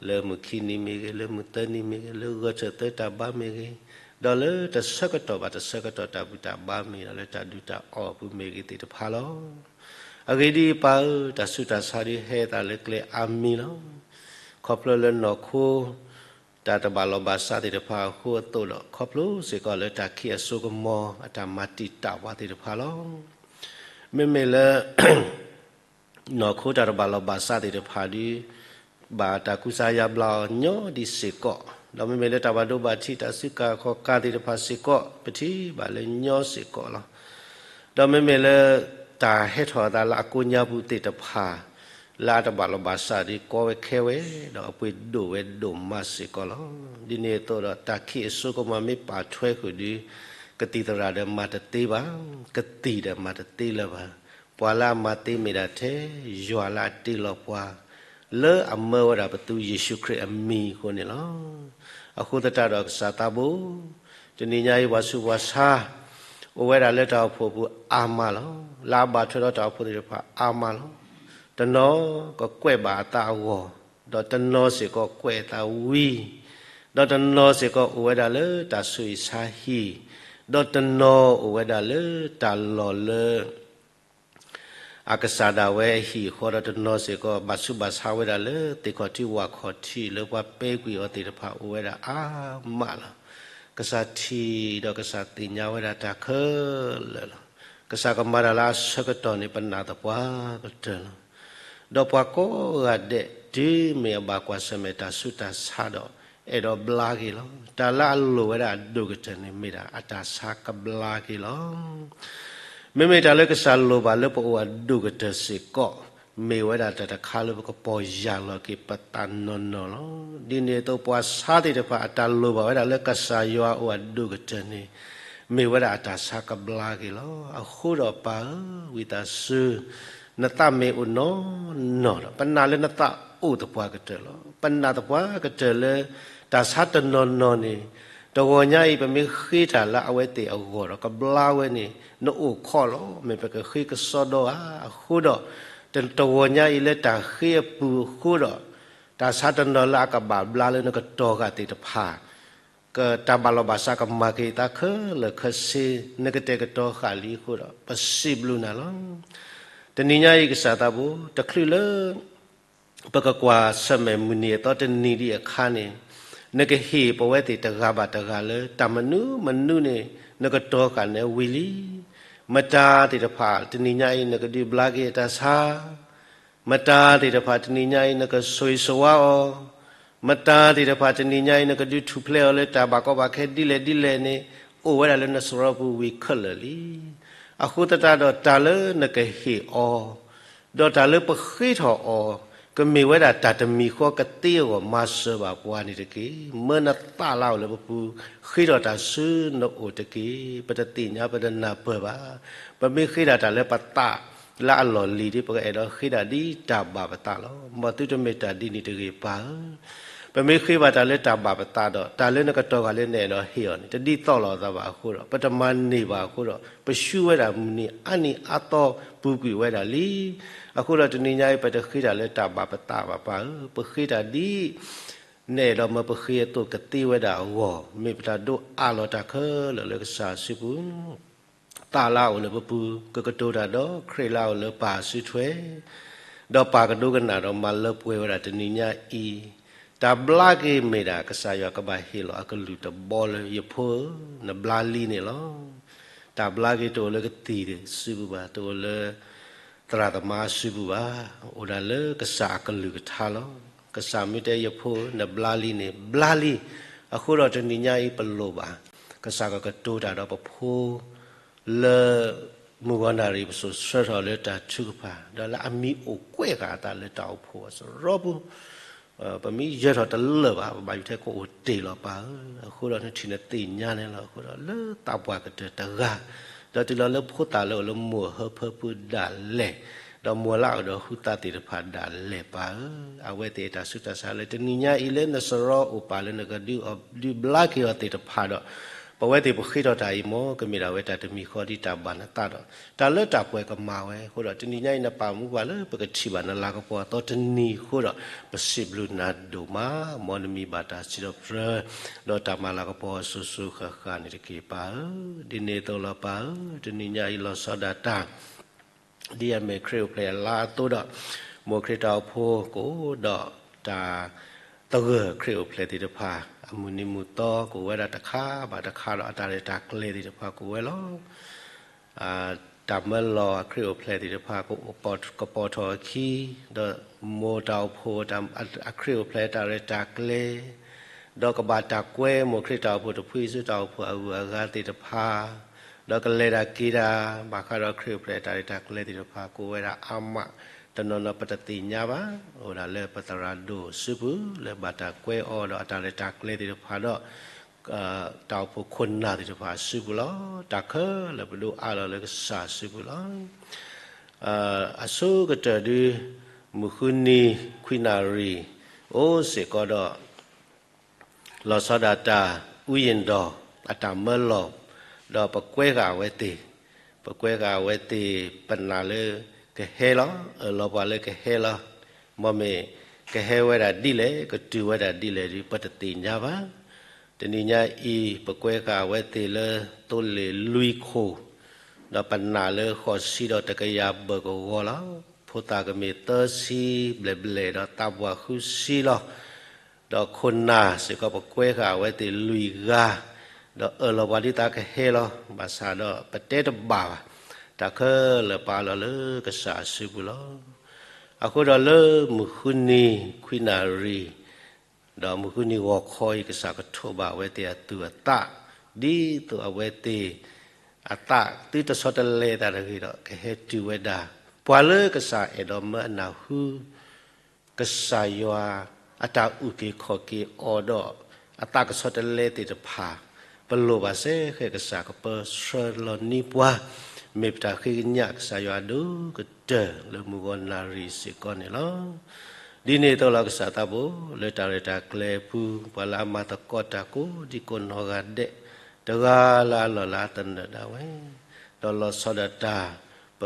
လၢမုၢ်ခံနံၤမ့ၢ်ဂ့ၤ, လၢမုၢ်သၢနံၤမ့ၢ်ဂ့ၤ, လၢဂဲၤထၢၣ်သၢတၢ်ဘါမ့ၢ်ဂ့ၤ, ဒီးလၢတဆၢကတီၢ်ဘၣ်တဆၢကတီၢ်တၢ်ဘူၣ်တၢ်ဘါမ့ၢ်ဂ့ၤ, ဒီးလၢတၢ်ဒုးတၢ်အီၣ်အပူၤမ့ၢ်ဂ့ၤသ့ၣ်တဖၣ်လီၤ. အဂ့ၢ်ဒ်အံၤပၢ်ဧၢ, တၢ်ဆူးတၢ်ဆါဒီးဟဲအသးလၢကျဲအါမံၤလီၤ. ခီဖျိလၢနီၢ်ခိ တၢ်တဘၣ်လီၢ်ဘၣ်စးသ့ၣ်တဖၣ်အဃိအသိးဒီး ခီဖျိစ့ၢ်ကီးလၢတၢ်ခံးအစိကမီၤအတၢ်မၤတံာ်တာ်ပှၤသ့ၣ်တဖၣ်လီၤ. မ့မ့ၢ်လၢ နီၢ်ခိတၢ်တဘၣ်လီၢ်ဘၣ်စးသ့ၣ်တဖၣ်ဒီး ဘၣ်တၢ်ကူစါယါဘျါအီၤညီဒံးစ့ၢ်ကီး, ဒီးမ့မ့ၢ်လၢတၢ်ဘၣ်ဒိဘၣ်ထံးတၢ်စုကၢ်ခီၣ်ကၢ်သ့ၣ်တဖၣ်စ့ၢ်ကီး ပထံၣ်ဘၣ်လၢညီစ့ၢ်ကီးလီၤ. ဒီးမ့မ့ၢ်လၢ တၢ်ဟဲထီၣ်အသးလၢအကိးညါပူၤသ့ၣ်တဖၣ် လၢအတဘၣ်လီၢ်ဘၣ်စးဒီးကီဝဲခဲဝဲ, ဒီးအပှ့ၤဒိၣ်ဝဲဒိၣ်မးစ့ၢ်ကီးလီၤ. ဒ်န့ၣ်အသိးဒီး တၢ်ခံးအစိကမီၤမ့ၢ်ပာ်ထွဲဃုာ်ဒီး ကသံၣ်သရၣ်ဒီးမၤတသ့ဘၣ်, ကသံၣ်ဒီးမၤတသ့လၢၤဘၣ်. ပှၤလၢအမၤသ့မ့ၢ်ဒၣ်ထဲ ယွၤလၢအတ့လီၤပှၤ လၢအမၢဝဲဒၣ်ပသူယ့ၣ်ၡူးခရံာ်အမံၤအဃိန့ၣ်လီၤ. အဃိသတးဒီးကစၢ်သးဘိ တနံၤညါအံၤ ပှၤဆူးပှၤဆါ အိၣ်ဝဲဒၣ်လၢတၢ်အိၣ်ဖှိၣ်ပူၤအါမးလီၤ. လၢအဘၣ်ထွဲဒီးတၢ်အိၣ်ဖှိၣ်သ့ၣ်တဖၣ်အါမးလီၤ. တနီၤကကွဲးဘၣ်အသးအဂီၢ်, ဒီးတနီၤစ့ၢ်ကီးကွဲးအသးဝံၤ ဒီးတနီၤစ့ၢ်ကီးအိၣ်ဝဲဒၣ်လၢတၢ်ဆူးအံဆါဟံၣ်, ဒီးတနီၤအိၣ်ဝဲဒၣ်လၢတၢ်လီၢ်လၢ အကစၢ်ဒၣ်ဝဲအဟံၣ်အဃီဒီး တနီၤစ့ၢ်ကီး ဘၣ်ဆူးဘၣ်ဆါဝဲဒၣ်လၢသ့ၣ်ခီၣ်ထံးဝၣ်ခီၣ်ထံးလၢပှၤပဲာ်ကွံာ်အီၤသ့ၣ်တဖၣ်အိၣ်ဝဲဒၣ်အါမးလီၤ. ကစၢ်ထံၣ်ဒီးကစၢ်သ့ၣ်ညါဝဲဒၣ်တၢ်ခဲလၢာ်လီၤ. ကစၢ်ကမၤတၢ်လၢအဆၢကတီၢ်န့ၣ် ပနာ်သပှၢ်ကတၢၢ်လီၤ. ဒီးပှၤကိးဂၤဒဲး တုၤမ့ၢ်အဘၣ်ကွၢ်ဆၢၣ်မဲာ်တၢ်ဆူးတၢ်ဆါဒီး အဲၣ်ဒိးဘျါက့ၤလီၤ. တၢ်လၢအလိၣ်ဝဲဒၣ်အဒိၣ်ကတၢၢ်န့ၣ် မ့ၢ်ဒၣ်အတၢ်ဆါကဘျါက့ၤလီၤ. မ့မ့ၢ်တၢ်လၢကစၢ်လိၣ်ဘၣ်လၢပအိၣ်အဒိၣ်ကတၢၢ်စ့ၢ်ကီး မ့ၢ်ဝဲဒၣ်တၢ်တခါလၢပကပီၢ်ယၢ်လီၤက့ၤပသးနီၢ်နီၢ်လီၤ. ဒ်န့ၣ်အသိး ပှၤဆါသ့ၣ်တဖၣ်အတၢ်လိၣ်ဘၣ်ဝဲဒၣ်လၢကစၢ်ယွၤအအိၣ်အဒိၣ်ကတၢၢ်န့ၣ် မ့ၢ်ဝဲဒၣ်အတၢ်ဆါကဘျါက့ၤလီၤ. အဃိဒီးပၢ်ဧၢ, ဝံသးစူၤ နသးမ့ၢ်အိၣ်နီၢ်နီၢ်ဒီး ပနာ်လၢနသးအိၣ်သပှၢ်ကတၢၢ်လီၤ. ပနာ်သပှၢ်ကတၢၢ်လၢ တၢ်ဆါတနီၤနီၤန့ၣ် တဂီၤညါအံၤ ပမ့ၢ်ဃ့တၢ်လၢအဝဲသ့ၣ်အဂီၢ်ဒီး ကဘျါဝဲန့ၣ် နအိၣ်ခိးလီၤ. မ့ၢ်ပကဃ့ကစီဒီဧါ. အဃိဒီး တဂီၤညါအံၤလၢတၢ်ဃ့အပူၤအဃိဒီး တၢ်ဆါတနီၤလၢအကဘၣ်ဘျါလၢနကတီၢ်ဃာ်သ့ၣ်တဖၣ် ကတၢ်ဘၣ်လီၢ်ဘၣ်စးကမၤက့ၤသးခဲလၢာ်ခဲဆ့, နကတဲာ်ကတီၤဃာ်လံအဃိဒီး ပစံးဘျုးနၤလီၤ. တနံၤညါအံၤကစၢ်သးဘိ တချုးလၢ ပကကွၢ်ဆၢၣ်မဲာ်မုၢ်နံၤအသီတနံၤဒံးအခါန့ၣ်, နကဟ့ၣ်ပဝဲသ့ၣ်တဂၤဘၣ်တဂၤလၢ တၢ်မနုၤမနုၤန့ၣ် နကတီၤဃာ်နဲဝံၤလံ. မတၤသ့ၣ်တဖၣ် တနံၤညါအံၤ နကဒုးဘျါက့ၤအတၢ်ဆါ မတၤသ့ၣ်တဖၣ်တနံၤညါအံၤ နကဆိၣ်ဂ့ၤဆိၣ်ဝါအီၤ, မတၤသ့ၣ်တဖၣ်တနံၤညါအံၤ နကဒုးထူၣ်ဖျဲးအီၤလၢတၢ်ဘၣ်ကီဘၣ်ခဲဒ်လဲၣ်ဒ်လဲၣ်န့ၣ် အိၣ်ဝဲဒၣ်လၢနစရီပူၤဝံၤခဲလၢာ်လံ. အဃိသတးဒီး တၢ်လၢနကဟ့ၣ်အီၤ ဒီးတၢ်လၢပဃ့ထီၣ်အီၤ ကမ့ၢ်ဝဲဒၣ်တၢ်တမံၤဃီကသ့အဂီၢ် မၤစၢၤဘၣ်ပှၤန့ၣ်တက့ၢ်. မၢနသးလၢအအိၣ်လၢပပူၤ ဃ့ထီၣ်တၢ်ဆူနအိၣ်တက့ၢ်. ပတသ့ၣ်ညါပတနၢ်ပၢၢ်ဘၣ်. ပမ့ၢ်ဃ့ဒၣ်တၢ်လၢပသးလၢအလီၢ်လံၤဒီး ပကအဲၣ်ဒိးဃ့ဒၣ်ဒ်တၢ်ဘၣ်ပသးလီၤ. မ်သုတမ့ၢ်တၢ်ဒ်န့ၣ်တဂ့ၤပၢ်ဧၢ. ပမ့ၢ်ဃ့ဘၣ်တၢ်လၢတၢ်ဘၣ်ပသးဒီး တၢ်လၢနကတီၤဃာ်လၢနအဲၣ်ဒိးဟ့ၣ်အီၤန့ၣ် တဒ်သိးလိာ်သးဘၣ်အဃိဒီး ပတမၤန့ၢ်ဘၣ်အဃိဒီး ပဆူဝဲဒၣ်မုၢ်နံၤအါနံၤအါသီပူၤကွံာ်ဝဲဒၣ်လံ. အဃိဒီးတနံၤညါအံၤ ပတဃ့တၢ်လၢတၢ်ဘၣ်ပသးဘၣ်ပၢ်ဧၢ, ပဃ့တၢ်ဒ် နအဲၣ်ဒိးမၢပဃ့အသိးကသ့ဝဲဒၣ်အဂီၢ်, မ့ၢ်ပတၢ်ဒိးအးလီၤတၢ်ခဲလၢာ်လၢကစၢ်အစုပူၤ သးလၢအအိၣ်လၢပပူၤ ကကတိၤတၢ်ဒီးခရံာ်လၢအအိၣ်လၢပၢ်အစုထွဲ, ဒီးပၢ်ကဒိကနၣ်ဒီးမၤလၢပှဲၤဝဲဒၣ်တနံၤညါအံၤ, တၢ်ဘျါက့ၤမ့ၢ်ဒၣ်ကစၢ်ယွၤကဘၣ်ဟ့ၣ်လီၤအကလုၢ်တဘီလၢယဖိဧၢ, နဘျါလံန့ၣ်လီၤ. တၢ်ဘျါက့ၤတအိၣ်လၢကသံၣ်စုပူၤဘၣ်, တအိၣ်လၢ သရၣ်သမါစုပူၤဘၣ်, အိၣ်ဒၣ်လၢကစၢ်အကလုၢ်ကထါလီၤ. ကစၢ်မ့ၢ်တဲယဖိဧၢ နဘျါလံန့ၣ် ဘျါလံ. အဃိဒီးတနံၤညါအံၤပလိၣ်ဘၣ် ကစၢ်ကကတိၤတၢ်ဒီးပဖိ လၢမုၢ်ဂီၤနၣ်ရံၣ် ပစိာ်ဆှၢထီၣ်လၢတၢ်ထုကဖၣ် ဒီးလၢအမံၤအိၣ်ကွဲးဃာ်အသးလၢတၢ်အိၣ်ဖှိၣ်အစရီပူၤ ပမ့ၢ်ယၢၤထီၣ်တလၢာ်ဘၣ် ပဘၣ်ယိၣ်ထဲကအိၣ်တ့ၢ်လီၤပၢ်ဧၢ. အဃိဒီးနထံၣ်နသ့ၣ်ညါန့ၣ်လီၤ. အဃိဒီးလၢသးပှၢ်ကတၢၢ်တဂၤ, ဒီးတုၤလီၤလၢဖိသၣ်လၢအိၣ်လၢမိၢ်အဟၢဖၢပူၤဒၣ်လဲာ်, ဒီးမိၢ်လၢအအိၣ်ဒီးဟုသးသ့ၣ်တဖၣ်ဒၣ်လဲာ်ပၢ်ဧၢ. အဝဲသ့ၣ်အတၢ်ဆူးတၢ်ဆါလၢတနံၤညါအံၤလၢနစရီအိၣ်ပၢ်လၢနကဒုးအီၣ်ဒုးဘျါက့ၤအီၤသ့ၣ်တဖၣ်ဒီး ပဝဲသ့ၣ်ပဃ့ထီၣ်တၢ်အံၤမ့ၢ် ကမ့ၢ်ဒၣ်ဝဲတၢ်တမံၤဃီဒ်တၢ်ဘၣ်နသးဒီး တၢ်လၢတၢ်ပှဲၤကမၤဝဲ. အဃိဒီးတနံၤညါအံၤ နပာ်မူပှၤလၢပကထံၣ်ဘၣ်နလၤကပီၤအသီတနံၤအဃိဒီး ပစံးဘျုးနၤဒိၣ်မး, မ်နမံၤဘၣ်တၢ်စံးထီၣ်ပတြၢၤ ဒီးတၢ်မၤလၤကပီၤအစိၤစိၤဃၣ်ဃၣ်န့ၣ်တက့ၢ်ပၢ်ဧၢ. ဒ်န့ၣ်အသိးလီၤပၢ်ဧၢ, တနံၤညါအံၤလီၤဆီဒၣ်တၢ် ဒ်အမ့ၢ်ခရံာ်အိၣ်ဖျဲၣ်အလါအသိးဒီး မိၢ်ခရံာ်တၢ်အိၣ်ဖှိၣ်ကအိၣ်ဒီးတၢ်သဂၢၢ်ခရံာ်အိၣ်ဖျဲၣ်သ့ၣ်တဖၣ် အမုၢ်နံၤမုၢ်သီကအိၣ်ဝဲဒၣ်တခါဘၣ်တခါဒီး အတၢ်ရဲၣ်တၢ်ကျဲၤသ့ၣ်တဖၣ်ကအိၣ်ဝဲလီၤ. တၢ်မၢလီၤခရံာ်အိၣ်ဖျဲၣ်သ့ၣ်တဖၣ် ကပိာ်ထီၣ်အခံ, ဒီးမိၢ်တၢ်အိၣ်ဖှိၣ် အခရံာ်အိၣ်ဖျဲၣ်တၢ်ရဲၣ်တၢ်ကျဲၤ ဒီးကဘၣ်တၢ်ကွဲမိၢ်ခရံာ်တၢ်အိၣ်ဖှိၣ်တဖုအံၤဆူတၢ်အိၣ်ဖှိၣ်အဂုၤအဂၤသ့ၣ်တဖၣ်, ဒီးကလဲၤတၢ်က့ၤတၢ် ဘၣ်ဃးဒီးခရံာ်အိၣ်ဖျဲၣ်တၢ်ရဲၣ်တၢ်ကျဲၤသ့ၣ်တဖၣ် ကအိၣ်ဝဲဒၣ်အါမး, တနီၤနီၤပတသ့ၣ်ညါဘၣ်, အိၣ်ဒၣ်လၢပသရၣ်ဒိၣ်စုပူၤ လၢဘၣ်တၢ်ကွဲအီၤဒီးအတၢ်ရဲၣ်တၢ်ကျဲၤသ့ၣ်တဖၣ်ဒီး တၢ်အိၣ်ဖှိၣ်ခိၣ်နၢ်သ့ၣ်တဖၣ်အစုပူၤလီၤ. တၢ်ခဲလၢာ်ပဒိးအးလီၤလၢကစၢ်အစုပူၤလီၤ. အဆိကတၢၢ်ဒု မုၢ်ဃုနံၤခွံနၣ်ရံၣ် အိၣ်စ့ၢ်ကီးဒီး လီၤဆီဒၣ်တၢ် အူယ့ၣ်ဒီး အတၢ်မၢလီၤ, ဒီးပကွဲဃာ်အဝဲသ့ၣ်, ပကွဲဃာ်အဝဲသ့ၣ် ပနာ်လၢကဟဲလီၤ, အၢၣ်လီၤပှၤလၢကဟဲလီၤ. မ်မ့ၢ်ကဟဲဝဲဒၣ်ဒ်လဲၣ် ကတုၤဝဲဒၣ်ဒ်လဲၣ်ဒီး ပတသ့ၣ်ညါဘၣ်. တနံၤညါအံၤ ပကွဲဃာ်အဝဲသ့ၣ်လၢသိလ့ၣ်လွံၢ်ခိၣ်, ဒီးပနာ်လၢဃိးဆံဒီးတကယၤဘၢၣ်ကဝီၤလီၤ. ဖိသၣ်ကမ့ၢ်သၢဆံဘျဲၣ်ဘျဲၣ် ဒီးသးပှၢ်ဃုဆံလီၤ. ဒီးခိၣ်နၢ်စ့ၢ်ကီး ပကွဲဃာ်အဝဲသ့ၣ်လွံၢ်ဂၤ, ဒီးအၢၣ်လီၤပှၤဒ်သိးကဟဲလီၤ. ဘၣ်ဆၣ်ဒီးပတဲတဘၣ်ဘၣ်, တၢ်ခဲလၢာ်ပာ်လီၤလၢကစၢ်အစုပူၤလီၤ. အဃိဒီးလၢမုၢ်ဃုနံၤခွံနၣ်ရံၣ် ဒီးမုၢ်ဃုနံၤဂီၤခီအံၤ ကစၢ်ကထိးဘၣ်အဝဲသ့ၣ်အသူၣ်အသး, ဒ်သိးအဝဲသ့ၣ်အသးသုတဆီတလဲသးတဂ့ၤဒီး ကဟဲတုၤဝဲဒၣ် ပှၤလၢကစၢ်အဲၣ်ဒိးမၢအနၢ်ဟူ ကစၢ်ယွၤအတၢ်အုၣ်က့ၤခီၣ်က့ၤအီၤဒီး အသးကဆီတလဲသ့ၣ်တဖၣ်, ပလိၣ်ဘၣ်စ့ၢ်ကီးကစၢ်ကပၢဆှၢလီၤနံၤပှၤ, မ့ၢ်ပတၢ်ဃ့ကညးကစၢ်ယွၤအဒိၣ်ကတၢၢ်လၢမုၢ်ဂီၤနၣ်ရံၣ်စ့ၢ်ကီးန့ၣ်လီၤ. ဒ်န့ၣ်အသိးလီၤ ကစၢ်သးဘိ လၢတၢ်ရဲၣ်တၢ်ကျဲၤအပူၤ ပှၤလၢအမၤသကိးတၢ်ကိးဒံကိးနီၢ်ဂၤဒဲး တဂၤလၢ်လၢ်လၢ်လၢ်သနၢၣ်ဒၣ်ဝဲ, ဒီးလီၤဆီဒၣ်တၢ် ပ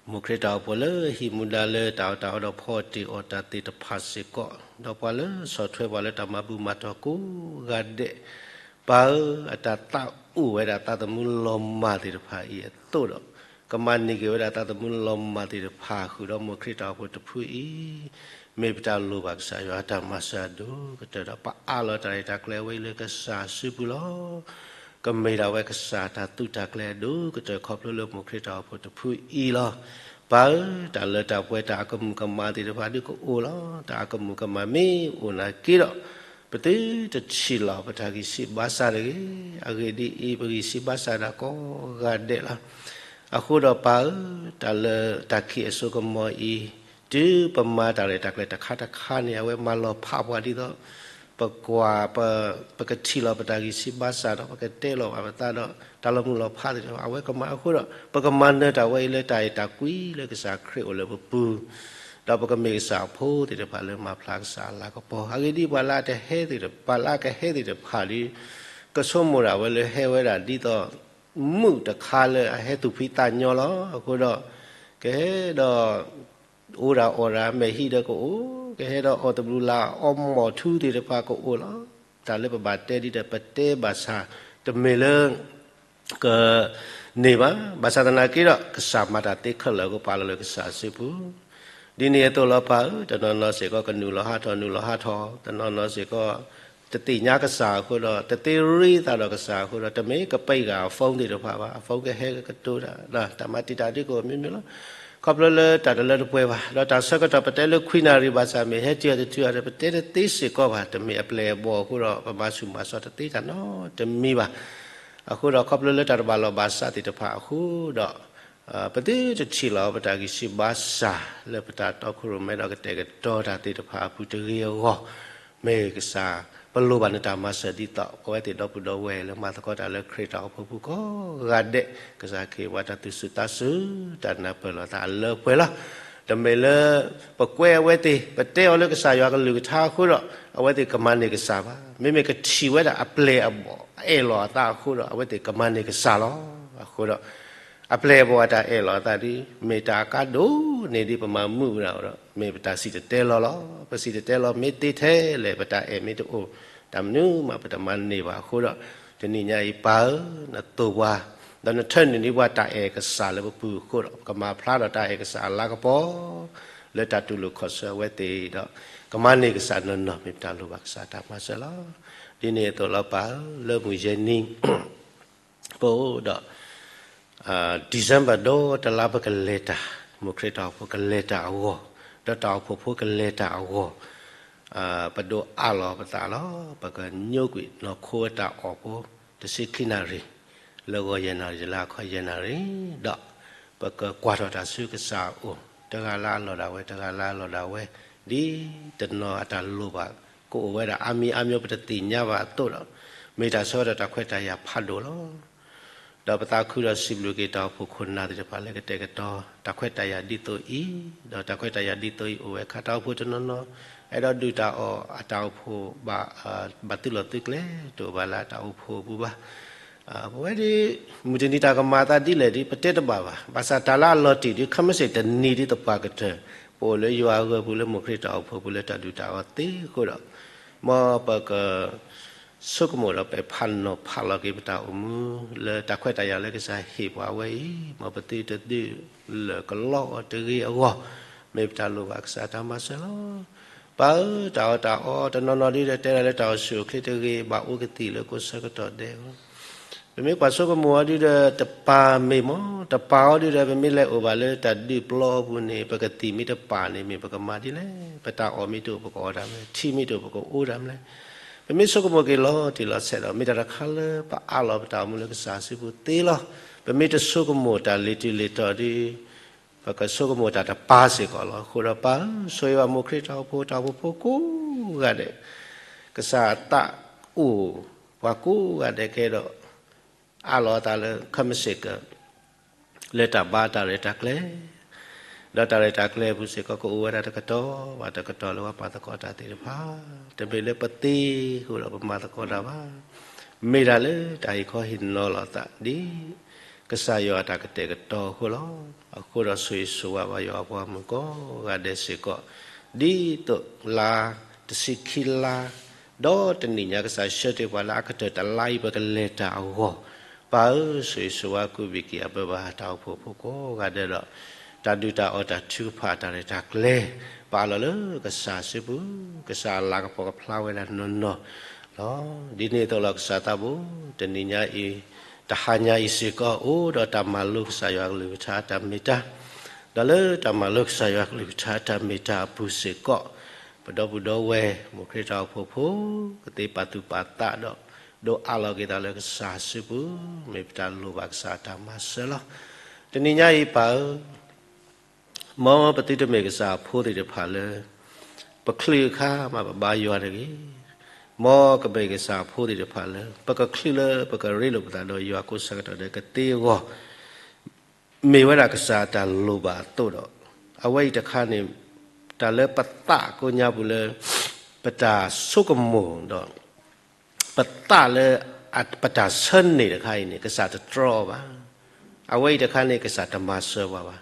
မိၢ်ခရံာ်တၢ်အိၣ်ဖှိၣ်လၢဟံးမူဒါလၢတၢ်အီၣ်တၢ်အီဒီးဖီအီၣ်တ့ၢ်အီၣ်တၢ်သ့ၣ်တဖၣ်စ့ၢ်ကီး, ဒီးပှၤလၢဆီၣ်ထွဲပှၤလၢတၢ်မၤဘူၣ်မၤတီၢ်ကိးဂၤဒဲး, ပၢ်ဧၢ, အတၢ်သးအိၣ်ဝဲဒၣ်သးသမူလီၤမၢ်သ့ၣ်တဖၣ်အံၤအသိးဒီး, ကမၤန့ၢ်က့ၤဝဲဒၣ်သးသမူလီၤမၢ်သ့ၣ်တဖၣ်ဃုာ်ဒီးမိၢ်ခရံာ်တၢ်အိၣ်ဖှိၣ်တဖုအံၤ, မ့ၢ်ပတၢ်လိၣ်ဘၣ်ကစၢ်ယွၤအတၢ်မၤစၢၤအဒိၣ်ကတၢၢ်ဒီး ပအးလီၤတၢ်ရဲၣ်တၢ်ကျဲၤဝဲအံၤလၢကစၢ်စုပူၤလီၤ. ကမ့ၢ်ဒၣ်ဝဲကစၢ်တၢ်သူတၢ်ကျဲၤအဒိၣ်ကတၢၢ်ခီဖျိလၢမိၢ်ခရံာ်တၢ်အိၣ်ဖှိၣ်တဖုအံၤလီၤ. ပၢ်ဧၢ, တၢ်လၢတၢ်ပှဲၤတၢ်အကမူၣ်ကမၣ်သ့ၣ်တဖၣ်ဒုးကအိၣ်လီၤ. တၢ်အကမူၣ်ကမၣ်မ့ၢ်အိၣ်နာ်က့ဒီး, ပသုတထံၣ်လီၤပတၢ်ဂံၢ်စၢ်ဘါစၢ်တဂ့ၤ. အဂ့ၢ်ဒ်အံၤ, ပဂံၢ်စၢ်ဘါစၢ်ဒၣ်ကိးဂၤဒဲးလီၤ. အဃိဒီးပၢ်ဧၢ, တၢ်လၢတၢ်ခံးအစိကမီၤအံၤ, တုၤပမၤတၢ်ရဲၣ်တၢ်ကျဲၤတခါတခါန့ၣ် အဝဲမၤလီၤဖးပှၤဒ်သိး ပကွၢ်, ပကထံၣ်လီၤပတၢ်ဂံၢ်စၢ်ဘါစၢ်ဒီး ပကတဲလီၤဘၣ်ပသးဒီး တၢ်လီၤမုၢ်လီၤဖးသ့ၣ်တဖၣ် အဝဲကမၤအဃိဒီး ပကမၤနၢၤတၢ်ဝဲအံၤလၢတၢ်အဲၣ်တၢ်ကွံလၢကစၢ်ခရံာ်အိၣ်လၢပပူၤ, ဒီးပကမ့ၢ်ကစၢ်အဖိသ့ၣ်တဖၣ်လၢမၤဖျါကစၢ်အလၤကပီၤ. အဂ့ၢ်ဒ်အံၤ, ပှၤလၢအတဟဲသ့ၣ်တဖၣ်, ပှၤလၢအကဟဲသ့ၣ်တဖၣ်ဒီး ကဆိကမိၣ်ဒၣ်ဝဲလၢဟဲဝဲဒၣ်ဒ်သိး မုၣ်တခါလၢအဟဲသူၣ်ဖှံသးညီလီၤ. အဃိဒီး ကဟဲဒီး အိၣ်ဒၣ်အီၣ်ဒၣ် မဲာ်ဟံၣ်ဒီးကအိၣ်, ကဟဲဒီးအီၣ်သဘျုးလၢအီမီၢ်ထူသ့ၣ်တဖၣ်ကအိၣ်လီၤ. တၢ်လၢပဘၣ်တဲဒ်ဒီး ပတဲဘၣ်ဆၣ် တမ့ၢ်လၢ က န့ၢ်ဘၣ်. ဘၣ်ဆၣ်သနာ်က့ဒီး ကစၢ်မၤတၢ်သ့ခဲလၢာ်အဃိ ပာ်လီၤလၢကစၢ်စုပူၤ, ဒ်န့ၣ်အသိးလီၤပၢ်ဧၢ, တနီၤနီၤစ့ၢ်ကီးကနုာ်လီၤဟးထီၣ် နုာ်လီၤဟးထီၣ်, တနီၤနီၤစ့ၢ်ကီး တသ့ၣ်ညါကစၢ်အဃိဒီး တသ့ရ့သးဒီးကစၢ်အဃိဒီး တမ့ၢ်ကပံာ်ဂၤအ phone သ့ၣ်တဖၣ်ဘၣ်, အ phone ကဟဲကတိၤတၢ်, တၢ်မၤတံာ်တာ်ဒ်ကအိၣ်မ့ၢ်မ့ၢ်လီၤ. ခီဖျိလၢတၢ်တလၢတပှဲၤဘၣ်, ဒီးတၢ်ဆၢကတီၢ်ပတဲလၢခွံနၣ်ရံၣ်ဘၣ်ဆၣ် မ့ၢ်ဟဲတုၤအတတုၤအဒီး ပတဲတသ့စ့ၢ်ကီးဘၣ်, တမ့ၢ်အပျဲၢ်အဘီၣ်အဃိဒီး ပမၤဆူၣ်မၤစီတသ့တၢ်နီတမံၤဘၣ်. အဃိဒီး ခီဖျိလၢတၢ်တဘၣ်လီၢ်ဘၣ်စးသ့ၣ်တဖၣ်အဃိဒီး ပသုတထံၣ်လီၤပတၢ်ဂံၢ်စၢ်ဘါစၢ် လၢပတၢ်တီခိၣ်ရိၣ်မဲဒီးကတဲာ်ကတီၤတၢ်သ့ၣ်တဖၣ်အပူၤတဂ့ၤအဂီၢ်, မ့ၢ်ကစၢ် ပလိၣ်ဘၣ်နတၢ်မၤစၢၤဒ်သိး ပဝဲသ့ၣ်ဒီပုၢ်ဒီဝဲၢ်လၢမၤသကိးတၢ်လၢခရံာ်တၢ်အိၣ်ဖှိၣ်ပူၤကိးဂၤဒဲး ကစၢ်ကဟ့ၣ်ပှၤတၢ်သူၣ်ဆူၣ်သးဆူၣ် တၢ်နၢ်ပၢၢ်လိာ်သးအလၢပှဲၤလီၤ. တမ့ၢ်လၢ ပကွဲအဝဲသ့ၣ် ပတဲအီၤလၢကစၢ်ယွၤကလုၢ်ကထါအဃိဒီး အဝဲသ့ၣ်ကမၤန့ၢ်ကစၢ်ဘၣ်. မ့မ့ၢ်ကထံၣ်ဝဲဒၣ်အပျဲၢ်အဘီၣ် အဲၣ်လီၤအသးအဃိဒီး အဝဲသ့ၣ်ကမၤန့ၢ်ကစၢ်လီၤ. အဃိဒီး အပျဲၢ်အဘီၣ်အတၢ်အဲၣ်လီၤအသးဒီး မ့ၢ်တၢ်အကါဒိၣ်န့ၢ်ဒံးပမၤမုာ်ဝဲဒၣ်ဒီး မ့ၢ်ပတၢ်စံၣ်တဲၤတဲလီၤလီၤ. ပစံၣ်တဲၤတဲလီၤမ့ၢ်သ့ထဲလဲၣ် ပတၢ်အဲၣ်မ့ၢ်တအိၣ် တၢ်မနုၤမးပတမၤန့ၢ်ဘၣ်အဃိဒီး တနံၤညါအံၤပၢ်ဧၢ, နသိၣ်ပှၤ ဒီးနထၢနုာ်န့ၢ်ပှၤတၢ်အဲၣ်ကစၢ်လၢပပူၤအဃိဒီး ပကမၤဖျါဒီးတၢ်အဲၣ်ကစၢ်အလၤကပီၤ လၢတၢ်တူၢ်လိာ်ခီၣ်ဆၢအဝဲသ့ၣ်ဒီး ကမၤန့ၢ်ကစၢ်နီၢ်နီၢ် မ့ၢ်ပတၢ်လိၣ်ဘၣ်ကစၢ်တၢ်မၤစၢၤလီၤ. ဒ်န့ၣ်အသိးလီၤပၢ်ဧၢ, လၢမုၢ်ယဲၢ်နံၤ ပအိၣ်ဒီး December ဒီးတလါပကလဲၤတၢ်, မိၢ်ခရံာ်တၢ်အိၣ်ဖှိၣ်ကလဲၤတၢ်အဂီၢ်, ဒီးတၢ်အိၣ်ဖှိၣ်ဖိကလဲၤတၢ်အဂီၢ်, ပဒိးအးလီၤပသးလီၤ. ပကညိကွံာ်နီၢ်ခိဝဲတၢ်အီၣ်ဖိ တဆံခံနၣ်ရံၣ်, လၢဂီၤယဲၢ်နၣ်ရံၣ်လၢအခီၣ်ယဲၢ်နၣ်ရံၣ်, ဒီးပကကွၢ်ထီၣ်တၢ်ဆူကစၢ်အအိၣ်, တဂၤလၢအလီၢ်ဒၣ်ဝဲ တဂၤလၢအလီၢ်ဒၣ်ဝဲ, ဒ်တနီၤအတၢ်လိၣ်ဘၣ် ကအိၣ်ဝဲဒၣ်အါမံၤအါမျိုး ပတသ့ၣ်ညါဘၣ်အသိးဒီး မ့ၢ်တၢ်ဆၢကတီၢ်တၢ်ခွဲးတၢ်ယာ်ဖးဒိၣ်လီၤ. ဒီးပသးခုဒီးစံးဘျုးက့ၤတၢ်အိၣ်ဖှိၣ်ခိၣ်နၢ်သ့ၣ်တဖၣ်လၢကတဲာ်ကတီၤ တၢ်ခွဲးတၢ်ယာ်ဒ်သိးအံၤ, ဒီးတၢ်ခွဲးတၢ်ယာ်ဒ်သိးအံၤအိၣ်ဝဲအခါ တၢ်အိၣ်ဖှိၣ်တနီၤနီၤ အဲၣ်ဒိးဒုၣ်တၢ်အီၣ်အတၢ်အိၣ်ဖှိၣ် ဘၣ်သုးလီၢ်သုးကျဲ တအိၣ်ဘၣ်လၢအတၢ်အိၣ်ဖှိၣ်အပူၤဘၣ်. ပဝဲဒၣ် မုၢ်တနံၤတၢ်ကမၤအသးဒ်လဲၣ်ဒ် ပတဲတဘၣ်ဘၣ်. ဘၣ်ဆၣ်တၢ်လၢအလီၤတံၢ်ဒ် ခဲမုၢ်ဆ့ၣ်တနံၤဒ်သပှၢ်ကတၢၢ် ပအိၣ်လၢယွၤအဂီၢ်ပူၤ လၢမိၢ်ခရံာ်တၢ်အိၣ်ဖှိၣ်ပူၤ လၢတၢ်ဒုၣ်တၢ်အီၣ်သ့အဃိဒီး မ်ပက ဆိကမိၣ်ဒီးပဲာ်ဖးနီၤဖးလီၤက့ၤပတၢ်အိၣ်မူ လၢတၢ်ခွဲးတၢ်ယာ်လၢကစၢ်ဟ့ၣ်ပှၤဝဲအံၤ, မ်ပသုတဒုးလၢာ်ကလီအီၤတဂ့ၤအဂီၢ်, မ့ၢ်ပတၢ်လိၣ်ဘၣ်ကစၢ်တၢ်မၤစၢၤလီၤ. ပၢ်ဧၢ, တၢ်အီၣ်တၢ်အီတနီၤနီၤဒ်ဒီး တဲဒၣ်လၢတၢ်အိၣ်ဆူၣ်အိၣ်ချ့တဂ့ၤ, ဘၣ်အိၣ်ကသံၣ်လၢကိးဆၢကတီၢ်ဒဲးအဂီၢ်, ပမ့ၢ်ကွၢ်ဆိကမိၣ်အီၤဒ်ဒီး တပာ်မ့ၢ်မ့ၢ်, တပာ်အီၤဒ်ဒီး ပမ့ၢ်လဲၤအိၣ်ဘၣ်လၢတၢ်ဒုးပျီအပူၤန့ၣ် ပကသံၣ်မ့ၢ်တပာ်န့ၣ် မ့ၢ်ပကမၤဒ်လဲၣ်. ပတၢ်အီၣ်မ့ၢ်တအိၣ် ပကအီၣ်တၢ်မနုၤလဲၣ်, ထံမ့ၢ်တအိၣ် ပကအိၣ်တၢ်မနုၤလဲၣ်. ပမ့ၢ်ဆိကမိၣ်က့ၤလီၤတံၢ်လီၤဆဲးဒီး မ့ၢ်တၢ်တခါလၢပအးလီၤပတၢ်အိၣ်မူလၢကစၢ်စုပူၤသ့လီၤ. ပမ့ၢ်တဆိကမိၣ်တၢ်လ့ၤတုၤလ့ၤတီၤဒီး ပကဆိကမိၣ်တၢ်တပာ်စ့ၢ်ကီးလီၤ. အဃိဒီးပၢ်ဧၢ, ဆိၣ်ဂ့ၤဘၣ်မိၢ်ခရံာ်တၢ်အိၣ်ဖှိၣ် တၢ်အိၣ်ဖှိၣ်ဖိကိးဂၤဒဲး, ကစၢ်အသးအိၣ်ပှၤကိးဂၤဒဲးကဲဒီး အးလီၤအသးလၢ ခမစ့ၢ်ကီး လၢတၢ်ဘါတၢ်ရဲၣ်တၢ်ကျဲၤ, ဒီးတၢ်ရဲၣ်တၢ်ကျဲၤအပူၤစ့ၢ်ကီး ကအိၣ်ဝဲဒၣ်တကတီၢ်ဘၣ်တကတီၢ်လၢပှၤမၤသကိးတၢ်သ့ၣ်တဖၣ်, တမ့ၢ်လၢပသ့အဃိဒီးပမၤသကိးတၢ်ဘၣ်, မ့ၢ်ဒၣ်လၢတၢ်ဟ့ၣ်ခီဟ့ၣ်နီၤလီၤသးဒ် ကစၢ်ယွၤအတၢ်ကတဲာ်ကတီၤအဃိလီၤ. အဃိဒီးဆိၣ်ဂ့ၤဆိၣ်ဝါဘၣ်ယွၤအပှၤမုၣ်ကိးဂၤဒဲးစ့ၢ်ကီး, ဒ်သိးလါတဆံခံလါ ဒီးတနံၣ်ညါကစၢ်ဆှၢတ့ၢ်ပှၤလၢအကတၢၢ်တလါအံၤ ပကလဲၤတၢ်အဂီၢ်, ပၢ်ဧၢ, ဆိၣ်ဂ့ၤဆိၣ်ဝါကူးဘံၣ်က့ၤအဘၢဘၣ်တၢ်အိၣ်ဖှိၣ်ဖိကိးဂၤဒဲးဒီး တၢ်ဒုၣ်တၢ်အီၣ်တၢ်ထုကဖၣ်တၢ်ရဲၣ်တၢ်ကျဲၤ ပအးလီၤလၢကစၢ်စုပူၤ, ကစၢ်အလၤကပီၤကဖျါဝဲဒၣ်နီၢ်နီၢ်လီၤ. ဒ်န့ၣ်အသိးလီၤကစၢ်သးဘိ, တနံၤညါအံၤ, တဟါညါအံၤစ့ၢ်ကီး အိၣ်ဒီးတၢ်မၤလိကစၢ်ယွၤအကလုၢ်ကထါတၢ်မ့ၢ်တၢ်, ဒီးလၢတၢ်မၤလိကစၢ်ယွၤအကလုၢ်ကထါတၢ်မ့ၢ်တၢ်အပူၤစ့ၢ်ကီး, ပဒီပုၢ်ဒီဝဲၢ် မိၢ်ခရံာ်တၢ်အိၣ်ဖှိၣ်ဖိ ကသ့ပာ်သူၣ်ပာ်သးဒီး ဒုးအးလီၤက့ၤသးလၢကစၢ်စုပူၤ, မ့ၢ်ပတၢ်လိၣ်ဘၣ်ကစၢ်တၢ်မၤစၢၤလီၤ. တနံၤညါအံၤပၢ်ဧၢ, မ်ပသုတမ့ၢ်ကစၢ်အဖိသ့ၣ်တဖၣ်လၢ ပချုးအခါမးပဘါယွၤတဂ့ၤ, မ်ကမ့ၢ်ကစၢ်အဖိသ့ၣ်တဖၣ်လၢ ပကချုးလၢပကရ့လိာ်ပသးဒီးယွၤကိးဆၢကတီၢ်ဒဲးကသ့အဂီၢ်, မ့ၢ်ဝဲဒၣ်ကစၢ်အတၢ်လိၣ်ဘၣ်အသိးဒီး, အဝဲအံၤတခါန့ၣ်, တၢ်လၢပသးကိးညါပူၤလၢ ပတၢ်ဆိကမိၣ်ဒီး ပသးလၢ ပတၢ်ဆၢန့ၢ်တခါအံၤန့ၣ် ကစၢ်တတြီအီၤဘၣ်. အဝဲအံၤတခါန့ၣ် ကစၢ်တမၤစၢၤပှၤဘၣ်.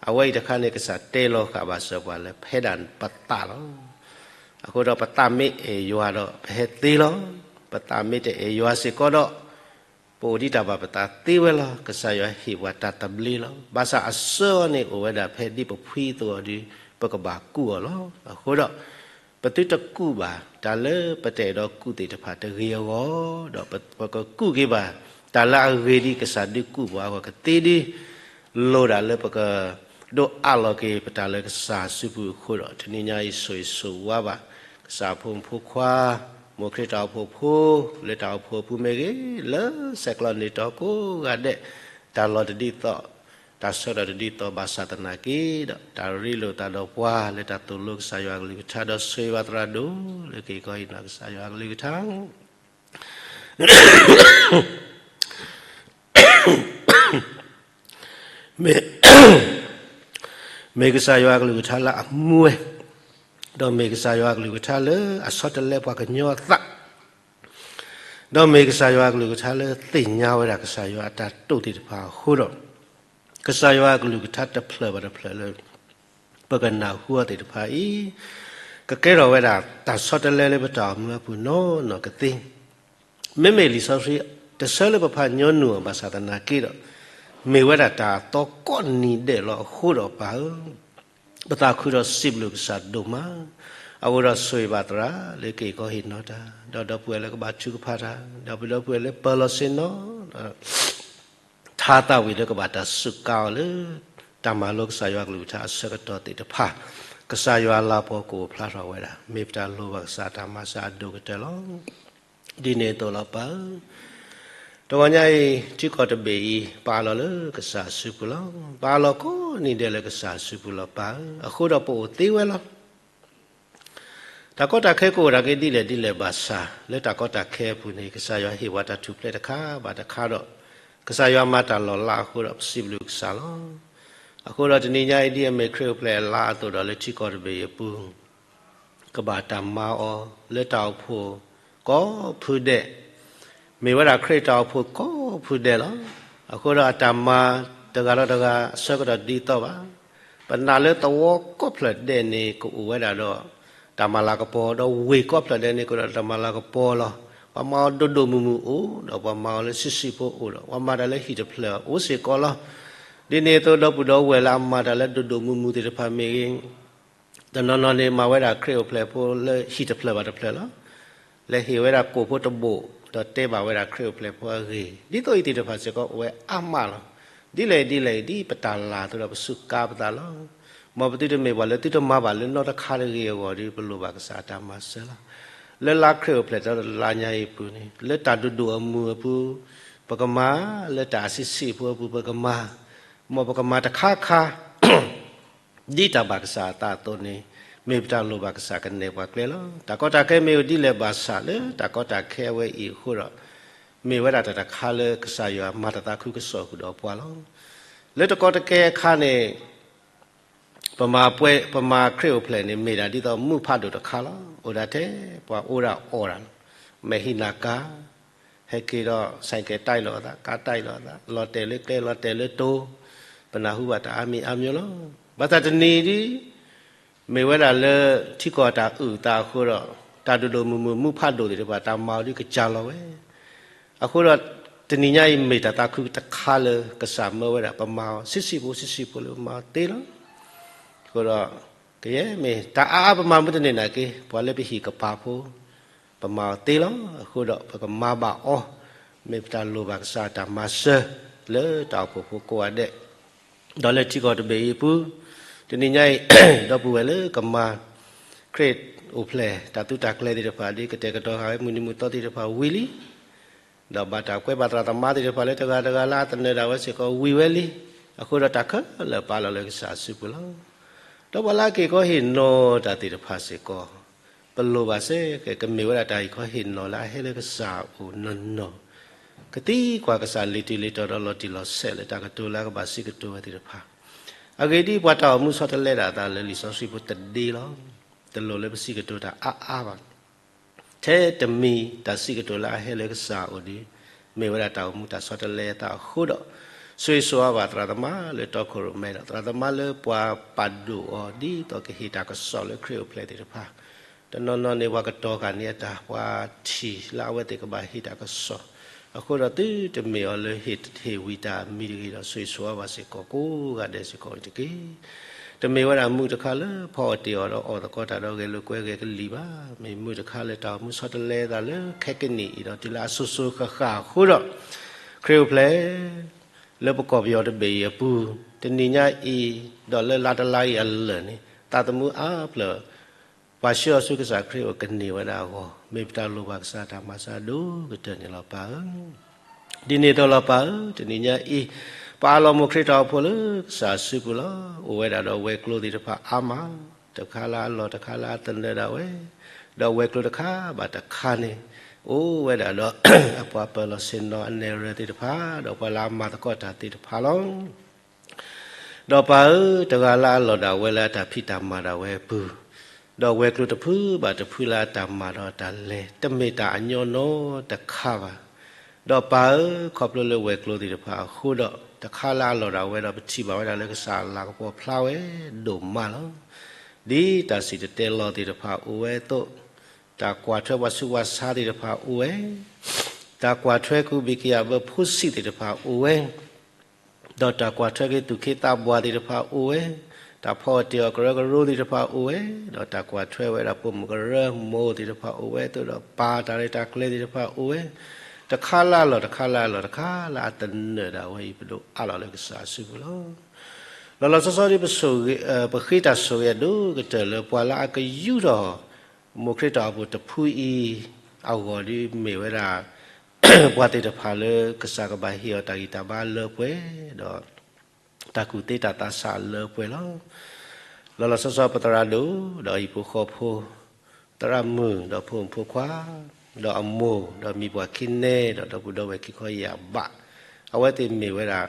အဝဲအံၤတခါန့ၣ် ကစၢ်တဲလီၤဃာ်ဘၣ်စၢၤပှၤလၢဖဲဒၣ်ပသးလီၤ. အဃိဒီးပသးမ့ၢ်အဲၣ်ယွၤဒီး ပဟဲသ့လီၤ. ပသးမ့ၢ်တအဲၣ်ယွၤစ့ၢ်ကီးဒီး ပအိၣ်ဒံးတၢ်ဘၣ်ပသးသ့ဝဲလီၤ. ကစၢ်ယွၤဟ့ၣ်ပှၤတၢ်သဘျ့လီၤ. ဘၣ်ဆၣ်အစၢအီၤန့ၣ် အိၣ်ဝဲဒၣ်ဖဲဒ်ပဖှံအသိးအီၤဒီး ပကဘၣ်ကူးအီၤလီၤ. အဃိဒီး ပသုတကူးဘၣ် တၢ်လၢပတအဲၣ်ဒိးကူးသ့ၣ်တဖၣ်တဂ့ၤအဂီၢ်, ဒီးပကကူးက့ၤဘၣ် တၢ်လၢအဂ့ၤဒ်ကစၢ်ဒုးကူးပှၤအဂီၢ်ကသ့ဒ် လိၣ်ဒၣ်လၢပက ဒုးအးလီၤက့ၤပတၢ်လၢကစၢ်စုပူၤအဃိဒီး တနံၤညါအံၤဆိၣ်ဂ့ၤဆိၣ်ဝါဘၣ် ကစၢ်အဖိမုၣ်ဖိခွါ မိၢ်ခရံာ်တၢ်အိၣ်ဖှိၣ်ဖိ လၢတၢ်အိၣ်ဖှိၣ်အပူၤမ့ၢ်ဂ့ၤ လၢဆဲးကျိးန့ၢ်တီကိးဂၤဒဲး တၢ်လီၢ်တဒ်သိး တၢ်ဆၢကတီၢ်တဒ်သိး ဘၣ်ဆၣ်သနာ်က့ဒီး တၢ်ရ့လိာ်သးဒီးပှၤ လၢတၢ်သိၣ်လိကစၢ်ယွၤအကလုၢ်ကထါ ဒီးဆိၣ်ဂ့ၤဘၣ်သရၣ်ဒိၣ် လၢက့ၤကီဟံးနီၤကစၢ်ယွၤအကလုၢ်ကထါ မ့ၢ် မ့ၢ်ကစၢ်ယွၤအကလုၢ်ကထါလၢအမူဝဲ, ဒီးမ့ၢ်ကစၢ်ယွၤအကလုၢ်ကထါလၢအဆီတလဲပှၤကညီအသး, ဒီးမ့ၢ်ကစၢ်ယွၤအကလုၢ်ကထါလၢသ့ၣ်ညါဝဲဒၣ်ကစၢ်ယွၤအတၢ်တိာ်သ့ၣ်တဖၣ်အဃိဒီး, ကစၢ်ယွၤအကလုၢ်ကထါတဖျၢၣ်ဘၣ်တဖျၢၣ်လၢ ပကနၢ်ဟူအီၤသ့ၣ်တဖၣ်အံၤ, ကကဲထီၣ်ဝဲဒၣ်တၢ်ဆီတလဲလၢပတၢ်အိၣ်မူအပူၤနီၢ်နီၢ်ကသ့ မ့မ့ၢ်လံာ်စီဆှံ တဆၢလၢပဖးညီနုၢ်အီၤဘၣ်ဆၣ်သနာ်က့ဒီး, မ့ၢ်ဝဲဒၣ်တၢ်အသီကိးနံၤဒဲးလီၤအဃိဒီးပၢ်ဧၢ, ပသးခုဒီးစံးဘျုးကစၢ်ဒိၣ်မး, အဃိဒီးဆိၣ်ဂ့ၤဘၣ်သရၣ်လၢက့ၤကီဟ့ၣ်နီၤတၢ်, ဒီးဒီပုၢ်ဝဲၢ်လၢကဘၣ်ထုကဖၣ်တၢ်, ဒီးပဒီပုၢ်ဝဲၢ်လၢပၢၤလီၤဆ့ၣ်နီၤ ဒီး ထါသးဝံၣ်လၢကဘၣ်တၢ်စူးကါအီၤလၢ တၢ်မၤလိကစၢ်ယွၤအကလုၢ်ကထါအဆၢကတီၢ်သ့ၣ်တဖၣ်, ကစၢ်ယွၤအလၤကပီၤကအိၣ်ဖျါထီၣ်ဝဲဒၣ် မ့ၢ်ပတၢ်လိၣ်ဘၣ်ကစၢ်တၢ်မၤစၢၤအဒိၣ်ကတၢၢ်လီၤ. ဒ်န့ၣ်အသိးလီၤပၢ်ဧၢ, တဂီၤညါအံၤ ထံကီၢ်တဘ့ၣ်အံၤ ပအးလီၤလၢကစၢ်စုပူၤလီၤ. ပအးလီၤကိးနံၤဒဲးလၢကစၢ်စုပူၤလီၤပၢ်ဧၢ, အဃိဒီးပအိၣ်သ့ဝဲလီၤ. တၢ်ကီတၢ်ခဲကအိၣ်ဒၣ်က့ၤဒ်လဲၣ်ဒ်လဲၣ်ဘၣ်ဆၣ်, လၢတၢ်ကီတၢ်ခဲအပူၤန့ၣ် ကစၢ်ယွၤဟ့ၣ်ပှၤတၢ်ထူၣ်ဖျဲးတခါဘၣ်တခါဒီး, ကစၢ်ယွၤမၤတၢ်လီၤလးအဃိဒီး ပစံးဘျုးကစၢ်လီၤ. အဃိဒီးတနံၤညါအံၤ ဒ်အမ့ၢ်ခရံာ်အိၣ်ဖျဲၣ်အလါအသိးဒီး လၢထံကီၢ်တဘ့ၣ်အံၤအပူၤ ကဘၣ်တၢ်မၤအီၤလၢတၢ်အိၣ်ဖှိၣ်ကိးဖုဒဲး, မ့ၢ်ဝဲဒၣ်ခရံာ်တၢ်အိၣ်ဖှိၣ်ကိးဖုဒဲးလီၤ. အဃိဒီးအတၢ်မၤတဂၤဒီးတဂၤအဆၢကတီၢ်ဒ်သိးဘၣ်. ပနာ်လၢသဝီကိးဖျၢၣ်ဒဲးန့ၣ် ကအိၣ်ဝဲဒၣ်ဒီး တၢ်မၤလၤကပီၤဒီးဝ့ၢ်ကိးဖျၢၣ်ဒဲးန့ၣ်ကဒီးတၢ်မၤလၤကပီၤလီၤ. ပှၤမၤအီၤဒိၣ်ဒိၣ်မုၢ်မုၢ်အိၣ်, ဒီးပှၤမၤအီၤလၢဆံးဆံးဖိအိၣ်ဒီး ပှၤမၤတၢ်လၢဟံၣ်တဖျၢၣ်အိၣ်စ့ၢ်ကီးလီၤ. ဒ်န့ၣ်အသိးဒီပုၢ်ဒီဝဲၢ်လၢအမၤတၢ်လၢဒိၣ်ဒိၣ်မုၢ်မုၢ်သ့ၣ်တဖၣ်မ့ၢ်ဂ့ၤ, တနီၤနီၤန့ၣ် မၤဝဲဒၣ်ခရံာ်အိၣ်ဖျဲၣ်ဖိလၢဟံၣ်တဖျၢၣ်ဘၣ်တဖျၢၣ်လီၤ. လဲၤဟ့ၣ်ဝဲဒၣ်ကိၣ်ဖိတဘိၣ်, ဒီးတဲဘၣ်ဝဲဒၣ်ခရံာ်အိၣ်ဖျဲၣ်ဖိအဂ့ၢ်, ဒ်သိးအံၤသ့ၣ်တဖၣ်စ့ၢ်ကီးအိၣ်ဝဲအါမးလီၤ. ဒ်လဲၣ်ဒ်လဲၣ် ဒ်ပတၢ်လၤအသိးဒီးပစူးကါပသးလီၤ. မ်ပသုတမ့ၢ်ပှၤလၢသုတမၤဘၣ်လၢနီတခါတဂ့ၤအဂီၢ်ဒီး ပလိၣ်ဘၣ်ကစၢ်အတၢ်မၤစၢၤလီၤ. လၢလါခရံာ်အိၣ်ဖျဲၣ်တလါညါအံၤအပူၤန့ၣ် လၢတၢ်ဒိၣ်ဒိၣ်အမုၢ်အပူၤ ပကမၤ, လၢတၢ်အဆံးဆံးဖိအပူၤပကမၤ, မ်ပကမၤတခါခါ ဒ်တၢ်ဘၣ်ကစၢ်အသးအသိးန့ၣ် မ့ၢ်ပတၢ်လိၣ်ဘၣ်ကစၢ်ကနဲၣ်ပှၤကျဲလီၤ. တၢ်ကီတၢ်ခဲမ့ၢ်အိၣ်ဒ်လဲၣ်ဘၣ်ဆၣ် လၢတၢ်ကီတၢ်ခဲအဝဲအံၤအဃိဒီး မ့ၢ်ဝဲဒၣ်တၢ်တခါလၢကစၢ်ယွၤမၤတၢ်သးခုကစီၣ်ဃုာ်ဒီးပှၤလီၤ. လၢတကီတကဲအခါန့ၣ် ပမၤပှဲၤ, ပမၤခရံာ်အိၣ်ဖျဲၣ်န့ၣ် မ့ၢ်ဒၣ်ဒ်သိးမုၢ်ဖးဒိၣ်တခါလီၤ. အိၣ်ဒၣ်ထဲပှၤအိၣ်ဒၣ်အီၣ်ဒၣ်လီၤ. မဲာ်ဟံးနၤကါ, ဟဲက့ၤဒီး ဆိုင်ကယ် တိုက်လီၤအသး, ကား တိုက်လီၤအသး, လီၤတဲာ်လၢကျဲ လီၤတဲာ်လၢတိၤ, ပနၢ်ဟူဘၣ်တၢ်အါမံၤအါမျိုးလီၤ. ဘၣ်ဆၣ်တနံၤဒ် မ့ၢ်ဝဲဒၣ်လၢထံကီၢ်တၢ်အုၣ်သးအဃိဒီး တၢ်ဒိၣ်ဒိၣ်မုၢ်မုၢ်မုၢ်ဖးဒိၣ်သ့ၣ်တဖၣ် တၢ်မၤအီၤဒ်ကစၢ်လီၤဝဲ အဃိဒီး တနံၤညါအံၤမ့ၢ်တၢ်သးခုတခါလၢကစၢ်မၢဝဲဒၣ် ပမၤအီၤဆံးဆံးဖိဆံးဆံးဖိလၢပမၤအီၤသ့လီၤ. အဃိဒီး ကယဲၢ်မ့ၢ်တၢ်အါအါပမၤမုၢ်တန့ၢ်နာ်က့ ပှၤလၢပဟံၣ်ကပၤဖိ ပမၤအီၤသ့လီၤ. အဃိဒီးပကမၤဘၣ်အီၤ မ့ၢ်ပတၢ်လိၣ်ဘၣ်ကစၢ်တၢ်မၤစၢၤ လၢတၢ်အိၣ်ဖှိၣ်ဖိကိးဂၤဒဲး ဒီးလၢထံကီၢ်တဘ့ၣ်အံၤအပူၤ တနံၤညါအံၤ ဒီပုၢ်ဝဲၢ်လၢကမၤ ခရံာ်အိၣ်ဖျဲၣ်တၢ်သုးတၢ်ကျဲၤသ့ၣ်တဖၣ် ဒ်ကတဲာ်ကတီၤဃာ်ဝဲမုၢ်နံၤမုၢ်သီသ့ၣ်တဖၣ်ဝံၤလံ ဒီးဘၣ်တၢ်ကွဲးဘၣ်သရၣ်သမါသ့ၣ်တဖၣ်လၢတဂၤတဂၤလၢအသနၢၣ်ဒၣ်ဝဲစ့ၢ်ကီးဝံၤဝဲလံ. အဃိဒီးတၢ်ခဲလၢာ်ပာ်လီၤလၢကစၢ်အစုပူၤလီၤ. ဒီးပှၤလၢအက့ၤကီဟ့ၣ်နီၤတၢ်သ့ၣ်တဖၣ်စ့ၢ်ကီး ပလိၣ်ဘၣ်စ့ၢ်ကီး ကမ့ၢ်ဝဲဒၣ်တၢ်ဟ့ၣ်ကီဟ့ၣ်နီၤလၢအဟဲလၢကစၢ်အအိၣ်နီၢ်နီၢ်, ကသံကွၢ်ကစၢ်လံၤတံၤလံၤတီၤဒီးလီၤတံၢ်လီၤဆဲးလၢတၢ်ကတိၤလၢအကဘၣ်စံးကတိၤဝဲသ့ၣ်တဖၣ်. အဂ့ၢ်ဒ်အံၤ, ပှၤတၢ်အိၣ်မူဆီတလဲဒၣ်အသးလၢလံာ်စီဆှံဖိတဒ့လီၤ. တလိၣ်လၢပစံးကတိၤတၢ်အါအါဘၣ်. ထဲတမံၤတၢ်စံးကတိၤလၢအဟဲလၢကစၢ်အအိၣ်ဒီး မ့ၢ်ဝဲဒၣ်တၢ်အိၣ်မူတၢ်ဆီတလဲအသးအဃိဒီး ဆိၣ်ဂ့ၤဆိၣ်ဝါဘၣ်သရၣ်သမါလၢတီခိၣ်ရိၣ်မဲဒီး သရၣ်သမါလၢပှၤပာ်ဒိၣ်အီၤ ဒ်သိးကဟ့ၣ်တၢ်ကစီၣ်လၢခရံာ်အိၣ်ဖျဲၣ်သ့ၣ်တဖၣ်. တနီၤနီၤန့ၣ် ပှၤကတီၤဃာ်န့ၢ်အတၢ် ပှၤထံၣ်လၢအဝဲသ့ၣ်ကဘၣ်ဟ့ၣ်တၢ်ကစီၣ်. အဃိဒီးသုတမ့ၢ်အီၤလၢဟ့ၣ်ဝံၤတၢ်အမံၤတဂ့ၤဒီး ဆိၣ်ဂ့ၤဆိၣ်ဝါဘၣ်စ့ၢ်ကီးကိးဂၤဒဲးစ့ၢ်ကီးန့ၣ်တက့ၢ်. တမ့ၢ်ဝဲဒၣ်မုၢ်တခါလၢဖီအီၣ်တ့ၢ်အီၣ်ဒီးအီၣ်သကိးတၢ်ဒီးဂဲၤလိာ်ကွဲဂဲၤကလံၣ်ဘၣ်. မ့ၢ်မုၢ်တခါလၢတၢ်အိၣ်မူဆီတလဲအသးလၢခဲကနံၣ်အံၤဒီးတုၤလၢအစိၤစိၤဃၣ်ဃၣ်အဃိဒီး ခရံာ်အိၣ်ဖျဲၣ် လၢပကီၢ်ပယီၤတဘ့ၣ်အံၤအပူၤ တနံၤညါအံၤ ဒီးလၢလါတလါအံၤအလၢာ်န့ၣ် သးသမူအါဖျၢၣ် ပှၤဆှၢအီၤဆူကစၢ်ခရံာ်အိၣ်ကန့ၢ်ဝဲဒၣ်အဂီၢ် မ့ၢ်ပတၢ်လိၣ်ဘၣ်ကစၢ်တၢ်မၤစၢၤဒိၣ်ကတၢၢ်န့ၣ်လီၤပၢ်ဧၢ. ဒ်န့ၣ်အသိးလီၤပၢ်ဧၢ, တနံၤညါအံၤ ပအးလီၤမိၢ်ခရံာ်တၢ်အိၣ်ဖှိၣ်လၢကစၢ်အစုပူၤလီၤ. အိၣ်ဝဲဒၣ်ဒီးဝဲၤကျိၤသ့ၣ်တဖၣ်အါမး, တခါလၢအလီၢ် တခါလၢအသနၢၣ်ဒၣ်ဝဲ, ဒီးဝဲၤကျိၤတခါဘၣ်တခါန့ၣ် အိၣ်ဝဲဒၣ်ဒီး အပှၤပၢၤလီၢ်ဆ့ၣ်နီၤအနဲၣ်ရွဲၣ်သ့ၣ်တဖၣ် ဒီးပှၤလၢအမၤသကိးတၢ်သ့ၣ်တဖၣ်လီၤ. ဒီးပၢ်ဧၢ, တဂၤလၢအလီၢ်ဒၣ်ဝဲလၢအတၢ်ဖံးတၢ်မၤဒၣ်ဝဲအပူၤ, ဒီးဝဲၤကျိၤတဖုဘၣ်တဖုလၢအတၢ်မၤဒီးအတၢ်လဲၤ တမ့ၢ်တၢ်အညီနီတခါဘၣ်. ဒီးပၢ်ဧၢ, ခီဖျိလၢဝဲၤကျိၤသ့ၣ်တဖၣ်အဃိဒီး တခါလၢအလီၢ်ဒၣ်ဝဲဒီးပထံၣ်ဘၣ်ဝဲဒၣ်လၢကစၢ်အလၤကပီၤဖျါဝဲဒိၣ်မးလီၤ. ဒ်တၢ်စံၣ်တဲၤတဲလီၤသ့ၣ်တဖၣ်အိၣ်ဝဲအသိး, တၢ်ကွၢ်ထွဲပှၤဆူးပှၤဆါသ့ၣ်တဖၣ်အိၣ်ဝဲ, တၢ်ကွၢ်ထွဲကူးဘံၣ်ကယၢ်ဘၢဖိဆံးသ့ၣ်တဖၣ်အိၣ်ဝဲ, ဒီးတၢ်ကွၢ်ထွဲက့ၤသူၣ်က့သးပှၢ်သ့ၣ်တဖၣ်အိၣ်ဝဲ, တၢ်ဖီအီၣ်တ့ၢ်အီၣ်ကရၢကရိသ့ၣ်တဖၣ်အိၣ်ဝဲ, ဒီးတၢ်ကွၢ်ထွဲဝဲဒၣ်ပိာ်မုၣ်ကရၢမိၢ်သ့ၣ်တဖၣ်အိၣ်ဝဲအသိးဒီး ပၢ်တၢ်ရဲၣ်တၢ်ကျဲၤသ့ၣ်တဖၣ်အိၣ်ဝဲ, တခါလၢအလီၢ် တခါလၢအလီၢ် တခါလၢအသနၢၣ်ဒၣ်ဝဲအံၤ ပဒိးအးလီၤလၢကစၢ်အစုပူၤလီၤ. လီၤလီၤဆီဆီဒ် ပဃ့တၢ်ဆိၣ်ဂ့ၤအဒိၣ်ကတၢၢ်လၢပှၤလၢအကယူးထီၣ် မိၢ်ခရံာ်တၢ်အိၣ်ဖှိၣ်တဖုအံၤအဂီၢ်ဒ်မ့ၢ်ဝဲဒၣ် ပှၤသ့ၣ်တဖၣ်လၢကစၢ်ကဘၣ်ဟ့ၣ်အီၤတၢ်ဂံၢ်တၢ်ဘါလၢပှဲၤ, ဒီးတၢ်ကူၣ်သ့တၢ်သးဆးလၢပှဲၤလီၤ. လီၤလီၤဆီဆီပသရၣ်ဒိၣ်, ဒီးအဟံၣ်ဖိဃီဖိ, သရၣ်မုၣ်, ဒီးဖိမုၣ်ဖိခွါ, ဒီးအမိၢ်, ဒီးမံၤပှၢ်ခံနဲ, ဒီးဒီပုၢ်ဒီဝဲၢ်ခံခီယၢ်ဘး, အဝဲသ့ၣ်မ့ၢ်ဝဲဒၣ်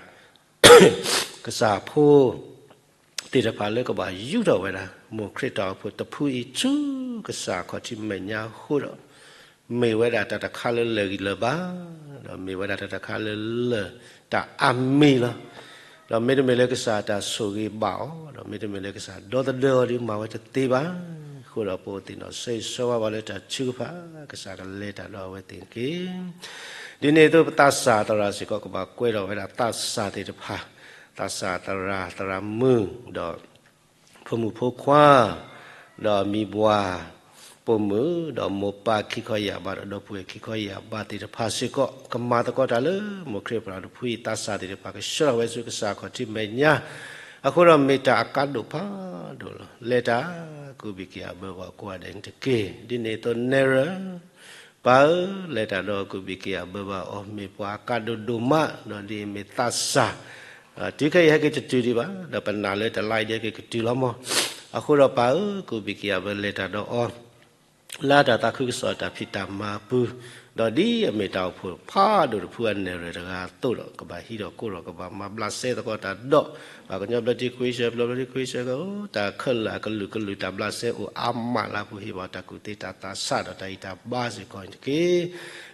ကစၢ်ဖိ သ့ၣ်တဖၣ်လၢကဘၣ်ယူးထီၣ်ဝဲဒၣ် မိၢ်ခရံာ်တၢ်အိၣ်ဖှိၣ်တဖုအံၤဆူကစၢ်ခီၣ်ထံးမဲာ်ညါအဃိဒီး, မ့ၢ်ဝဲဒၣ်တၢ်တခါလၢလၢာ်ဂံၢ်လၢာ်ဘါ, ဒီးမ့ၢ်ဝဲဒၣ်တၢ်တခါလၢလၢာ်တၢ်အါမံၤလီၤ. ဒီးမ့တမ့ၢ်လၢကစၢ်တၢ်ဆိၣ်ဂ့ၤဘၣ်အီၤ, ဒီးမ့တမ့ၢ်လၢကစၢ်ဒီသဒၢအီၤဒီး မၤဝဲတသ့ဘၣ်. အဃိဒီးပအိၣ်သ့ၣ်နီၣ်ဆိၣ်ဂ့ၤဆၢဝါဘၣ်လၢတၢ်ထုကဖၣ်, ကစၢ်ကလဲၤတၢ်ဒီးအဝဲသ့ၣ်တက့ၢ်. ဒ်န့ၣ်အသိးပသးစၢ်သရၣ်စ့ၢ်ကီးကဘၣ်ကွဲးထီၣ်ဝဲဒၣ်သးစၢ်သ့ၣ်တဖၣ်, သးစၢ်သရၣ် သရၣ်မုၣ်, ဒီး ဖိမုၣ်ဖိခွါ, ဒီးမံၤဘှၢ်, ပိာ်မုၣ်, ဒီးမိၢ်ပၢ်ခံခီယၢ်ဘး ဒီးဒီပုၢ်ဝဲၢ်ခံခီယၢ်ဘးသ့ၣ်တဖၣ်စ့ၢ်ကီး ကမၤသကိးတၢ်လၢမိၢ်ခရံာ်ဖိတဖုအံၤ သးစၢ်သ့ၣ်တဖၣ်ကဆှၢထီၣ်ဝဲဆူကစၢ်ခီၣ်ထံးမဲာ်ညါ, အဃိဒီးမ့ၢ်တၢ်အကါဒိၣ်ဖးဒိၣ်လီၤ. လဲၤတၢ် ကူးဘံၣ်က့ၤအဘၢဘၣ်ကိးဂၤဒဲးန့ၣ်တက့ၢ်. ဒ်န့ၣ်အသိးနဲၣ်ရွဲၣ် ပၢ်ဧၢ, လဲၤတၢ်ဒီးကူးဘံၣ်က့ၤအဘၢဘၣ်အီၤ မ့ၢ်ပှၤအကါဒိၣ်ဒိၣ်မး, ဒီးဒ်အံၤမ့ၢ်သးစၢ် တုၤခဲအံၤဟဲက့ၤတတုၤဒံးဘၣ်, ဒီးပနာ်လၢတလါအံၤဒၣ်က့ၤကတုၤလီၤမး. အဃိဒီးပၢ်ဧၢ, ကူးဘံၣ်က့ၤအဘၢလဲၤတၢ်ဒီးအီၤ လၢတၢ်သးခုကစီၣ်တၢ်ဖံးတၢ်မၤအပူၤ, ဒီးဒ်အမ့ၢ်တၢ်အိၣ်ဖှိၣ်ဖးဒိၣ်တဖုအနဲၣ်ရွဲၣ်တဂၤအသိးဒီး ကဘၣ်ဟံးထီၣ်ကိးထီၣ် ကဘၣ်မၤဘျးစဲသကိးတၢ်ဒီး ပှၤကညီဘျၢထံခွံဆၢ ပျီဘျၢထံခွံဆၢကအိၣ် တၢ်ခဲလၢာ်အကလုာ်ကလုာ်တၢ်ဘျးစဲအိၣ်အါမးလၢအပူၤ ဟ့ၣ်ဘၣ်တၢ်ကူၣ်သ့တၢ်သးစၢ်ဒီးတၢ်ဂံၢ်တၢ်ဘါစ့ၢ်ကီးန့ၣ်တက့ၢ်.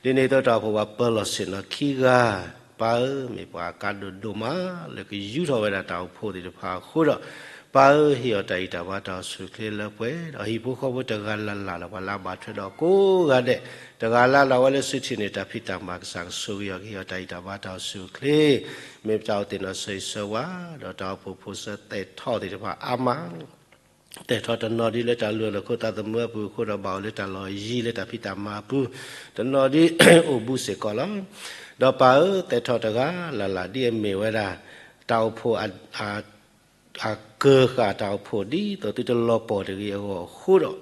ဒ်န့ၣ်အသိးတၢ်အိၣ်ဖှိၣ်ပှၤပၢၤလီၢ်ဆ့ၣ်နီၤခံဂၤ ပၢ်ဧၢ, မ့ၢ်ပှၤအကါဒိၣ်ဒိၣ်မး လၢကယူးထီၣ်ဝဲဒၣ်တၢ်အိၣ်ဖှိၣ်သ့ၣ်တဖၣ်အဃိဒီး ပၢ်ဧၢ, ဟ့ၣ်အီၤတၢ်ဂံၢ်တၢ်ဘါတၢ်အိၣ်ဆူၣ်အိၣ်ချ့လၢပှဲၤဒီး ဟံၣ်ဖိဃီဖိတဂၤလၢ်လၢ်လၢပှၤလၢအဘၣ်ထွဲဒီးကိးဂၤဒဲး, တဂၤလၢ်လၢ်ဝဲလၢစုထံၣ်န့ၢ်တၢ်ဖံးတၢ်မၤ ကစၢ်ကဆိၣ်ဂ့ၤအီၤ ကဟ့ၣ်အီၤတၢ်ဂံၢ်တၢ်ဘါတၢ်အိၣ်ဆူၣ်အိၣ်ချ့, မ့ၢ်ပတၢ်အိၣ်သ့ၣ်နီၣ်ဆိၣ်ဂ့ၤဆၢဝါ ဒီးတၢ်အိၣ်ဖှိၣ်ဖိစၢၤသဲးထီၣ်သ့ၣ်တဖၣ်အါမး သဲးထီၣ်တနီၤဒ်လၢတၢ်လုၢ်အီၣ်လၢခိသးသမူအပူၤအဃိဒီး ဘၣ်အိၣ်လၢတၢ်လီၢ်ယံၤလၢတၢ်ဖံးတၢ်မၤအပူၤ, တနီၤဒ်အိၣ်ဘူးစ့ၢ်ကီးလီၤ. ဒီးပၢ်ဧၢ, သဲးထီၣ်တဂၤလၢ်လၢ်ဒ်အမ့ၢ်ဝဲဒၣ် တၢ်အိၣ်ဖှိၣ် အကၢၤဃာ်တၢ်အိၣ်ဖှိၣ်ဒ်သိးသုတလီၤပှီၢ်တဂ့ၤအဂီၢ်အဃိဒီး,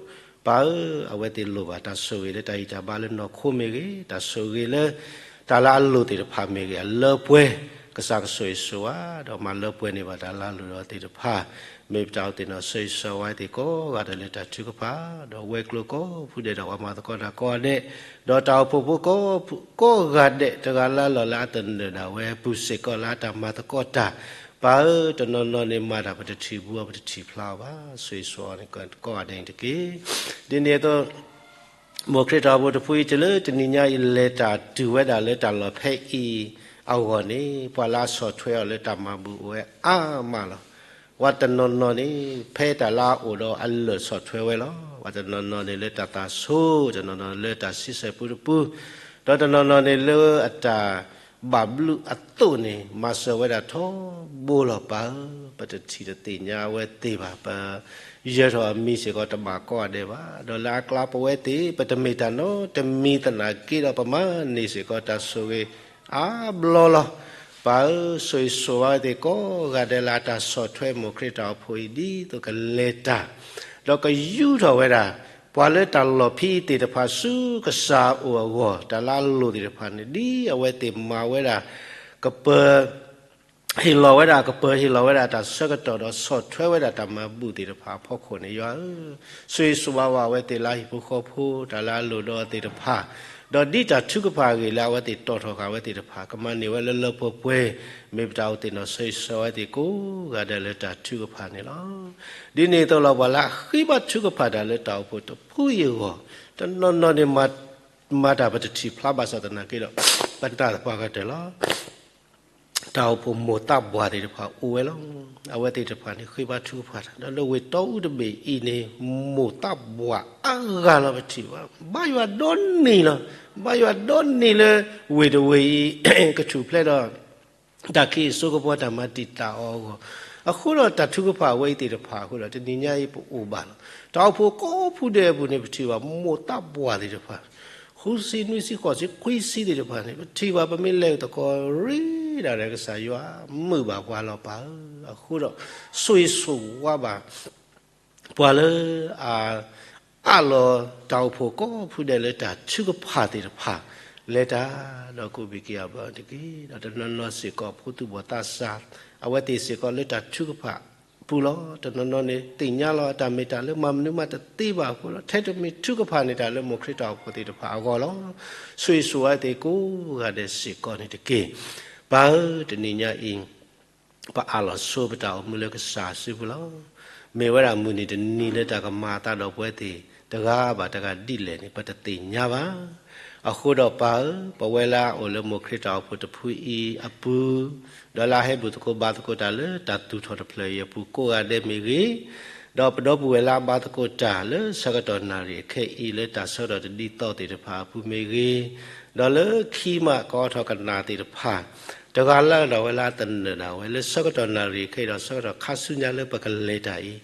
ပၢ်ဧၢ, အဝဲသ့ၣ်လိၣ်ဘၣ်တၢ်ဆိၣ်ဂ့ၤလၢတၢ်ဂံၢ်တၢ်ဘါလၢနီၢ်ခိမ့ၢ်ဂ့ၤ, တၢ်ဆိၣ်ဂ့ၤလၢ တၢ်လၢအလိၣ်သ့ၣ်တဖၣ်မ့ၢ်ဂ့ၤ, အလၢပှဲၤ ကစၢ်ကဆိၣ်ဂ့ၤဆိၣ်ဝါ ဒီးမၤလၢပှဲၤန့ၢ်ဘၣ်တၢ်လၢအလိၣ်ဒီးသ့ၣ်တဖၣ်, မ့ၢ်ပတၢ်အိၣ်သ့ၣ်နီၣ်ဆိၣ်ဂ့ၤဆၢဝါသ့ၣ်ကိးဂၤဒဲးလၢတၢ်ထုကဖၣ်, ဒီးဝဲၤကျိၤကိးဖုဒဲးဒီးပှၤမၤသကိးတၢ်ကိးဂၤဒဲး, ဒီးတၢ်အိၣ်ဖှိၣ်ဖိကိးဖုကိးဂၤဒဲး တဂၤလၢ်လၢ်လၢအတနၢၤဒၣ်ဝဲအပူၤစ့ၢ်ကီးလၢအတၢ်မၤသကိးတၢ်, ပၢ်ဧၢ, တနီၤနီၤန့ၣ်မၤတၢ်ပတထံၣ်ဘူးအီၤ ပတထံၣ်ဖျါအီၤဘၣ်, ဆိၣ်ဂ့ၤဆိၣ်ဝါန့ၣ်ကိးဂၤဒဲးန့ၣ်တက့ၢ်. ဒ်န့ၣ်အသိး မိၢ်ခရံာ်တၢ်အိၣ်ဖှိၣ်တဖုအံၤ တုၤလၢတနံၤညါအံၤလဲၤတၢ်တုၤဝဲဒၣ်လၢတၢ်လီၢ်ဖဲအံၤအဂီၢ်န့ၣ် ပှၤလၢအဆီၣ်ထွဲအီၤလၢတၢ်မၤဘူၣ်အိၣ်ဝဲအါမးလီၤ. ပှၤတနီၤနီၤန့ၣ် ဖဲတၢ်လၢအအိၣ်ဒီးအလၢာ်ဆီၣ်ထွဲဝဲလီၤ. ပှၤတနီၤနီၤန့ၣ်လၢတၢ်သးဆိ, တနီၤနီၤလၢတၢ်ဆံဆဲၣ်ပူတပူ, ဒီးတနီၤနီၤန့ၣ်လၢအတၢ်ဘၣ်ဘျုးအသိးန့ၣ် မၤစၢၤဝဲဒၣ်ထီဘိလီၤ. ပၢ်ဧၢ, ပတထံၣ်တသ့ၣ်ညါအဝဲသ့ၣ်ဘၣ်, ပယၢၤထီၣ်အမံၤစ့ၢ်ကီးတဘၣ်ကိးဂၤဒဲးဘၣ်, ဒီးလၢအကျါပဝဲသ့ၣ် ပတမ့ၢ်တၢ်နီတမံၤသနာ်က့ဒီး ပမၤန့ၢ်စ့ၢ်ကီးတၢ်ဆိၣ်ဂ့ၤအါဘျီလီၤ. ပၢ်ဧၢ, ဆိၣ်ဂ့ၤဆိၣ်ဝါဝဲသ့ၣ်ကိးဂၤဒဲးလၢအတၢ်ဆီၣ်ထွဲမိၢ်ခရံာ်တၢ်အိၣ်ဖှိၣ်အံၤ ဒ်သိးကလဲၤတၢ် ဒီးကယူးထီၣ်ဝဲဒၣ် ပှၤလၢတၢ်လီၢ်ဖဲအံၤသ့ၣ်တဖၣ်ဆူကစၢ်အအိၣ်အဂီၢ်, တၢ်လၢအလိၣ်သ့ၣ်တဖၣ်န့ၣ် ဒ်အဝဲသ့ၣ်မၤဝဲဒၣ် ကပၢၤ ဟ့ၣ်လီၤဝဲဒၣ်ကပၢၤ ဟ့ၣ်လီၤဝဲဒၣ်တၢ်ဆၢကတီၢ်ဒီးဆီၣ်ထွဲဝဲဒၣ်တၢ်မၤဘူၣ်သ့ၣ်တဖၣ်အဖီခိၣ်န့ၣ် ယွၤဧၢ, ဆိၣ်ဂ့ၤဆိၣ်ဝါဘၣ်အဝဲသ့ၣ်လၢအဟံၣ်ဖိဃီဖိ တၢ်လၢအလိၣ်ဒီးအီၤသ့ၣ်တဖၣ်, ဒီးဒ်တၢ်ထုကဖၣ်အဂ့ၢ်လၢအဝဲသ့ၣ်တီၣ်ထီၣ်ဃာ်ဝဲသ့ၣ်တဖၣ် ကမၤန့ၢ်ဝဲလၢလၢပှဲၤပှဲၤ, မ့ၢ်ပတၢ်အိၣ်သ့ၣ်နီၣ်ဆိၣ်ဂ့ၤဆိၣ်ဝါဝဲသ့ၣ်ကိးဂၤဒဲးလၢတၢ်ထုကဖၣ်န့ၣ်လီၤ. ဒ်န့ၣ်အသိးလီၤ ပှၤလၢအဃ့ဘါထုကဖၣ်တၢ်လၢတၢ်အိၣ်ဖှိၣ်တဖုအံၤအဂီၢ်, တနီၤနီၤန့ၣ် မၤတၢ်ပတထံၣ်ဖျါဘၣ်ဆၣ်သနာ်က့ဒီး ပနၢ်သပှၢ်ကတၢၢ်လီၤ. တၢ်အိၣ်ဖှိၣ်မိၢ်သးဘှၣ်သ့ၣ်တဖၣ်အိၣ်ဝဲလီၤ. အဝဲသ့ၣ်တဖၣ်န့ၣ် ဃ့ဘါထုကဖၣ်တၢ် ဒီးလၢဝ့ၢ်တီအူတဘ့ၣ်အံၤန့ၣ် မိၢ်သးဘှၣ်အါဂၤလီၤပထံၣ်ဘၣ်. ဘါယွၤဒီနံၤလီၤ. ဘါယွၤဒီနံၤလၢဝ့ၢ်တဝ့ၢ်အံၤ ကထူၣ်ဖျဲးဒီး တၢ်ခံးစိကပီၤ တၢ်မၤတံာ်တာ်အီၤအဂီၢ်, အဃိဒီးတၢ်ထုကဖၣ်အဝဲအံၤသ့ၣ်တဖၣ်အဃိဒီး တနံၤညါအံၤပအိၣ်ဘၣ်လီၤ. တၢ်အိၣ်ဖှိၣ်ကိးဖုဒဲးအပူၤန့ၣ် ပထံၣ်ဘၣ်မိၢ်သးဘှၣ်သ့ၣ်တဖၣ် ဃုဆံ နွံဆံ ဃိးဆံ ခွံဆံသ့ၣ်တဖၣ်န့ၣ် ပထံၣ်ဘၣ် ပမ့ၢ်လဲၤသကိးရ့ဒၣ်ဒီးကစၢ်ယွၤ မုာ်ဘၣ်ပှၤလီၤပၢ်ဧၢ. အဃိဒီး ဆိၣ်ဂ့ၤဆိၣ်ဝါဘၣ် ပှၤလၢအ အးလီၤတၢ်အိၣ်ဖှိၣ်ကိးဖုဒဲးလၢတၢ်ထုကဖၣ်သ့ၣ်တဖၣ် လဲၤတၢ်ဒီးကူးဘံၣ်က့ၤအဘၢတက့ၢ်. ဒီးတနီၤနီၤစ့ၢ်ကီး ဖိသူၣ်ဘီၣ်သးစၢ် အဝဲသ့ၣ်စ့ၢ်ကီးလၢတၢ်ထုကဖၣ်ပူၤလီၤ. တနီၤနီၤန့ၣ် သ့ၣ်ညါလီၤအတၢ်မ့ၢ်တၢ်လၢမၤမနုၤမးတသ့ဘၣ်အဃိဒီး ထဲတမ့ၢ်ထုကဖၣ်န့ၢ်တၢ်လၢမိၢ်ခရံာ်တၢ်အိၣ်ဖှိၣ်သ့ၣ်တဖၣ်အဂီၢ်လီၤ. ဆိၣ်ဂ့ၤဆိၣ်ဝါသ့ၣ်ကိးဂၤဒဲးစ့ၢ်ကီးန့ၣ်တက့ၢ်. ပၢ်ဧၢ, တနံၤညါအံၤ ပအးလီၤဆိပတၢ်အိၣ်မူလၢကစၢ်စုပူၤလီၤ. မ့ၢ်ဝဲဒၣ်မုၢ်နံၤတနံၤလၢတၢ်ကမၤအသးဒီးပဝဲသ့ၣ်တဂၤဘၣ်တဂၤဒ်လဲၣ်န့ၣ် ပတသ့ၣ်ညါဘၣ်. အဃိဒီးပၢ်ဧၢ, ပဝဲလၢအအိၣ်လၢမိၢ်ခရံာ်တၢ်အိၣ်ဖှိၣ်တဖုအံၤအပူၤ, ဒီးလၢအဟဲဘူၣ်သကိးဘါသကိးတၢ်လၢတၢ်သူၣ်ထီၣ်တဖျၢၣ်အံၤအပူၤကိးဂၤဒဲးမ့ၢ်ဂ့ၤ, ဒီးပဒီပုၢ်ဝဲၢ်လၢအဘါသကိးတၢ်လၢဆၢကတီၢ်နၣ်ရံၣ်အခဲအံၤ လၢတၢ်ဆၢကတီၢ်တဒ်သိးသ့ၣ်တဖၣ်အပူၤမ့ၢ်ဂ့ၤ, ဒီးလၢခံမးကအိးထီၣ်ကနၣ်သ့ၣ်တဖၣ် တဂၤလၢဒၣ်ဝဲလၢအသနၢၣ်ဒၣ်ဝဲ လၢဆၢကတီၢ်နၣ်ရံၣ်အခဲအံၤဒီးဆၢကတီၢ်ခါဆူညါလၢပကလဲၤတၢ်အံၤ,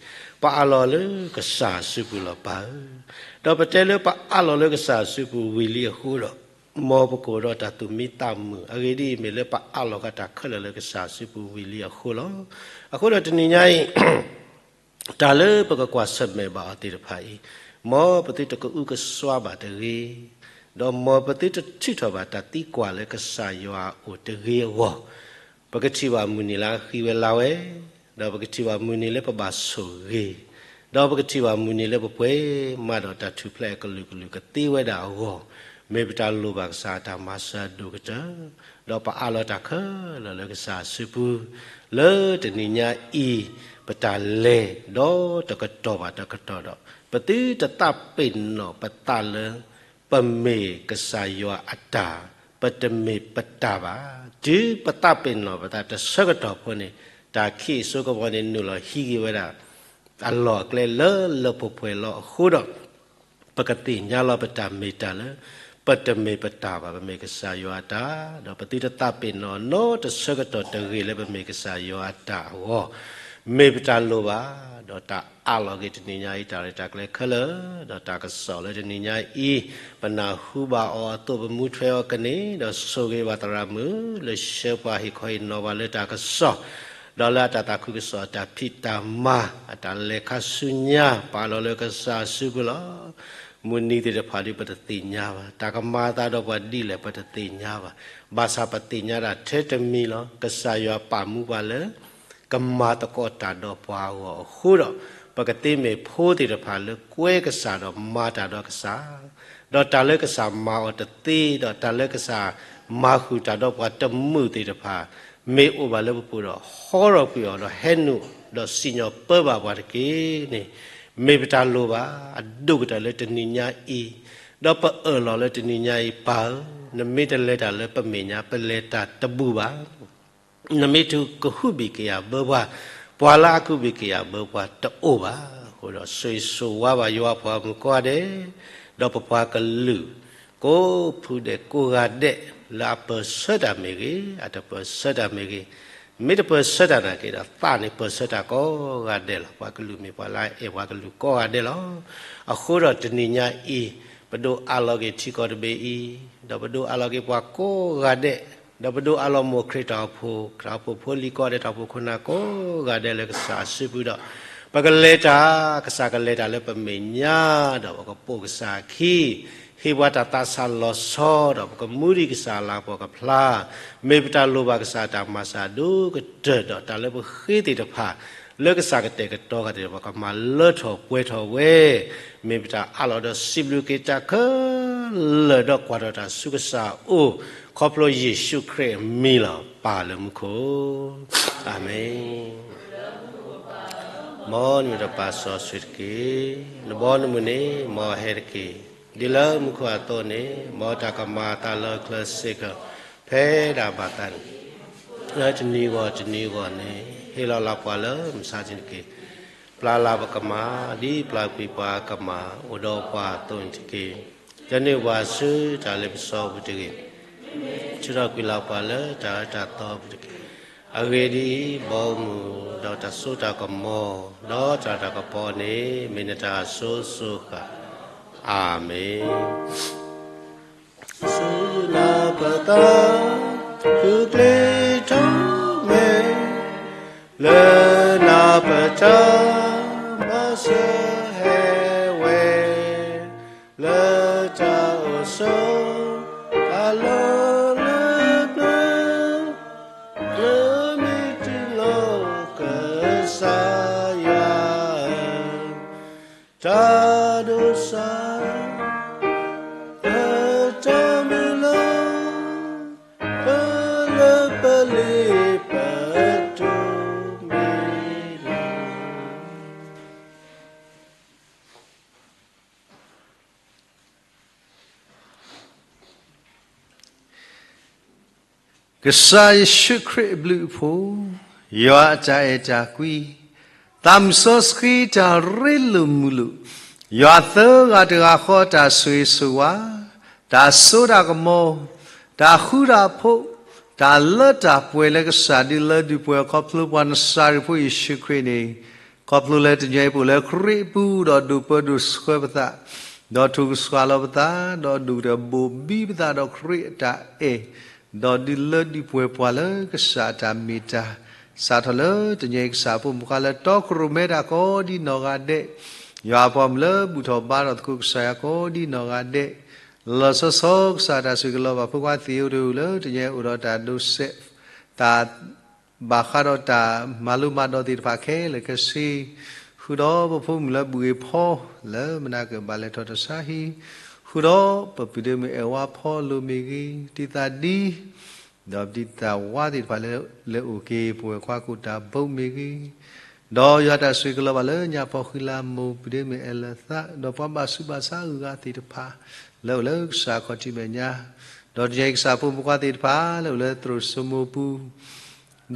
ပအးလီၤလၢကစၢ်အစုပူၤလီၤပၢ်ဧၢ. ဒီးပတဲလၢပအးလီၤလၢကစၢ်အစုပူၤဝံၤလံအဃိဒီး မ်ပကအိၣ်ဒီးတၢ်သူၣ်မံသးမုာ် အဂ့ၢ်ဒ်အံၤ, မ့ၢ်လၢပအးလီၤဃာ်တၢ်ခဲလၢာ်လၢကစၢ်အစုပူၤဝံၤလံအဃိလီၤ. အဃိဒီးတနံၤညါအံၤ တၢ်လၢပကကွၢ်ဆၢၣ်မဲာ်ဘၣ်အီၤသ့ၣ်တဖၣ်အံၤ, မ်ပသုတကအုကစွါဘၣ်တဂ့ၤ, ဒီးမ်ပသုတထုးထီၣ်ဘၣ်တၢ်သံကွၢ်လၢကစၢ်ယွၤအအိၣ်တဂ့ၤအဂီၢ်, ပကထံၣ်ဘၣ်မုၢ်နံၤလၢအဃံဝဲလၤဝဲ, ဒီးပကထံၣ်ဘၣ်မုၢ်နံၤလၢပဘၣ်ဆိၣ်ဂ့ၤ, ဒီးပကထံၣ်ဘၣ်မုၢ်နံၤလၢပပှဲၤမးဒီးတၢ်ထူၣ်ဖျဲးအကလုာ်ကလုာ်ကသ့ဝဲဒၣ်အဂီၢ်, မ့ၢ်ပတၢ်လိၣ်ဘၣ်ကစၢ်အတၢ်မၤစၢၤအဒိၣ်ကတၢၢ်, ဒီးပအးလီၤတၢ်ခဲလၢာ်လၢကစၢ်အစုပူၤ, လၢတနံၤညါအံၤ ပတၢ်လဲၤဒီးတကတီၢ်ဘၣ်တကတီၢ်ဒီး ပသုတသးပ့ၤနီၣ်ပသးလၢ ပမ့ၢ်ကစၢ်ယွၤအတၢ်, ပတမ့ၢ်ပတၢ်ဘၣ်. တုၤပသးပ့ၤနီၣ်ပသးတဆၢကတီၢ်ဖိန့ၣ်, တၢ်ခံးစိကမီၤန့ၣ်နုာ်လီၤဟံးက့ၤဝဲဒၣ် အလီၢ်အကျဲလၢလၢပှဲၤပှဲၤလီၤအဃိဒီး ပကသ့ၣ်ညါလီၤပတၢ်မ့ၢ်တၢ်လၢ ပတမ့ၢ်ပတၢ်ဘၣ်, ပမ့ၢ်ကစၢ်ယွၤအတၢ်, ဒီးပသုတသးပ့ၤနီၣ်နီတဆၢကတီၢ်တဂ့ၤလၢပမ့ၢ်ကစၢ်ယွၤအတၢ်အဂီၢ်, မ့ၢ်ပတၢ်လိၣ်ဘၣ်, ဒီးတၢ်အးလီၤက့ၤတနံၤညါအံၤ တၢ်ရဲၣ်တၢ်ကျဲၤခဲလၢာ်, ဒီးတၢ်ကစီၣ်လၢတနံၤညါအံၤ, ပနၢ်ဟူဘၣ်အီၤအသိးပမူထွဲအီၤကန့ၢ်, ဒီးဆိၣ်ဂ့ၤဘၣ်သရၣ်မုၣ် လၢဆှၢပှၤဟ့ၣ်ခီဟ့ၣ်နီၤဘၣ်လၢတၢ်ကစီၣ် ဒီးလၢအတၢ်သးခုကစီၣ်အတၢ်ဖံးတၢ်မၤ အတၢ်လဲၤခါဆူညါ ပအးလီၤလၢကစၢ်အစုပူၤလီၤ. မုၢ်နံၤသ့ၣ်တဖၣ်ဒီးပတသ့ၣ်ညါဘၣ်, တၢ်ကမၤအသးဒီးပှၤဒ်လဲၣ်ပတသ့ၣ်ညါဘၣ်, ဘၣ်ဆၣ်ပသ့ၣ်ညါဒၣ်ထဲတမံၤလီၤ. ကစၢ်ယွၤပာ်မူပှၤလၢ ကမၤသကိးတၢ်ဒီးပှၤအဂီၢ်အဃိဒီး ပကသ့မ့ၢ်ဖိသ့ၣ်တဖၣ်လၢကွဲကစၢ်ဒီးမၤတၢ်ဒီးကစၢ်, ဒီးတၢ်လၢကစၢ်မၤအီၤတသ့ ဒီးတၢ်လၢကစၢ်မၤဃုာ်တၢ်ဒီးပှၤတမုာ်သ့ၣ်တဖၣ် မ့ၢ်အိၣ်ဘၣ်လၢပပူၤဒီး ဟီထီၣ်ကွံာ်အီၤဒီးဟဲနုာ် ဒီးစံၣ်ညီၣ်ပၢဘၣ်ပှၤတက့ၢ်န့ၣ်, မ့ၢ်ပတၢ်လိၣ်ဘၣ်အဒိၣ်ကတၢၢ်လၢတနံၤညါအံၤ, ဒီးပအၢၣ်လီၤလၢတနံၤညါအံၤ ပၢ်ဧၢ, နမ့ၢ်တလဲၤတၢ်လၢပမဲာ်ညါ ပလဲၤတၢ်တဘူၣ်ဘၣ်. နမ့ၢ်တကဟုဘံၣ်ကယာ်ဘၢပှၤ, ပှၤလၢအကဟုဘံၣ်ကယာ်ဘၢပှၤတအိၣ်ဘၣ်. အဃိဒီးဆိၣ်ဂ့ၤဆိၣ်ဝါဘၣ်ယွၤအပှၤဂီၢ်မုၢ်ကိးဂၤဒဲး, ဒီးပပှၤကလုာ် ကိးဖုဒဲးကိးဂၤဒဲး လၢအပၢၢ်ဆၢတၢ်မ့ၢ်ဂ့ၤ, အတပၢၢ်ဆၢတၢ်မ့ၢ်ဂ့ၤ, မ့ၢ်တပၢၢ်ဆၢတၢ်နာ်က့ဒီး သးန့ၣ်ပၢၢ်ဆၢတၢ်ကိးဂၤဒဲးလီၤ. ပှၤကလုာ်မ့ၢ်ပှၤလၢအအဲၣ်ပှၤကလုာ်ကိးဂၤဒဲးလီၤ. အဃိဒီးတနံၤညါအံၤ, ပဒိးအးလီၤက့ၤထံကီၢ်တဘ့ၣ်အံၤ, ဒီးပဒိးအးလီၤက့ၤပှၤကိးဂၤဒဲး, ဒီးပဒိးအးလီၤမိၢ်ခရံာ်တၢ်အိၣ်ဖှိၣ်, တၢ်အိၣ်ဖှိၣ်ဖိလံၤကိးဂၤဒဲး, တၢ်အိၣ်ဖှိၣ်ခိၣ်နၢ်ကိးဂၤဒဲးလၢကစၢ်အစုပူၤဒီး, ပကလဲၤတၢ်, ကစၢ်ကလဲၤတၢ်လၢပမဲာ်ညါ, ဒီးပကပိာ်ကစၢ်အခံ, ဟ့ၣ်ပှၤတၢ်သးစၢ်လီၤဆီ, ဒီးပကမူဒံးကစၢ်အလၤကပီၤကဖျါ, မ့ၢ်ပတၢ်လိၣ်ဘၣ်ကစၢ်အတၢ်မၤစၢၤဒိၣ်ကတၢၢ်ဒီး တၢ်လၢပဃ့သ့ၣ်တဖၣ် လၢကစၢ်ကတဲာ်ကတီၤဃာ်သ့ၣ်တဖၣ် ပကမၤလၢထီၣ်ပှဲၤထီၣ်ဝဲ, မ့ၢ်ပတၢ်အးလီၤဒီးစံးဘျုးက့ၤတၢ်ခဲလၢာ်ဒီးကွၢ်ထီၣ်တၢ်ဆူကစၢ်အအိၣ်, ခီဖျိယ့ၣ်ၡူးခရံာ်အမံၤလီၤ. ပၢ်လၢမူခိၣ်, အၤမ့ၣ်. မ်နမံၤတဖၣ်စီဆှံတက့ၢ်. နဘီနမုၢ်န့ၣ် မ်အဟဲတက့ၢ်. ဒ်လၢမူခိၣ်အသိးန့ၣ်, မ်တၢ်ကမၤအသးလၢကျဲစ့ၢ်ကီး ဖဲဒၣ်ဘၣ်သးန့ၣ်, လၢတနံၤဂီၢ်တနံၤဂီၢ်န့ၣ်, ဟ့ၣ်လီၤလၢပှၤလၢမုၢ်ဆါတနံၤတက့ၢ်. ပျၢ်လၢပကမၤ, ဒ်ပျၢ်ကွံာ်ပှၤကမၤ အိၣ်ဒီးပှၤအသိးန့ၣ်တက့ၢ်. ကန့ၢ်ပှၤဆူတၢ်လ့ပစီပူၤတဂ့ၤ. ထုးထီၣ်ကွံာ်လၢပှၤလၢတၢ်အၢတၢ်သီပူၤတက့ၢ်. အဂ့ၢ်ဒ်အံၤ, ဘီမုၢ်ဒီးတၢ်စိတၢ်ကမီၤ, ဒီးတၢ်တၢ်ကပီၤန့ၣ် မ့ၢ်နတၢ်အစိၤစိၤဃၣ်, အၤမ့ၣ်. စူၢ်နာ်ပသး, ဃုကျဲထီၣ်မဲာ်, လၢနၤပတၢ်မၤစၢၤဟဲဝဲ, လၢတၢ်အိၣ်ဆိးအလီၢ်လၢပျၢၤ, လၢမ့ၢ်တုၤလီၤကစၢ်ယွၤ, တၢ်ဒိးစၢ် ပတၢ်မုၢ်လၢ်, ပလၢပလ့ပတိၢ်မံၤလီၤ. ကစၢ်ယ့ၣ်ၡူးခရံာ်အဘျုးအဖှိၣ်, ယွၤအတၢ်အဲၣ်တၢ်ကွံ, သးမုၢ်စီဆှံတၢ်ရ့လိာ်မုာ်လိာ်, ယွၤသၢဂၤတဂၤဃီတၢ်ဆိၣ်ဂ့ၤဆိၣ်ဝါ, တၢ်စိတၢ်ကမီၤ, တၢ်ဃူတၢ်ဖိး, တၢ်လၢတၢ်ပှဲၤလၢကစၢ်ဒုးလၢဒုးပှဲၤခီဖျိပှၤနစၤရ့းဖိယ့ၣ်ၡူးခရံာ်န့ၣ်, ခီဖျိလၢတနံၤအံၤပအိၣ်လၢခရံာ်အပူၤ ဒီးဒိၣ်ပၢဒိၣ်ဆှၢပသး, ဒီးထိၣ်ကစှၤလီၤပသး, ဒီးဒိၣ်ကတၢၢ်ဘိၣ်ဘံပသးဒီးခရံာ်အတၢ်အဲၣ် ဒီးဒုးလၢဒုးပှဲၤပှၤလၢကစၢ်အတၢ်မ့ၢ်တၢ်, စးထီၣ်လၢတနံၤအံၤကစၢ်အဖိမုၣ်ခွါလၢတီခိၣ်ရိၣ်မဲတၢ်ကိးဒ်နီၢ်ဂၤဒဲး, ယွၤအပှၤမုၣ်လၢဘူၣ်ထီၣ်ဘါထီၣ်သကိးကစၢ်ယွၤကိးဒ်နီၢ်ဂၤဒဲး, လီၤဆီဆီကစၢ်တၢ်ဆိၣ်ဂ့ၤလီၤဘၣ်ဖိခွါသ့ၣ်ဧၢ တအိၣ်လၢတနံၤအံၤအိၣ်ဒီးတၢ်ဒိးစဲး, တၢ် ဘၣ်ဃးဒီးတၢ်မၤလိမၤဒိးသ့ၣ်တဖၣ်ခဲလၢာ်ခဲဆ့, ဃုာ်ဒီးပဖိမုၣ်လၢဘူၣ်ဂ့ၤဖီ, လၢမနၤကဘၣ်လဲၤထီၣ်တၢ်ဆါဟံၣ်, ဃုာ်ဒီးပပုၢ်ဒ့မုၣ်အဲၣ်ဝါဖီလိာ်မ့ၢ်ဂ့ၤ, တံၤသးဒံ, ဒီးပတံၤသးဝါသ့ၣ်တဖၣ်လၢလဲၤအိၣ်က့ၤပဝဲၢ်ခွါကိၣ်တၢ်ဘိမ့ၢ်ဂ့ၤ, ဒီးယွၤတၢ်ဆိၣ်ဂ့ၤကလီၤဘၣ်လၢညါပီၤဃံလၤမိၢ် ပုၢ်ဒ့မုၣ်အဲၣ်လၢသး, ဒီးပှၤဘၣ်ဆူးဘၣ်ဆါအဂုၤအဂၤသ့ၣ်တဖၣ်, လၢအိၣ်လၢကစၢ်ခီၣ်ထံးမဲာ်ညါ, ဒီးတနံၤအံၤကစၢ်ဖိမုၣ်ခွါသ့ၣ်တဖၣ်လၢအိၣ်လၢသရိာ်စိမိၢ်ပူၤ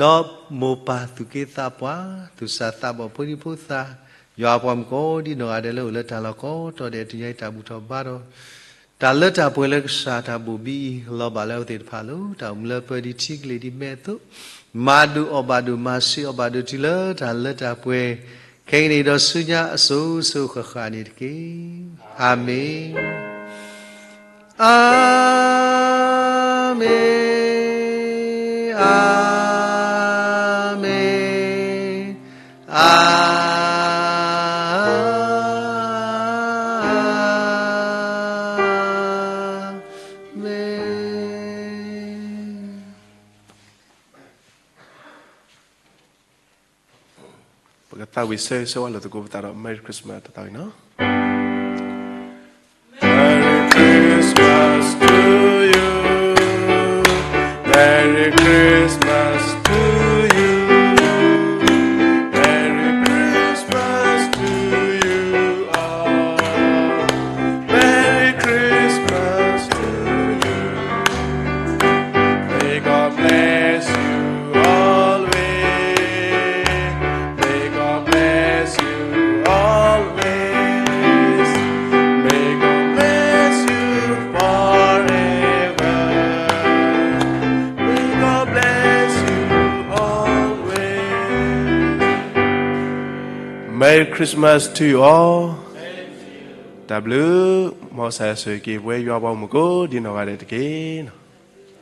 ဒီးမိၢ်ပၢ်သူၣ်က့သးပှၢ်, သူၣ်စၢ်သးဘီၣ်ဖိဒံဖိသၣ်, ယွၤအပှၤမုၣ်ကိးဒ်နီၢ်ဂၤဒဲးလၢအိၣ်လၢတၢ်လီၢ်ကိးတီၤဒဲးတနံၤအံၤတၢ်ဘူၣ်ထီၣ်ဘါထီၣ်, တၢ်လၢတၢ်ပှဲၤလၢကစၢ်တၢ်ဘိၣ်ဘံအံၤ လီၤဘၣ်လၢအဝဲသ့ၣ်တဖၣ်လၢတၢ်အိၣ်မူလၢပၢၤဒံးထံကလ့ၢ်ဒံးမဲာ်အသိး, မၤဒိၣ်အီၣ်ဘၣ်ဒိၣ် မၤစၢၤအီၣ်ဘၣ်ဒိၣ်တုၤလၢတၢ်လၢတၢ်ပှဲၤ, ခဲကနံၣ်ဒီးဆူညါအစိၤစိၤဃၣ်ဃၣ်န့ၣ်တက့ၢ်. အၤမ့ၣ်. အၤမ့ၣ်, အၤမ့ၣ်, အၤမ့ၣ်. ပကသးဝံၣ်ဆၢဂ့ၤဆၢဝါလိာ်သကိးပသးဒီး Merry Christmas တသီအံၤနီၤ. Merry Christmas to you. Merry Christmas to you. Merry Christmas to you all. Merry Christmas to you. May God bless you always. May God bless you always. May God bless you forever. May God bless you always. Merry Christmas to you all. တၢ်ဘျုး, မ်ကစၢ်ယွၤဆိၣ်ဂ့ၤက့ၤပဝဲယွၤပှၤမုၣ်ကိးဒ်နီၢ်ဂၤဒဲးတက့ၢ်.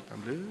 တၢ်ဘျုး.